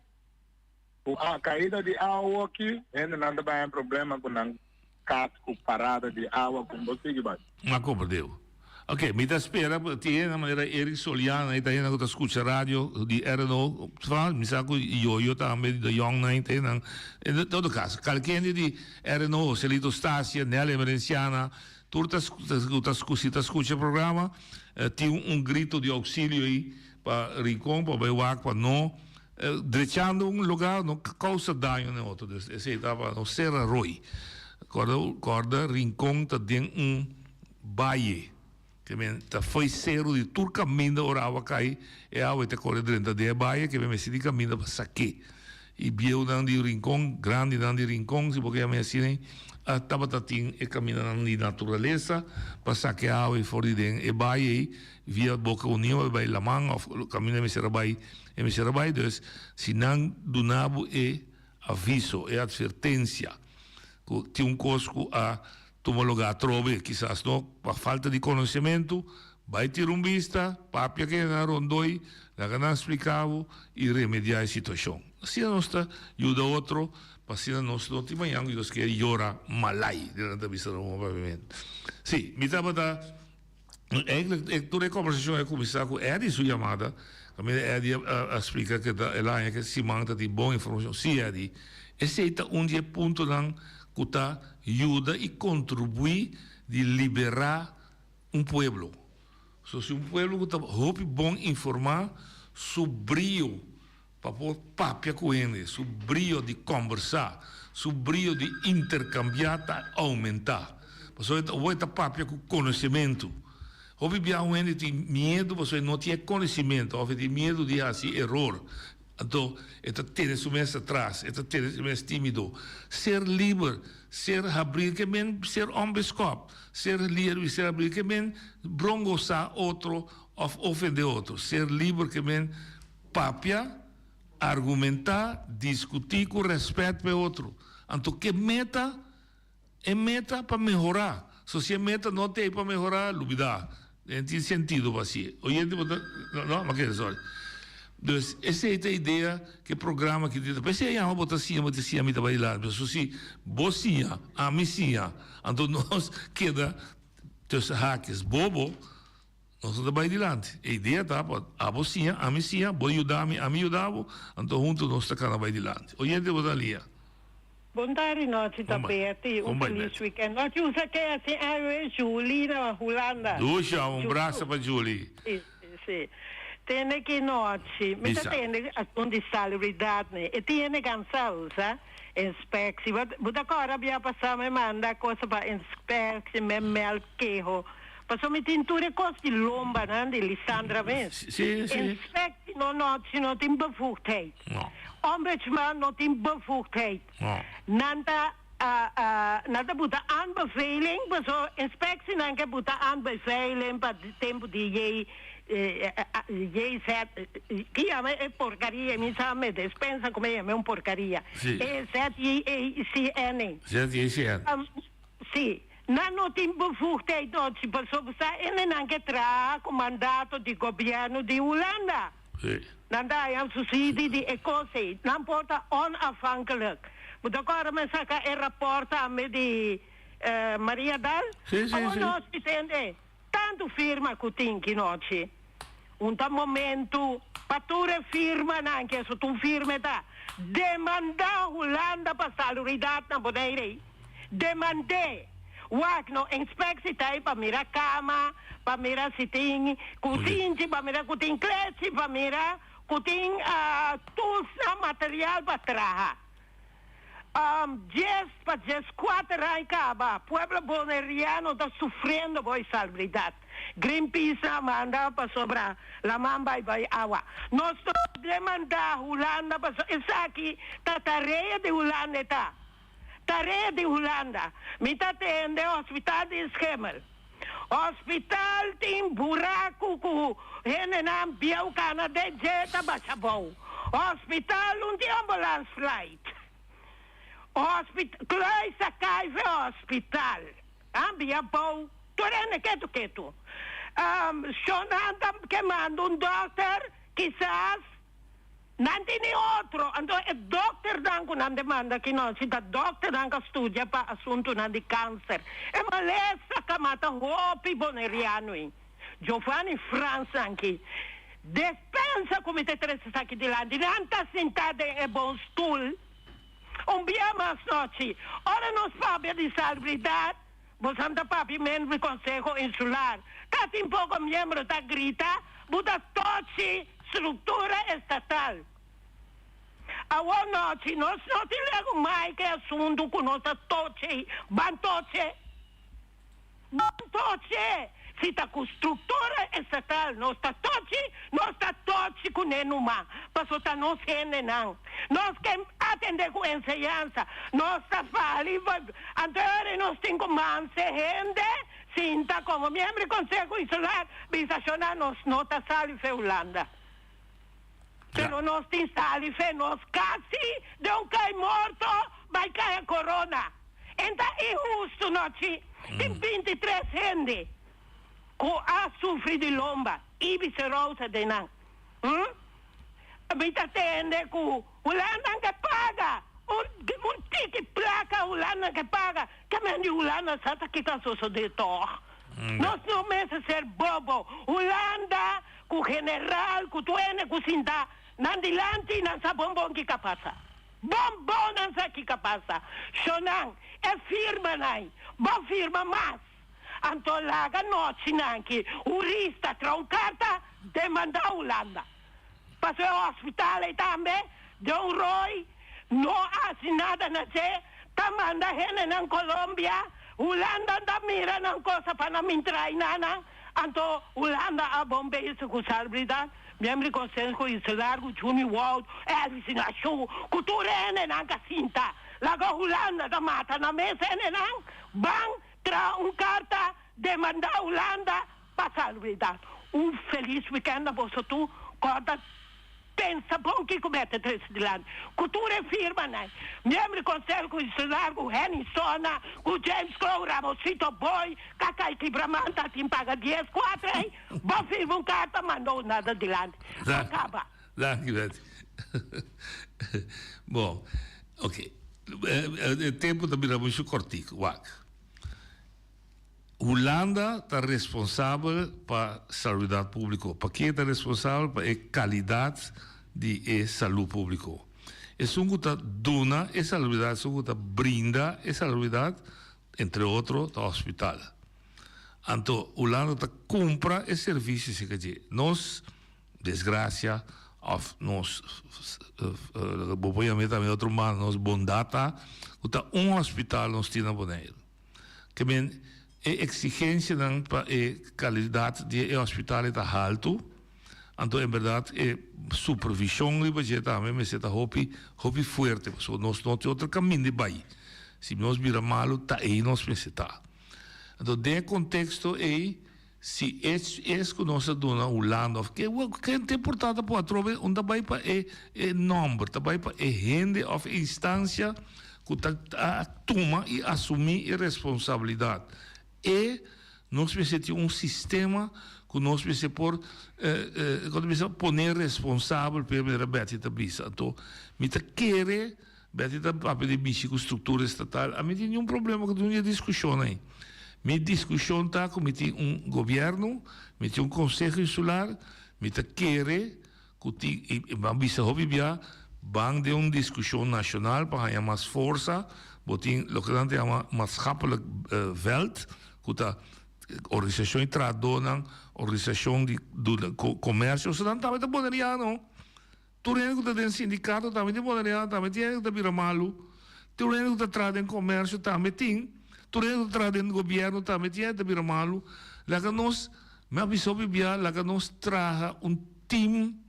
Speaker 18: Ku a kaida di awa aki, hendenan ta bai haña problema ku nan kas ku parada di awa ku bo sigui bai.
Speaker 13: Ma komprendé bo. Ok, mi ta spera tin hende manera Eric Soliano ei ta hende ku ta skucha radio di RNO, mi sa ku Yoyo tambe, de Jong nan ta hendenan. En todo kaso, kalke hende di RNO, Joselito Stasia, Nel Emerenciana, tur ta ku ta si ta skucha e programa, tin un grito di ouksilio ei pa Rincon pa bai wak pa no Drechando un lugar no causa daño na e otro, dus esey ta pa no cera rooi. Corda, corda Rincon ta den un baye, ke men ta fo'i cero di tur caminda ora awa cay, e awa ta core drenta den e baye, ke men mester di caminda pa saké. Y bieunan di Rincon, grandinan di Rincon, si bo ke yama asina, a tabata tin e camindanan di naturalesa pa saké awa for di den e baye ey, via Boca Union a bay laman of caminda mester a bay. E mester a bai dus si nan duna bo e aviso, e advertencia cu tin un cos cu a tuma lugar atrobe, kisas no pa falta di conocemento, bai tira un bista, papia cu nan rondoi, laga nan splica bo y remedia e situacion. Asina nos ta yuda otro pa asina nos no tin mañan cu Dios kier yora malai, di nan ta bisa na un papiamento. Si, mi tabata. Eigenlijk e tur e conversacion a cuminsa cu Eddie su yamada. Caminda Eddie a splica cu ta el haña cu siman ta tin bon informacion. Si Eddie, esey ta un di e puntonan cu ta yuda y contribui di libera un pueblo. So si un pueblo cu ta hopi bon informa su brio Pa por papia ku hende, su brio di kòmbersá, su brio di interkambiá ta oumentá. Pasobra e ta awor e ta papia ku konosementu. Hopi bia un hende tin miedu pasobra e no tin e konosementu òf e tin miedu di hasi eror. Anto e ta tene su mes atras, e ta tene su mes tímido. Ser liber, ser habrí ke men ser ònbeskòp, ser lier i ser habrí ke men brongosá otro òf ofendé otro. Ser liber ke men papia, argumentá, diskutí ku rèspèt pa e otro. Anto ke meta? E meta pa mehorá. So si e meta no ta ei pa mehorá, lubidá. E tin sentido pa hasié. Oyente bo ta, no, no, ma kere, sorry. Dus, esei ta e idea ku e programa aki tin. P'esei a yama bo ta siña, bo ta siña, mi ta bai dilanti. Pasobra si bo siña, ami siña, anto nos keda tussen haakjes bobo, Nos no ta bai dilanti. E idea ta pa abo siña, ami siña, bo yuda mi, ami yuda bo, anto hunto nos ta kana bai dilanti. Oyente bo ta lia.
Speaker 20: Bon tardi nochi ta Betty, un feliz weekend. Nochi usa ke asi awe Julie na Hulanda.
Speaker 13: Dusha, un brasa pa Julie.
Speaker 20: Si, si, si. Tende ki nochi, mi ta tende asun di salubridad ne. E tiene cansa usa inspectie. Bo ta cora bia pasa mi manda cosa pa inspectie, me meld keho. Pasobra mi tin tur e kos di lombanan di Lisandra mes.
Speaker 13: Sí, sí.
Speaker 20: Inspectie no no si no tin bevoegdheid.
Speaker 13: No.
Speaker 20: Ombudsman no tin bevoegdheid.
Speaker 13: No.
Speaker 20: Nan ta nan ta buta aanbeveling pasobra inspectie nan ke buta aanbeveling pa tempu di J JZ ki yama e porcaria mi sa me despensa ku mi yama un porcaria.
Speaker 13: Sí.
Speaker 20: E ZJCN.
Speaker 13: ZJCN.
Speaker 20: Sí. Nan no tin bevoegdheid nochi pasobra sa hendenan ke traha ku mandato di gobièrnu di Hulanda. Nan ta haña susidi di e kos ei. Nan por ta onafhankelijk. Bo ta kòrda mi a saka e rapòrt tambe di Maria Daal?
Speaker 13: Sí, sí,
Speaker 20: Awor
Speaker 13: sí.
Speaker 20: nochi tende tantu firma ku tin ki nochi. Un ta momentu pa tur e firmanan ke su tun firme ta demandá Hulanda pa salubridad na Bonaire. Demand'é. Wak no inspectie ta ei pa mira kama, pa mira si tin kusinchi, pa mira ku tin klechi, pa mira ku tin toolsnan, material pa traha. Dies pa dieskuater aña kaba, pueblo boneriano ta sufriendo bo insalubridad. Greenpeace a manda pasobra laman bai bai awa. Nos no demanda Hulanda pasobra esaki ta tarea di Hulanda e ta. Tarea di Hulanda. Mi ta tende hospital di Schimmel. Hospital tin buraku ku hendenan bieu kana den dje ta basha bou. Hospital un tin ambulance flight. Hospital kluis a kai fe hospital. A bia bou tur hende ketu ketu. Shonnan ta kemando un dokter kisas. Nan tene otro, anto e dokternan ku nan demanda aki no, si ta dokternan ku a studia pa asuntunan di kanser. E malesa ka mata hopi boneriano ei. Giovanni Frans anki despensa ku mi ta trese esaki dilanti, nan ta sinta den e bon stul un bia mas nochi. Ora nos papia di salbridat, bosan ta papia miembro di Konseho Insular. Ta tin poko miembro ta grita, Bu ta tochi Struktura estatal. Awor nochi nos no tin legu mai ke asuntu ku nos ta toche, ban toche. Ban toche! Si ta ku struktura estatal nos ta tochi, nos ta tochi kuné numa, paso ta nos hendenan. Nos ke atendé ku enseñansa, nos ta fali, anto e ora nos tin ku manse hende Sinta komo miembro di Konseho Insular bisa shona nos no ta sali fe Hulanda. Pero nos tin sali fe nos kasi den un kai morto bai kai a korona. En ta inhustu no chi. Tin 23 hende ku a sufri di lomba i bisa Rosa den nan. Hm? Mi ta tende ku Hulanda ke paga un un tiki plaka Hulanda ke paga. Ke men di Hulanda sa ta kiko a sosode tog. Nos no mester ser bobo. Hulanda ku general ku tur hende ku sinta nan dilanti nan sa bon bon kiko a pasa. Bon bon nan sa kiko a pasa. Shonan e firma nan bo firma mas. Anto laga nochi nan ki hurista tra un karta demanda Hulanda. Paso e hospital ei tambe den un rooi no a hasi nada na dje, ta manda hendenan Colombia, Hulanda ta mira nan cosa pa nan min trai nana, anto Hulanda a bon bezig cu salubridad. Miembro di Konseho Insular ku Juni Wout, Elvis Inacio, ku tur hendenan ka sinta. Laga Hulanda ta mata nan mes hendenan, ban traha un karta demandá Hulanda pa salubridat. Un felis wikènt na boso tur, kòrda pensa bon kiko mester trese dilanti ku tur e firmanan. Miembro di Konseho Insular ku Henny Sona, ku James Crow, Ramosito Boy, Kakai Kibramanta tin paga dies kuater ei. Bo firma un karta manda un nada dilanti. A kaba.
Speaker 13: Danki Betty. Bon, ok. E tempo ta bira mucho kortiku. Wak. Hulanda ta responsabel pa salubridat públiko. Pa ken ta responsabel? Pa e kalidat di e salú públiko. Esun ku ta duna e salubridat, esun ku ta brinda e salubridat, entre otro, ta hospital. Anto Hulanda ta kumpra e servisio si ke dje. Nos desgrasia òf nos, bo por yam'é tambe otro man, nos bondat ta ku ta un hospital nos tin na Boneiru. Ke men e eksigensianan pa e kalidat di e hospital ei ta haltu, anto en bèrdat e supervishon riba dje tambe mester ta hopi, hopi fuerte pasobra nos no tin otro kaminda di bai. Si nos bira malu ta ei nos mester ta. Anto den e konteksto ei si es es ku nos a duna Hulanda òf ke ken ta importá ta por atrobe un ta bai pa e e nòmber ta bai pa e hende òf e instansia ku ta a tuma i asumí e responsabilidat. E nos mester tin un sistema ku nos mester por kon ta bisa pone responsabel p'e manera Betty ta bisa. Anto mi ta kere Betty ta papia di bishi ku struktura estatal. Ami tin niun problema ku tin e diskushon ei. Mi diskushon ta ku mi tin un gobièrnu, mi tin un konseho insular, mi ta kere ku tin, i mi a bisa hopi bia, ban den un diskushon nashonal pa haña mas forsa. Bo tin loke nan ta yama maatschappelijk veld, ku ta organisashon di trahadónan, organisashon di komersio, nan tambe ta boneriano. Tur hende ku ta den sindikato tambe tin boneriano, tambe tin hende ku ta bira malu. Tur hende ku ta traha den komersio tambe tin. Tur hende ku ta traha den gobièrnu tambe tin hende ta bira malu. Laga nos, mi a bisa hopi bia, laga nos traha un tim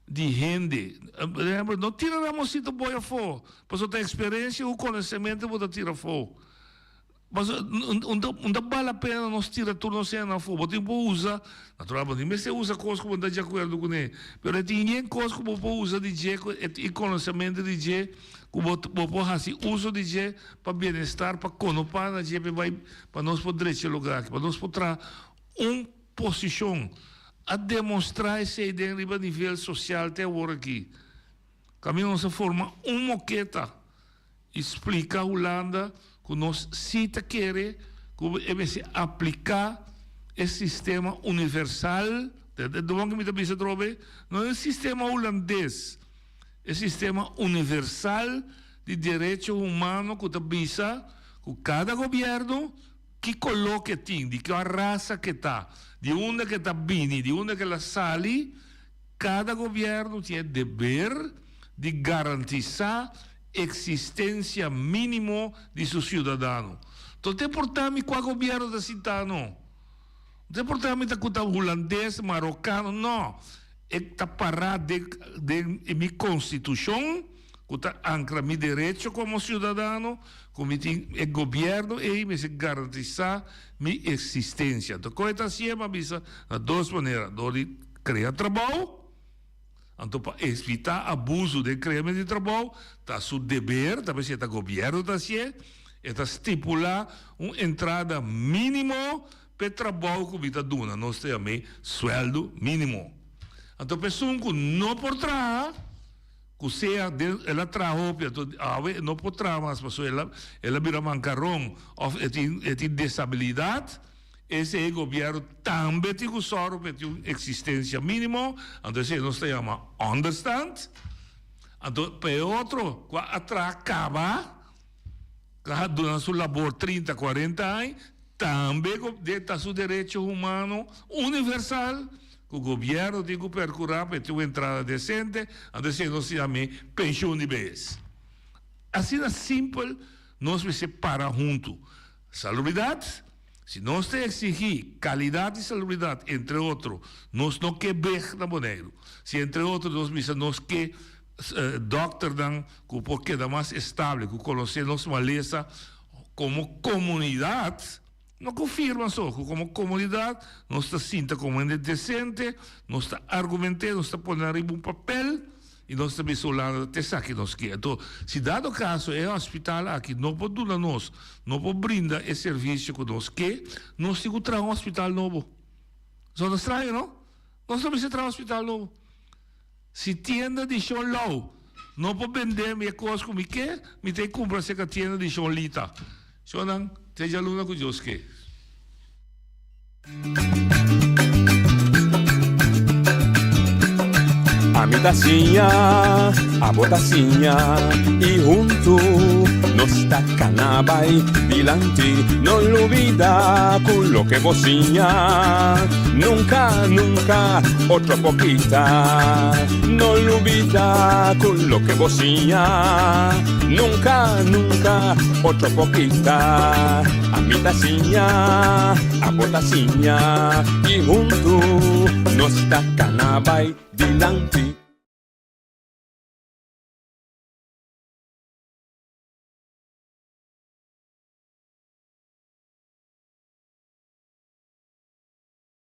Speaker 13: di hende. Por ehèmpel, no tira Ramosito Boy afó, pasobra ta eksperensia ku konosementu bo ta tira afó. Pasobra un ta bal la pena nos tira tur nos hende afó. Bo tin por usa, natural bo tin mester usa kos ku bo no ta di akuerdo kuné, pero e tin yen kos ku bo por usa di dje ku e konosementu di dje ku bo bo por hasi uso di dje pa bienestar, pa konopá na dje pa e bai pa nos por drecha e lugar aki, pa nos por traha un posishon. A demostrá esei den riba nivel sosial te awor aki. Kaminda nos a forma un moketa. I splika Hulanda ku nos si ta kere ku e mester apliká e sistema universal, e bon ku mi ta bisa atrobe, no e sistema hulandes, e sistema universal di derecho humano ku ta bisa ku kada gobièrnu ki koló ke tin, di kua rasa ke ta, di unda ke ta bini, di unda ke la sali, Kada gobièrnu tin e deber di garantisá eksistensia mínimo di su siudadano. No ta importá mi kua gobièrnu ta sintá no. No ta importá mi ta ku ta hulandes, marokano, no. E ta pará den den mi konstitushon ku ta ankra mi derecho komo siudadano ku mi tin e gobièrnu ei mester garantisá mi eksistensia. Anto kon e ta hasié? Mi a bisa na dos manera, dor di. Krea trabou, anto pa evitá abuso den kreamentu di trabou, ta su deber, ta p'esei ta gobièrnu ta hasié, e ta stipulá un entrada mínimo p'e trabou ku mi ta duna, nos ta yam'é suèldu mínimo. Anto p'esun ku no por traha, ku sea den el a traha hopi, anto awe e no por traha mas pasobra el a el a bira mankaron òf e tin e tin desabilidat, Esei gobierno tambe tin cu sòru pa e tin un existencia minimo, anto esei nos ta yama onderstand. Anto pa e otro cu a traha caba, cu a duna su labor trinta, cuarenta aña, tambe ta su derecho humano universal cu gobierno tin cu percura pa e tin un entrada decente, anto esei nos ta yama pensioen di behes. Asina simpel nos mester para hunto. Salubridad. Si nos ta eksigí kalidat i salubridat, entre otro, nos no ke beg na Boneiru. Si entre otro nos bisa nos ke dòkternan ku por keda mas estable, ku konosé nos malesa komo komunidat, no ku firma so, ku komo komunidat nos ta sinta komo hende desente, nos ta argument'é, nos ta pone nan riba un papel i nos ta bisa Hulanda ta esaki nos ke. Anto, si dado kaso e hospital aki no por duna nos, no por brinda e servisio ku nos ke, nos tin ku traha un hospital nobo. Esaki ta straño, no? Nos ta mester traha un hospital nobo. Si tienda di Shon Lou no por bende mi e kos ku mi ke, mi ta e kumpra serka tienda di Shon Lita. Shonnan, te djaluna ku Dios ke.
Speaker 12: Ami ta siña, abo ta siña y huntu nos ta cana bay dilanti. No lubida cu loke bo siña nunca, nunca otro por kita. No lubida cu loke bo siña nunca, nunca otro por kita. Ami ta siña, abo ta siña y huntu nos ta cana bay dilanti.